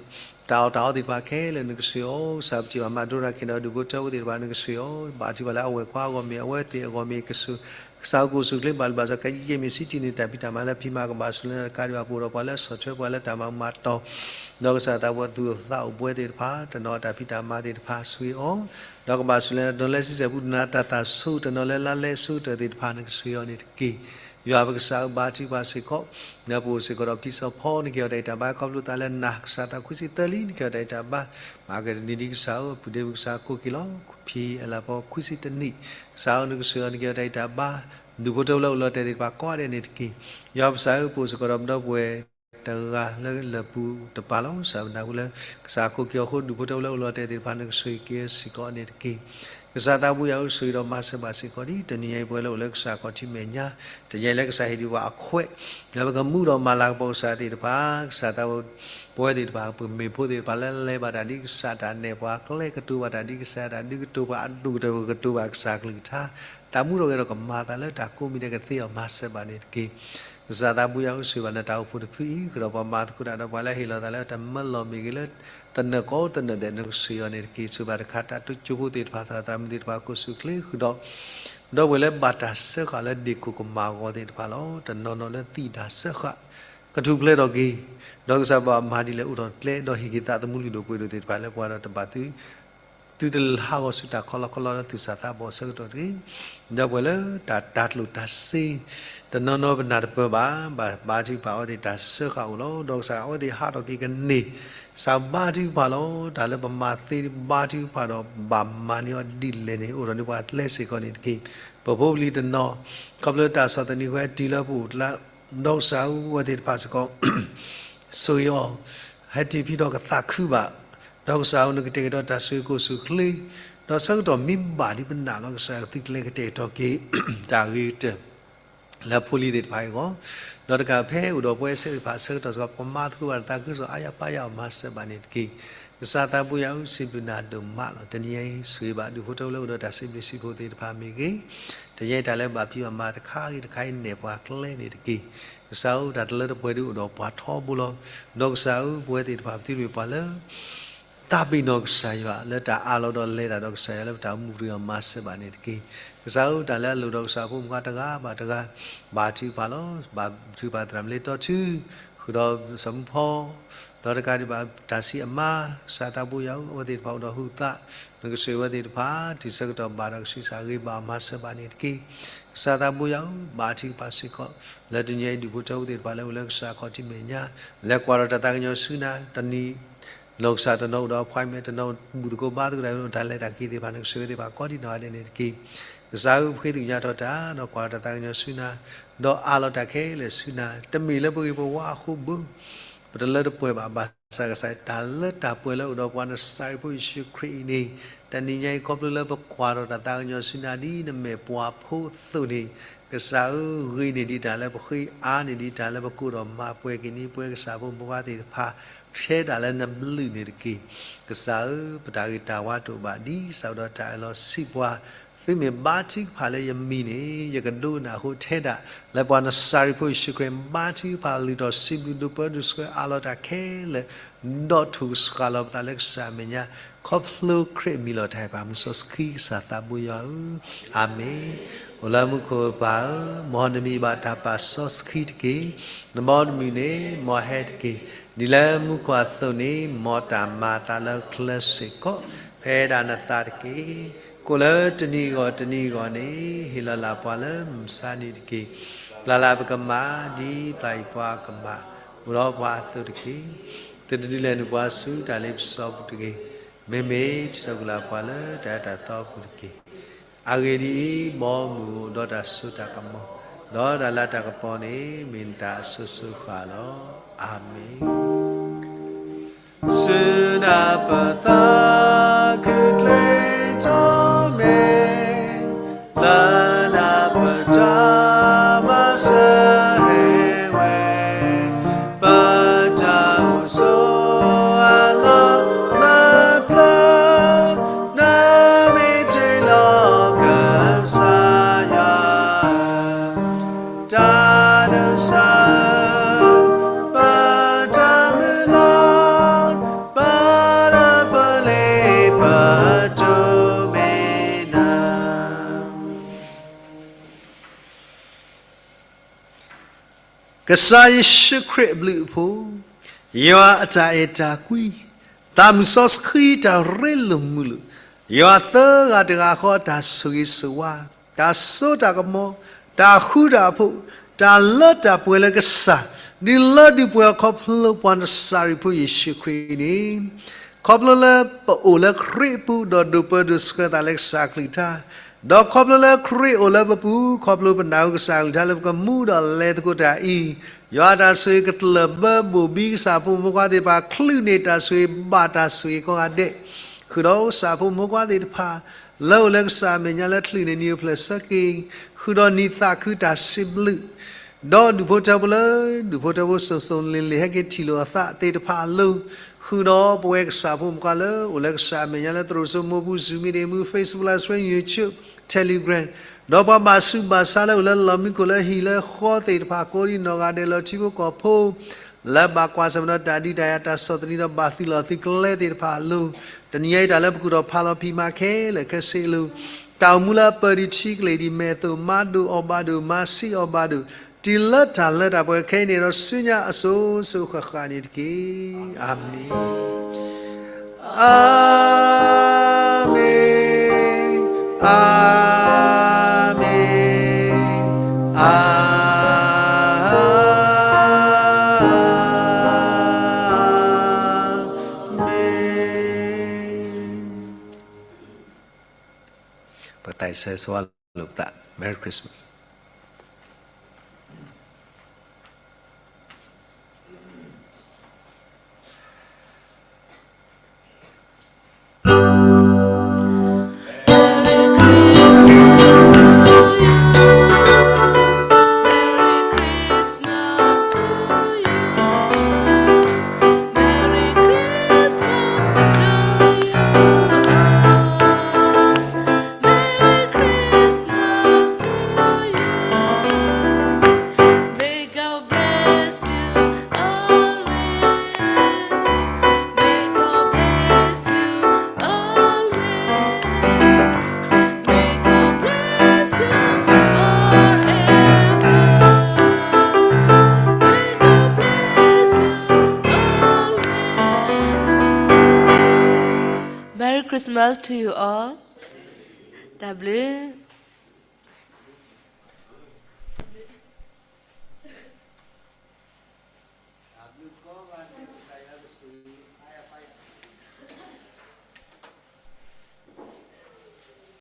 တၢ်အီၣ်တၢ်အီသ့ၣ်တဖၣ်ခဲလၢာ် နကဆှ့အီၤ ကစၢ်ပထံၣ်ဘၣ်မၤဒိရၤခ့ၣ်ဒီးဒူၣ်ဖိထၢဖိသ့ၣ်တဖၣ် နကဆှ့အီၤ ဘါထုကဖၣ်လၢအဝဲၢ်ခွါအဂီၢ်မ့ၢ် အဝဲသ့ၣ်အဂီၢ်မ့ၢ် ကစၢ် ကစၢ်ကအိၣ်ဆူၣ်ချ့ဘၣ်လၢဘၣ်စၢၤ ကယဲၢ်မ့ၢ်ဆံးထံၣ်န့ၢ်တၢ်ဖံးတၢ်မၤလၢဖံးမၤကဘၣ်ဆူၣ်လၢနၤ တကးဒံးဘၣ် ပအိၣ်ဒီးပှၤလၢဆီၣ်ထွဲပှၤလၢတၢ်မၤဘူၣ်မၤတီၢ် ဒီးကစၢ်သးဘိသူၣ်အိၣ်သးအိၣ်ပဝဲသ့ၣ်တဖၣ် တနီၤတၢ်ဖံးတၢ်မၤသ့ၣ်တဖၣ်ဆှ့အီၤ ဒီးကဘၣ်ဆူၣ်လၢနၤ တနီၤလၢဆံဆဲၣ်ပူၤ တနီၤလၢလါလဲဆူၣ်တၢ်သ့ၣ်တဖၣ် နကဆှ့အီၤန့ၣ်တက့ၢ်. ယွၤပကစၢ်ဧၢ ဘါထုကဖၣ်စ့ၢ်ကီး လၢပအိၣ်စ့ၢ်ကီးဒီးပတံၤစၢဖီ နကဟ့ၣ်အီၤတၢ်အံးတၢ်ဘါခီဖျိသးလၢနၤ ကစၢ်သးခွံဆံသၢလံ နကဟ့ၣ်အီၤတၢ်အံးတၢ်ဘါ မၤကတနံၤဒ်ကစၢ်ဧၢ ပုၢ်ဒ့မုၣ်ကစၢ်ကိးက့ၤလီၤ ဖံအလၤဖီခွံဆံတနံၣ် ကစၢ်ဧၢ နကဆှ့အီၤ နကဟ့ၣ်အီၤတၢ်အံးတၢ်ဘါ ဒူၣ်ဖိထၢဖိလၢအိၣ်လီၤတဲာ်သ့ၣ်တဖၣ်ကိးဂၤဒဲးန့ၣ်တက့ၢ်. ယွၤပကစၢ်ဧၢ ပအိၣ်စ့ၢ်ကီးဒီးပဒီပုၢ်ဝဲၢ်တဂၤလၢလၢၢ်ပူၤတပၤလီၤ ကစၢ်ပနၢ်ဟူလၢ ကစၢ်ကိးက့ၤအီၤအဃိ ဒူၣ်ဖိထၢဖိလၢအိၣ်လီၤတဲာ်သ့ၣ်တဖၣ် နကဆှ့က့ၤစ့ၢ်ကီးန့ၣ်တက့ၢ်. ကစၢ်သးဘိယွၤဧၢ ဆှ့ဒီးမၤစၢၤဘၣ်စ့ၢ်ကီးဒ် တနံၤညါအံၤပဝဲလၢအိၣ်လၢကစၢ်ခီၣ်ထံးမဲာ်ညါ တနံၤညါအံၤလၢကစၢ်ဟ့ၣ်ဒံးပှၤအခွဲး လၢပကမူဒီးမၤလၤကပီၤကစၢ်သ့ၣ်တဖၣ် ကစၢ်သးဘိ ပဝဲသ့ၣ်တဖၣ် ပမ့ၢ်ဖိသ့ၣ်တဖၣ်လၢလဲၤဘၣ်တၢ်ဒ်ကစၢ် တၢ်နဲၣ်ပှၤကျဲ ကတိၤဘၣ်တၢ်ဒ်ကစၢ် တၢ်ဒုးကတိၤပှၤအဒိၣ်ကတၢၢ် ပကတိၤဘၣ်ကစၢ်ကလုၢ်ကထါ တၢ်မူထီၣ်ဂဲၤထီၣ်ကမၤသးလၢတၢ်ကိးမံၤဒဲးကသ့အီၤ မၤစၢၤဘၣ်န့ၣ်တက့ၢ်. ကစၢ်သးဘိယွၤဧၢ ဆှ့ဘၣ်နတၢ်အိၣ်ဖှိၣ်တဖုအံၤ ဃုာ်ဒီးပှၤမၤသကိးတၢ်ဒီးပှၤလၢဟ့ၣ်လီၤသးလၢတၢ်မၢလီၤမ့ၢ်ဂ့ၤ လၢသနၢၣ်ကိးသနၢၣ်ဒဲး နကဆှ့အီၤန့ၣ်တက့ၢ်. ဆှ့ဘၣ်တခါတၢ်တိကၠိဖိသ့ၣ်တဖၣ် သရၣ်သရၣ်မုၣ်သ့ၣ်တဖၣ် ကအိၣ်ဆူၣ်ချ့ဃုာ်ဒီး ဒီပုၢ်ဝဲၢ်လၢဘၣ်တၢ်စၢဃာ်လၢဒ့ၣ်ခိၣ်ကမၢ်အဂီၢ်သ့ၣ်တဖၣ်လီၤ. တနီၤနီၤလၢသံတၢ်စၢဃာ် ကထူၣ်ဖျဲးထီၣ်က့ၤ, ဒီးကစၢ်ဘၣ်မၤဒ်လဲၣ်အိၣ်ထီၣ်ကျဲ ဒီးဟ့ၣ်က့ၤသးသမူလုၢ်ဒိၣ်ပှ့ၤဒိၣ်သ့ၣ်တဖၣ်လၢပှၤဒီးတဘၣ်သု သုတဟးဂီၤဆူတၢ်ခီလီခီလီလၢသူၣ်စၢ်သးဘီၣ်အဆၢကတီၢ်တဂ့ၤ. ဒီပုၢ်ဝဲၢ်လၢတၢ်တၤကျိၣ်တၤစ့ တနီၤနီၤပနၢ်တပၢၢ်ဘၣ်, ဘၣ်ဘါထုကဖၣ်အဝဲသ့ၣ်တၢ်စၢဃာ်အိၣ်လီၤ. ဒီးကစၢ်အဝဲသ့ၣ်ဟးထီၣ်က့ၤကန့ၢ် ကစၢ်ဘါထုကဖၣ်လီၤ. တၢ်လၢပမၤသ့ဘါထုကဖၣ်ဒီးဘၣ်မၤန့ၢ်အီၤဒ်လဲၣ်န့ၣ် အိၣ်ထီၣ်န့ၢ်ပှၤကျဲစ့ၢ်ကီးန့ၣ်တက့ၢ်. ပဖိပလံၤတနီၤ ခီဖျိတၢ်ဆီၣ်သနံးဝဲတုၤလၢပအိၣ်ကျါ ဒီးကစၢ်ဧၢ အဝဲသ့ၣ်တဖၣ်စ့ၢ်ကီး ဆိၣ်ဂ့ၤအီၤ ဟဲတ့ၢ်ဖံးထီၣ်ကသးခုဘၣ်, ဒီးကစၢ်ဧၢ နကတဲာ်ကတီၤတၢ်ဆိၣ်ဂ့ၤကိၣ်ဆူၣ်ချ့, ဒီးဆၢကတီၢ်မ့ၢ်ဘၣ်ဒ်ပနၢ်လီၤ ကစၢ်သုကျဲကတဲာ်ကတီၤက့ၤ တၢ်ဂ့ၤကတၢၢ် လၢဖိလံၤသ့ၣ်တဖၣ်အံၤအဂီၢ်, ဒီးတကးဖဲအိၣ်ဒီးပဝဲစ့ၢ်တဖၣ်အဆၢကတီၢ်စ့ၢ်ကီး ပမၤသကိးဘၣ်တၢ်သးခုကစီၣ်အါယၤပါယၤအီၤမၤစၢၤဘၣ်န့ၣ်တက့ၢ်. ကစၢ်သးဘိယွၤဧၢ စံးဘျုးနၤဒိၣ်မးလီၤ. တနံၤအံၤ ဆိၣ်ဂ့ၤဘၣ်ဒူၣ်ဖိထၢဖိလၢအိၣ်ဒီးတၢ်စံးဘျုးစံးဖှိၣ်သ့ၣ်တဖၣ် မ့ၢ်ဂ့ၤ, တနံၤအံၤတၢ်လၢဘၣ်ဖံးဘၣ်မၤတခါဂ့ၤတခါအံၤ နဲၣ်ပှၤကျဲန့ၣ်တက့ၢ်. ကစၢ်ဧၢ တၢ်တလၢတပှဲၤဒုးအိၣ်ဒီးပှၤထီဘိလီၤ. ဒီးကစၢ်ဧၢ ပဝဲသ့ၣ်တဖၣ်ပသုတမ့ၢ်ပှၤလၢ သးပ့ၤနီၣ်ကစၢ်ယွၤ လၢတၢ်အးလီၤဒီးလဲၤတၢ်ဒီးကစၢ်ယွၤလၢပတၢ်အိၣ်မူပူၤအံၤ မၤစၢၤဘၣ်န့ၣ်တက့ၢ်. ကစၢ်ဧၢ တၢ်လၢအလိၣ်ဒီးကစၢ်ဖိမုၣ်ခွါတဂၤဘၣ်တဂၤ ဘါထုကဖၣ်လီၤ. ဘါထုကဖၣ်သရၣ်မုၣ်လ့တီထူ ဃုာ်ဒီးစီၤမူဖီ ဒီးတကးဒံးဘၣ်တၢ်ဆံးအမါ ကစၢ်သးဘိယွၤဧၢ အဝဲသ့ၣ်တဖၣ်အိၣ်ဒီးဟုးသး နကဆိၣ်ဂ့ၤအဝဲသ့ၣ်တဖၣ် တုၤဆၢကတီၢ်ဘၣ်ဒီးကဆံးစၢ်ဂ့ၤဘၣ် မၤစၢၤဘၣ်န့ၣ်တက့ၢ်. ကစၢ်သးဘိယွၤဧၢ ဘါထုကဖၣ်စ့ၢ်ကီး လၢတနံၤအံၤဒူၣ်ဖိထၢဖိသ့ၣ်တဖၣ်လၢအိၣ်လၢကစၢ်ခီၣ်ထံးမဲာ်ညါ လဲၤကွၢ်ဒီးတၢ်သးကညီၤဆူနၤ တနံၤ နီၢ်ကစၢ်တနီၤအိၣ်ဒီး appointment တနီၤဘူၣ်သကိးဘါသကိးတၢ် တၢ်လဲၤတၢ်က့ၤသ့ၣ်တဖၣ် နကဆိၣ်ဂ့ၤသ့ၣ်တဖၣ်ကိးဒံးနီၢ်ဂၤဒဲးန့ၣ်တက့ၢ်. ကစၢ်ဧၢ ပဃ့သ့ၣ်ညါထီၣ်တၢ် ဒီးကွၢ်ဒီးတၢ်သးကညီၤဆူနၤ ဒီးအးလီၤတၢ်ခဲလၢာ်ဆူနၤ တမ့ၢ်လၢပဂ့ၤပဝါအဃိဘၣ် ပတလၢတပှဲၤဘၣ် ဘၣ်ဆၣ်ကစၢ်တၢ်လၢတၢ်ပှဲၤလၢအိၣ်ဒီးပှၤနစၤရ့းဖိယ့ၣ်ၡူးခရံာ်အံၤန့ၣ် တနံၤညါအံၤ ခီဖျိလၢပကွၢ်ထီၣ်တၢ်သးကညီၤဆူနၤဒ်နမဲာ်ပှၤဖိအသိးန့ၣ် ကစၢ်ဧၢ ဂ့ၤန့ၢ်ဒံးတၢ်လၢပဃ့ အါန့ၢ်ဒံးတၢ်လၢပကိးဒီးမၤပှဲၤက့ၤန့ၣ် ပဝဲကစၢ်ဖိမုၣ်ဖိခွါသ့ၣ်တဖၣ် ထဲဒၣ်လၢနဘျုးန့ၣ်တက့ၢ်. ကစၢ်ဧၢ ပတၢ်ဂ့ၤတၢ်ဝါတအိၣ်ဘၣ် ဒ်စးဒီးတၢ်အၢၣ်လီၤစံးပှၤ သုမ့ၢ်ဘါထုကဖၣ်လၢယမံၤန့ၣ် ယကဒိကနၣ်အဃိ ထဲဒၣ်လၢပှၤနစၤရ့းဖိယ့ၣ်ၡူးခရံာ် ဘါထုကဖၣ်လုၢ်ထီၣ်စံးဘျုးဒိၣ်ပၢဒိၣ်ဆှၢအးလီၤတၢ်ခဲလၢာ် ဒီးထုးစှၤလီၤပသးလၢကစၢ်အမဲာ်ညါ ခီဖျိခရံာ်အမံၤလီၤတၢ်ဟ့ၣ်ပှၤမုၢ်စီဆှံကစၢ်သးဘိယွၤဧၢ, အၤမ့ၣ်. အိၣ်လၢမူခိၣ်ပၢ်ဧၢ, မ်နမံၤဘၣ်တၢ်ပာ်စီဆှံတက့ၢ်. နဘီနမုၢ်န့ၣ် မ်ဟဲတက့ၢ်. ဒ်လၢမူခိၣ်အသိးန့ၣ် မ်တၢ်မၤအသးလၢချၢစ့ၢ်ကီး ဖဲဒၣ်နသးတက့ၢ်. ကိးလၢတနံၤဂီၢ်တနံၤဂီၢ်န့ၣ် ဟ့ၣ်လီၤလၢပှၤလၢမုၢ်မဆါတနံၤတက့ၢ်. ပျၢ်လၢပကမၣ် ဒ်ပျၢ်ယွၤပှၤကမၣ် အိၣ်ဒီးပှၤအသိးတက့ၢ်. သုတဒုးလဲၤနုာ်ပှၤဆူတၢ်လ့ပစီပူၤတဂ့ၤ. မ့မ့ၢ်ထုးထီၣ်ကွံာ်လၢပှၤလၢတၢ်အၢတၢ်သီပူၤတက့ၢ်. အဂ့ၢ်ဒ်အံၤ, မ်မုၢ်အိၣ်ဒီးတၢ်စိတၢ်ကမီၤ, ဒီးတၢ်လၤတၢ်ကပီၤန့ၣ် မ့ၢ်နတၢ်အစိၤစိၤဃၣ်လီၤ. အၤမ့ၣ်. စုနၢ်ပသးခုၣ်ကျဲထီၣ်မဲာ်, လၢနၢ်ပတၢ်မၤစၢၤဟဲဝဲ, ပတၢ်အိၣ်ဆိးအလီၢ်မၤဖျါ, နမ့ၢ်တ့ၢ်လီၤကစၢ်ယွၤ တၢ်ဒိးစၢ်, ပတၢ်မုၢ်လၢ်, ပလၢပလ့ပတိၢ်မ့ၢ်နၤ. ကစၢ်ယ့ၣ်ၡူးခရံာ်အဘျုးအဖှိၣ်, ယွၤအတၢ်အဲၣ်တၢ်ကွံ, သးမုၢ်စီဆှံတၢ်ရ့လိာ်မုာ်လိာ်, ယွၤသၢဂၤတဂၤဃီအတၢ်ဆိၣ်ဂ့ၤဆိၣ်ဝါ, တၢ်စိတၢ်ကမီၤ, တၢ်ဃူတၢ်ဖိး, တၢ်လၢတၢ်ပှဲၤလၢကစၢ်, ဒုးလၢဒုးပှဲၤအီၤခီဖျိပှၤနစၤရ့းဖိယ့ၣ်ၡူးခရံာ်န့ၣ် ခီဖျိလၢပအိၣ်လၢခရံာ်အပူၤ ဒီးဒိးပၢဒိးဆှၢသးလၢကစၢ်အကလုၢ်ကထါ, ဒီးခီဖျိလၢခရံာ်အိၣ်လၢပပူၤ ခီဖျိပနၢ်ဟူကစၢ်အကလုၢ်ကထါလၢပကမူဒီးလဲၤသကိးတၢ်အံၤ, ယွၤအတၢ်ဆိၣ်ဂ့ၤကတလၢၢ်ဘၢဘိၣ်ဘံကစၢ်ဖိမုၣ်ဖိခွါသ့ၣ်တဖၣ် ချုးန့ၢ်တၢ်ဆိၣ်ဂ့ၤဘၣ်တၢ်ဆိၣ်ဂ့ၤကိးဂၤဒဲး, ဃုာ်ဒီးကစၢ်ဖိမုၣ်ဖိခွါသ့ၣ်တဖၣ် လၢအိၣ်လၢကစၢ်အမဲာ်ညါလၢချုးန့ၢ်နံၤအိၣ်ဖျဲၣ်ဆၢက့ၤ, ဃုာ်ဒီးနံၤသးခုတၢ်စံးဘျုး ဒီးဒူၣ်ဖိထၢဖိလၢ ဒူၣ်ဖိထၢဖိစိၤစိၤလ့ၤလ့ၤဟဲက့ၤထံၣ်လိာ်အသးသ့ၣ်တဖၣ်အလိၤ, ဃုာ်ဒီးပဝဲကစၢ်ဖိမုၣ်ဖိခွါလၢ အိၣ်လၢကစၢ်အမဲာ်ညါလၢသရိာ်စိမိၤပူၤ Zoom meeting မူ Facebook Live Stream YouTube Telegram, ဒီးပှၤဘၣ်ဆူးဘၣ်ဆါလၢအိၣ်လၢလီၢ်မံခိၣ်လၢဟံၣ်လၢဃီသ့ၣ်တဖၣ် ကိးဒံးနီၢ်ဂၤဒဲး လီၤထံဖိကီၢ်ဖိ လၢဘၣ်ကွၢ်ဆၢၣ်မဲာ်ဒီးတၢ်ဒုးတၢ်ယၤတၢ်ဆီၣ်သနံးဒီးဘၣ်သုးလီၢ်သုးကျဲသ့ၣ်တဖၣ်အလိၤ, တနံၤညါအံၤတၢ်လၢပကူၣ်ထီၣ်ဖးလီၤဖံးမၤခဲလၢာ်ခဲဆ့အလိၤ, တၢ်အိၣ်မူလၢအပၢၢ်ဒံးထံကလ့ၢ်ဒံး မဲာ်အသိး မၤဒိၣ်အီၣ်ဘၣ်ဒိၣ် မၤဆံးအီၣ်ဘၣ်ဒိၣ် တုၤလၢတၢ်လၢတၢ်ပှဲၤခဲအံၤန့ၣ်ဒီး ဆူညါအစိၤစိၤဃၣ်ဃၣ်န့ၣ်တက့ၢ်. အၤမ့ၣ်, အၤမ့ၣ်, အၤမ့ၣ်, အၤမ့ၣ်. ပသးဆၢဆိဝဲလိာ်ပသး Merry Christmas. Merry Christmas to you all. တၢ်ဘျုး